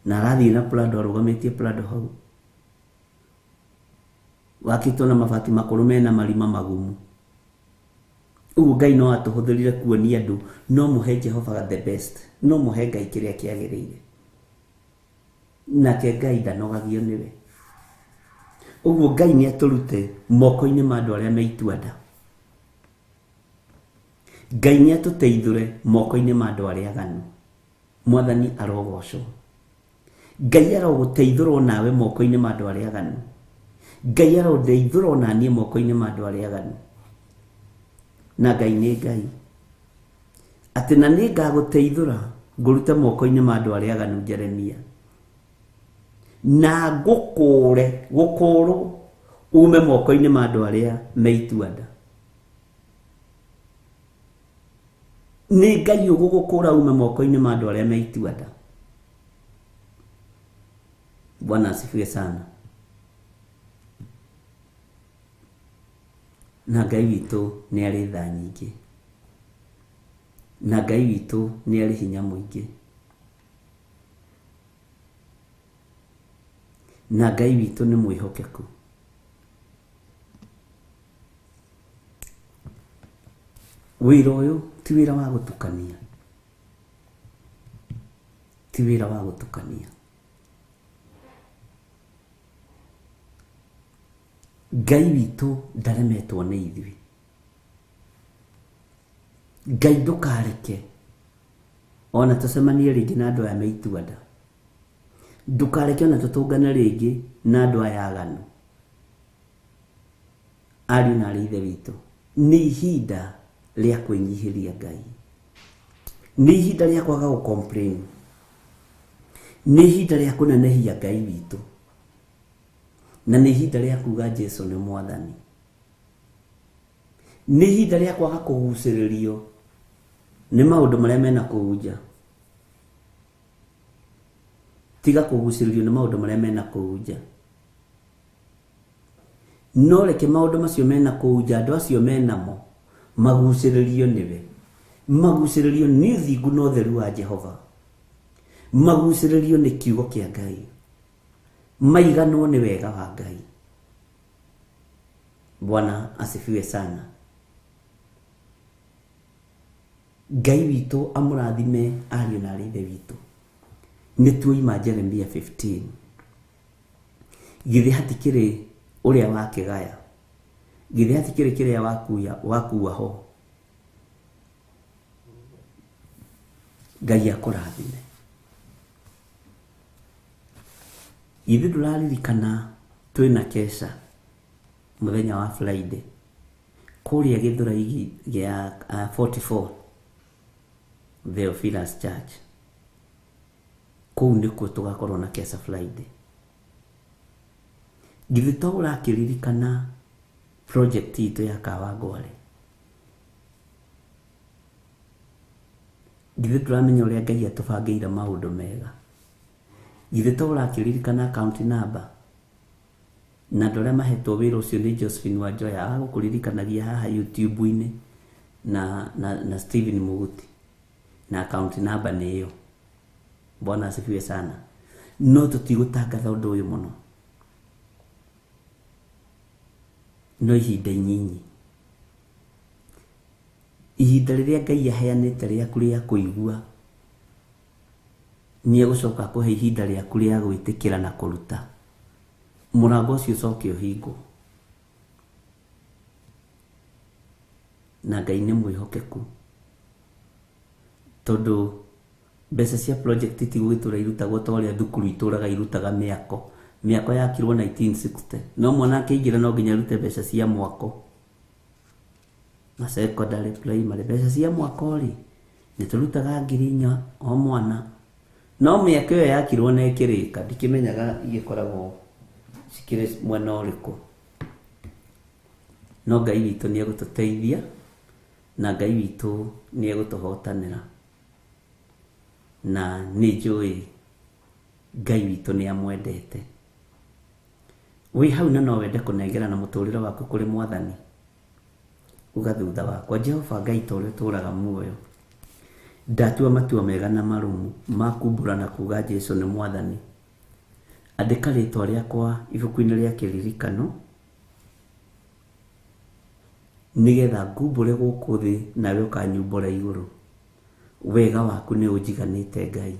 na arathiĩ na Prado, arũgamĩtie Prado hau, wakĩtwo na mabati makũrũ mena marima magumu. Ũguo Ngai no atũhũthĩrire kuonia andũ no mũhe Jehova the best, no mũhe Ngai kĩrĩa kĩagĩrĩire, nake Ngai ndanogagio nĩwe. Ũguo Ngai nĩ atũrute moko-inĩ ma andũ arĩa me itua-nda. Ngai nĩ atũteithũre moko-inĩ ma andũ arĩa aganu. Mwathani arogocwo. Ngai arogũteithũra nawe moko-inĩ ma andũ arĩa aganu. Ngai arondeithũra na niĩ moko-inĩ ma andũ arĩa aganu. Na Ngai nĩ Ngai atĩ na nĩ ngagũteithũra ngũrute moko-inĩ ma andũ arĩa aganu, Jeremia, na ngũkũũre gũkũũrwo ume moko-inĩ ma andũ arĩa me itua-nda. Nĩ Ngai ũgũgũkũũra ume moko-inĩ ma andũ arĩa me itua-nda. Bwana asifiwe sana. Na Ngai witũ nĩ arĩ tha nyingĩ, na Ngai witũ nĩ arĩ hinya mũingĩ, na Ngai witũ nĩ mwĩhokeku. Wĩra ũyũ ti wĩra wa gũtukania, ti wĩra wa gũtukania. Ngai witũ ndaremetwo nĩ ithuĩ. Ngai ndũkareke ona tũcemanie rĩngĩ na andũ aya me itua-nda, ndũkareke ona tũtũngane rĩngĩ na andũ aya aganu. Ariũ na arĩ Ithe witũ, nĩ ihinda rĩa kwĩnyihĩria Ngai, nĩ ihinda rĩa kwaga gũ complain, nĩ ihinda rĩa kũnenehia Ngai witũ, na nĩ ihinda rĩa kuga Jesu nĩ Mwathani, nĩ ihinda rĩa kwaga kũgucĩrĩrio nĩ maũndũ marĩa mena kũu nja. Tiga kũgucĩrĩrio nĩ maũndũ marĩa mena kũu nja, no reke maũndũ macio mena kũu nja, andũ acio menamo magucĩrĩrio nĩwe, magucĩrĩrio nĩ ũthingu na ũtheru wa Jehova, magucĩrĩrio nĩ kiugo kĩa Ngai, maiganwo nĩ wega wa Ngai. Bwana asifiwe sana. Ngai witũ amũrathime ariũ na arĩ Ithe witũ. Nĩ tuoima Jeremia 15. Githĩ hatikĩrĩ ũrĩa wakĩgaya, githĩ hatikĩrĩ kĩrĩa wakua ho. Ngai akũrathime. Githĩ ndũraririkana twĩna kesha mũthenya wa Friday kũrĩa Gĩthũrai gĩa 44 Theophilus Church. Kũu nĩkuo tũgakorwo na kesha Friday. Githĩ to ũrakĩririkana project itũ ya Kawangware? Githĩ ndũramenya ũrĩa Ngai atũbangĩire maũndũ mega? Githĩ to ũrakĩririkana account number? Na andũ arĩa mahetwo wĩra ũcio nĩ Josephine Wanjoya agũkũririkanagia haha YouTube-inĩ na Stephen Muguti, na account number nĩ ĩyo. Bwana asifiwe sana. No tũtigũtangatha ũndũ ũyũ mũno, no ihinda inyinyi, ihinda rĩrĩa Ngai aheanĩte rĩaku rĩa kũigua, nĩ egũcoka akũhe ihinda rĩaku rĩa gwĩtĩkĩra na kũruta. Mũrango ũcio ũcoke ũhingwo. Na Ngai nĩ mwĩhokeku, tondũ mbeca cia project itigũgĩtũra irutagwo ta ũrĩa thukuru itũraga irutaga mĩako. Mĩako yakirwo 1960, no mwana akĩingĩra no nginya arute mbeca cia mwako. Na secondary, primary, mbeca cia mwako rĩ, nĩ tũrutaga 4,000 o mwana. No mĩako ĩyo yakirwo na ĩkĩrĩka, ndikĩmenyaga igĩkoragwo cikĩrĩ mwena ũrĩkũ. No Ngai witũ nĩ egũtũteithia, na Ngai witũ nĩ egũtũhotanĩra. Na nĩ njũĩ Ngai witũ nĩ amwendete. Wĩ hau na no wende kũnengerana mũtũrĩre waku kũrĩ Mwathani, uga thutha wakwa, Jehova Ngai ta ũrĩa ũtũraga muoyo, ndatua matua mega na marũmu ma kumbũra na kuga Jesu nĩ Mwathani. Andĩka rĩtwa rĩakwa ibuku-inĩ rĩa kĩririkano, nĩgetha ngumbũre gũkũ thĩ nawe ũkanyumbũra igũrũ. Wega waku nĩ ũnjiganĩte Ngai.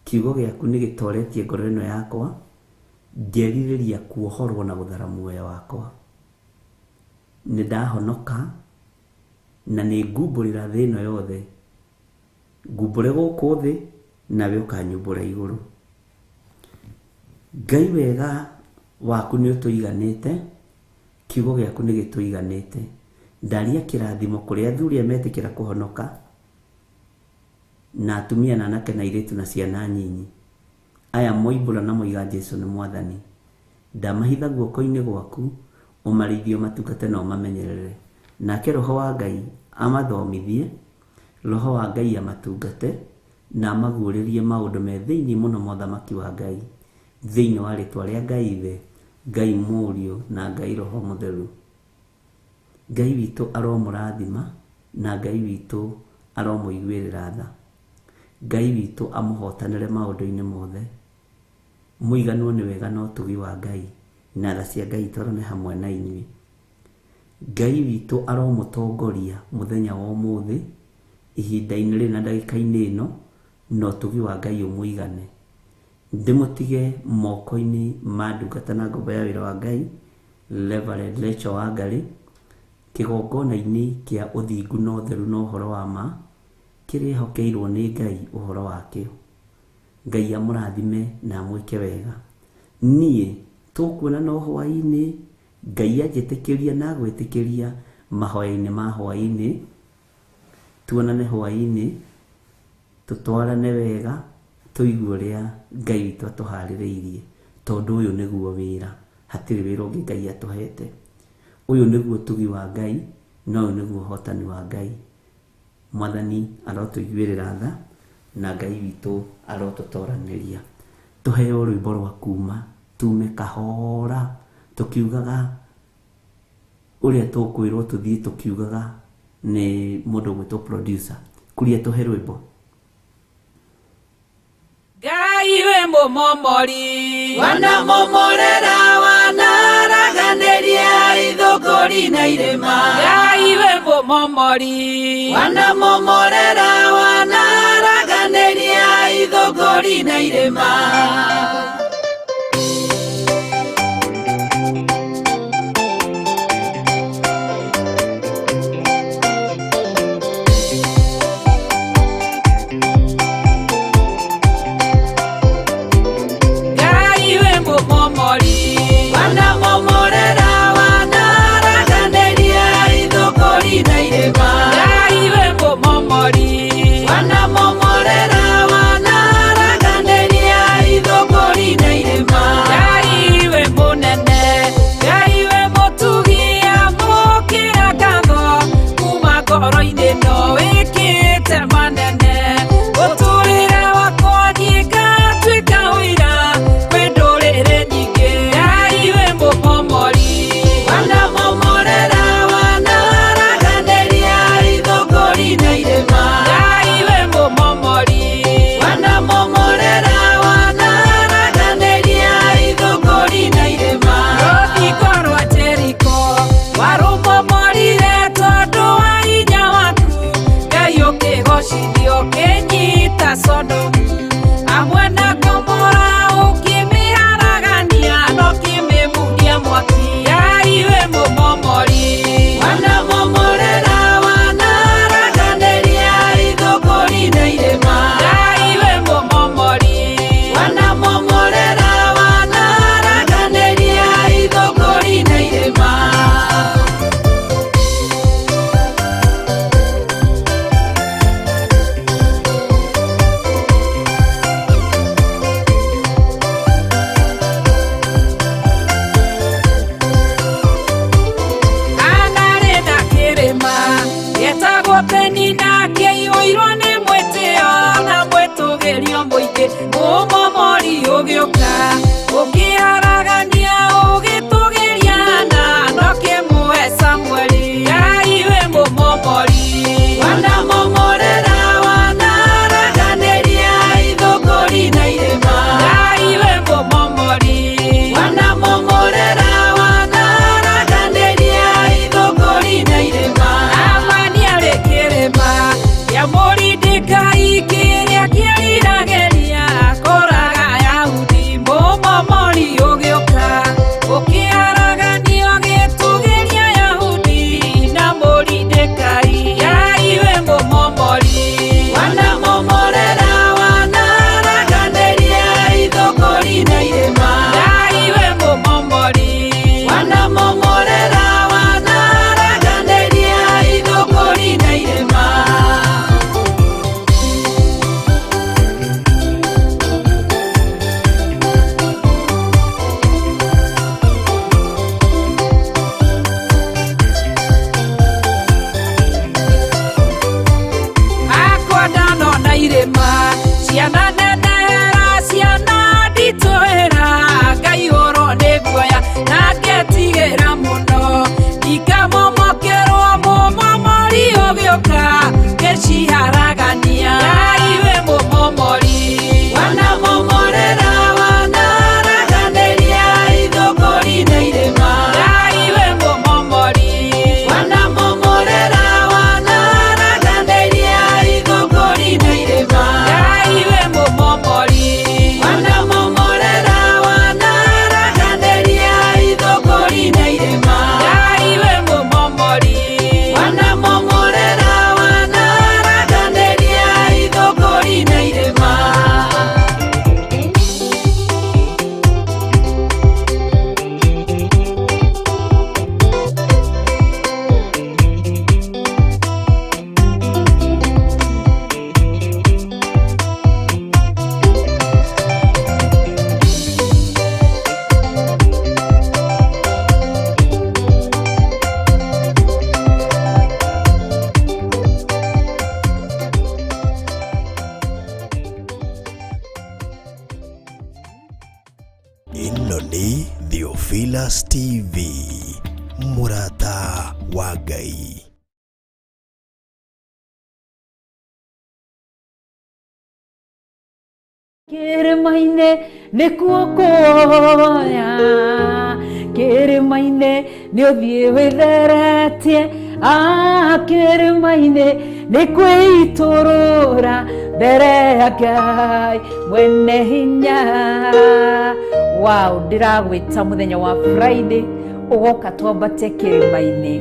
Kiugo gĩaku nĩ gĩtoretie ngoro ĩno yakwa, ngerirĩria kuohorwo na gũthara muoyo wakwa. Nĩ ndahonoka na nĩ ngumbũrĩra thĩ ĩno yothe. Ngumbũre gũkũ thĩ nawe ũkanyumbũra igũrũ. Ngai wega waku nĩ ũtũiganĩte, kiugo gĩaku nĩ gĩtũiganĩte. Ndaria kĩrathimo kũrĩ athuri arĩa metĩkĩra kũhonoka, na atumia na anake na airĩtu na ciana nyinyi. Aya moimbũra na moiga Jesu nĩ Mwathani. Ndamahitha guoko-inĩ gwaku, ũmarĩithie, ũmatungate na ũmamenyerere. Nake Roho wa Ngai amathomithie, Roho wa Ngai amatungate, na amaguũrĩrie maũndũ me thĩinĩ mũno ma ũthamaki wa Ngai. Thĩinĩ wa rĩtwa rĩa Ngai Ithe, Ngai Mũriũ na Ngai Roho Mũtheru. Ngai witũ aromũrathima, na Ngai witũ aromũiguĩrĩra tha. Ngai witũ amũhotanĩre maũndũ-inĩ mothe. Mũiganwo nĩ wega na ũtugi wa Ngai, na tha cia Ngai itwarane hamwe na inyuĩ. Ngai witũ aromũtongoria mũthenya wa ũmũthĩ, ihinda-inĩ rĩrĩ na ndagĩka-inĩ ĩno, na ũtugi wa Ngai ũmũigane. Ndĩmũtige moko-inĩ ma ndungata na ngombo ya wĩra wa Ngai, Reverend Rachel Wangari, kĩgongona-inĩ kĩa ũthingu na ũtheru na ũhoro wa ma, kĩrĩa ehokeirwo nĩ Ngai ũhoro wakĩo. Ngai amũrathime na amwĩke wega. Niĩ tũkuonana o hwaĩ-inĩ, Ngai anjĩtĩkĩria na agwĩtĩkĩria mahoya-inĩ ma hwaĩ-inĩ. Tuonane hwaĩ-inĩ, tũtwarane wega, tũigue ũrĩa Ngai witũ atũharĩrĩirie, tondũ ũyũ nĩguo wĩra, hatirĩ wĩra ũngĩ Ngai atũhete. Ũyũ nĩguo ũtugi wa Ngai, na ũyũ nĩguo ũhotani wa Ngai. Mwathani arotũiguĩrĩra tha, na Ngai witũ arotũtoranĩria. Tũheo rwĩmbo rwa kuma, tume kahora, tũkiugaga ũrĩa tũkwĩrwo tũthiĩ tũkiugaga nĩ mũndũ ũgwĩtwo producer. Kuria tũhe rwĩmbo. Ngai wĩ mũmomori, wanamomorera, wanaraganĩria ithũngũri na irĩma. Ngai wĩ mũmomori, wanamomorera, wanaraganĩria ithũngũri na irĩma. Ngai wĩ mũmomori, wanamomorera, wanaraganĩria ithũngũri na irĩma. Ngai wĩ mũmomori, wanamomorera, wanaraganĩria ithũngũri. Mũmomori. Wanamomorera wanaraganĩria ithũngũri na irĩma. Ngai wĩ mũmomori. Wanamomorera wanaraganĩria ithũngũri na irĩma. Anarĩ na kĩrĩma gĩtagwo Penina kĩiyũirwo nĩ mwĩtĩo na mwĩtũgĩrio mũingĩ. Mũmomori ũgĩũka ũkĩharagania ũgĩtũgĩria na no kĩmũhe Samueli. Ngai wĩ mũmomori. Wanamomorera wanaraganĩria ithũngũri na irĩma. Ngai wĩ mũmomori. Wanamomorera wanaraganĩria ithũngũri na irĩma. Amani arĩ kĩrĩma kĩa Mũrindikai kĩrĩa kĩriragĩria kũraga Ayahudi. Mũmomori ũgĩũka ũkĩharaganio gĩtũgĩria Ayahudi na Mũrindikai. Ngai wĩ mũmomori. Wanamomorera wanaraganĩria ithũngũri na irĩma. Ngai wĩ mũmomori. Wanamomorera wanaraganĩria ithũngũri na irĩma. Akwa ndanona irĩma ciana nenehera ciana nditũhĩra ngaihũrwo nĩ guoya na ngetigĩra mũno ikamomokerwo mũmomori ũgĩũka ngĩciharagania. Ngai wĩ mũmomori. Wanamomorera wanaraganĩria ithũngũri na irĩma. Ngai wĩ mũmomori. Wanamomorera wanaraganĩria ithũngũri na irĩma. Ngai wĩ mũmomori. Wanamomorera wanaraganĩria ithũngũri na irĩma. Ngai wĩ mũmomori. Wanamomorera wanaraganĩria ithũngũri na irĩma. Ĩno nĩ Theophilus TV, mũrata wa Ngai. Kĩrĩma-inĩ nĩkuo kuoya, kĩrĩma-inĩ nĩ ũthiĩ wĩtheretie, kĩrĩma-inĩ nĩ kwĩitũrũra mbere ya Ngai mwene hinya. Wow, ndĩragwĩta mũthenya wa Friday ũgoka twambate kĩrĩma-inĩ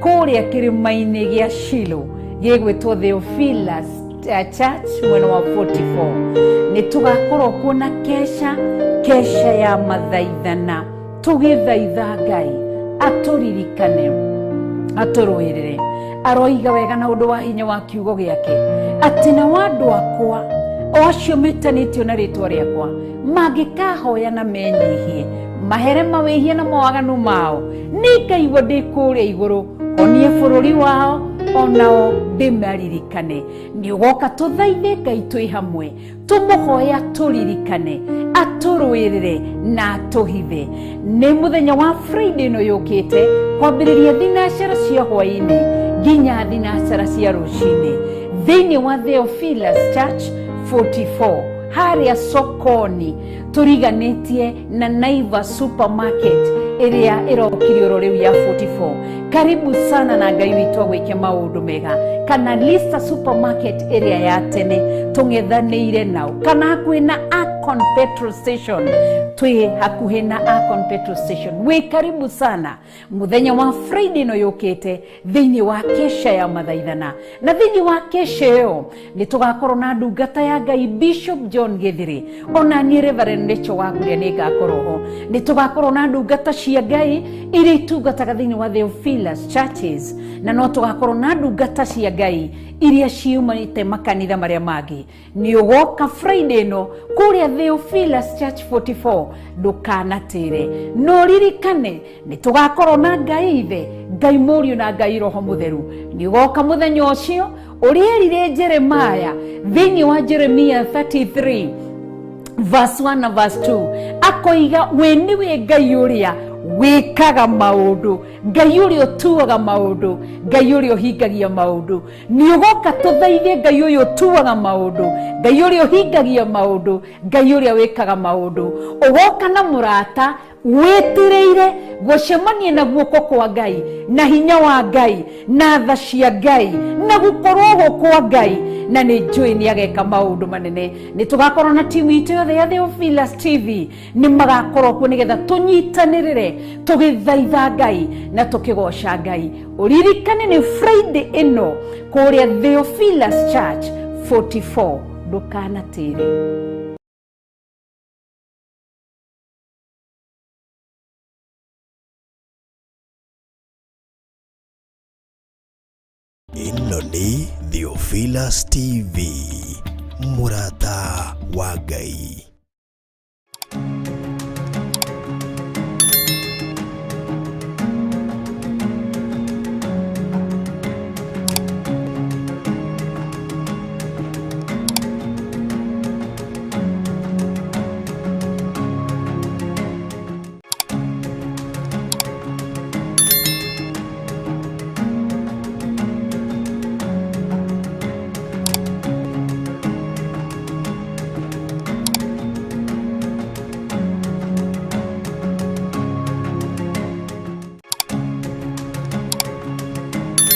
kũrĩa kĩrĩma-inĩ gĩa Shilo gĩgwĩtwo Theophilus Church mwena wa 44. Nĩ tũgakorwo kuo na kesha kesha ya mathaithana tũgĩthaitha Ngai atũririkane atũrũĩrĩre. Aroiga wega na ũndũ wa hinya wa kiugo gĩake atĩ nao andũ akwa o acio metanĩtio na rĩtwa rĩakwa mangĩkahoya na menyihie mahere mawĩhia na mawaganu mao nĩ ngaigua ndĩ kũrĩa igũrũ honie bũrũri wao onao ndĩmaririkane. Nĩ ũgoka tũthaithe Ngai twĩ hamwe tũmũhoya tũririkane atũrũĩrĩre na atũhithe. Nĩ mũthenya wa Friday ĩno yũkĩte kwambĩrĩria thinacara cia hwaĩ-inĩ nginya thinacara cia rũcinĩ thĩinĩ wa Theophilus Church 44 harĩa sokoni. Tũriganĩtie na Naivas Supermarket ĩrĩa ĩrokire oro rĩu ya 44. Karibu sana na Ngai witũ agwĩke maũndũ mega. Kana Lista Supermarket ĩrĩa ya tene tũng'ethanĩire nao, kana hakuhĩ na Akon Petrol Station, twĩ hakuhĩ na Akon Petrol Station. Wĩ karibu sana muthenya wa Friday ĩno yũkĩte thĩinĩ wa kesha ya mathaithana, na thĩinĩ wa kesha ĩyo nĩ tũgakorwo na ndungata ya Ngai Bishop John Githiri, ona niĩ Reverend Rachel Wakuria nĩ ngakorwo ho. Nĩ tũgakorwo na ndungata cia Ngai iria itungataga thĩinĩ wa Theophilus Churches, na no tũgakorwo na ndungata cia Ngai iria ciumanĩte makanitha marĩa mangĩ. Nĩ ũgoka Friday ĩno kũrĩa Theophilus Church 44, ndũkanatĩre. No ririkane nĩ tũgakorwo na Ngai Ithe, Ngai Mũriũ na Ngai Roho Mũtheru. Nĩ ũgoka mũthenya ũcio ũrĩa erire Jeremiah thĩinĩ wa Jeremiah 33 verse 1 na verse 2, akoiga we nĩwe Ngai ũrĩa wĩkaga maũndũ, Ngai ũrĩa ũtuaga maũndũ, Ngai ũrĩa ũhingagia maũndũ. Nĩ ũgoka tũthaithe Ngai ũyũ ũtuaga maũndũ, Ngai ũrĩa ũhingagia maũndũ, Ngai ũrĩa wĩkaga maũndũ. Ũgoka na mũrata wĩtirĩire gũcemania na guoko kwa Ngai na hinya wa Ngai na tha cia Ngai na gũkorwo ho kwa Ngai, na nĩ njũĩ nĩ ageka maũndũ manene. Nĩ tũgakorwo na timu itũ yothe ya Theophilus TV, nĩ magakorwo kuo nĩgetha tũnyitanĩrĩre tũgĩthaitha Ngai na tũkĩgoca Ngai. Ũririkane nĩ Friday ĩno kũrĩa Theophilus Church 44, ndũkanatĩre. Ĩno nĩ Theophilus TV, mũrata wa Ngai.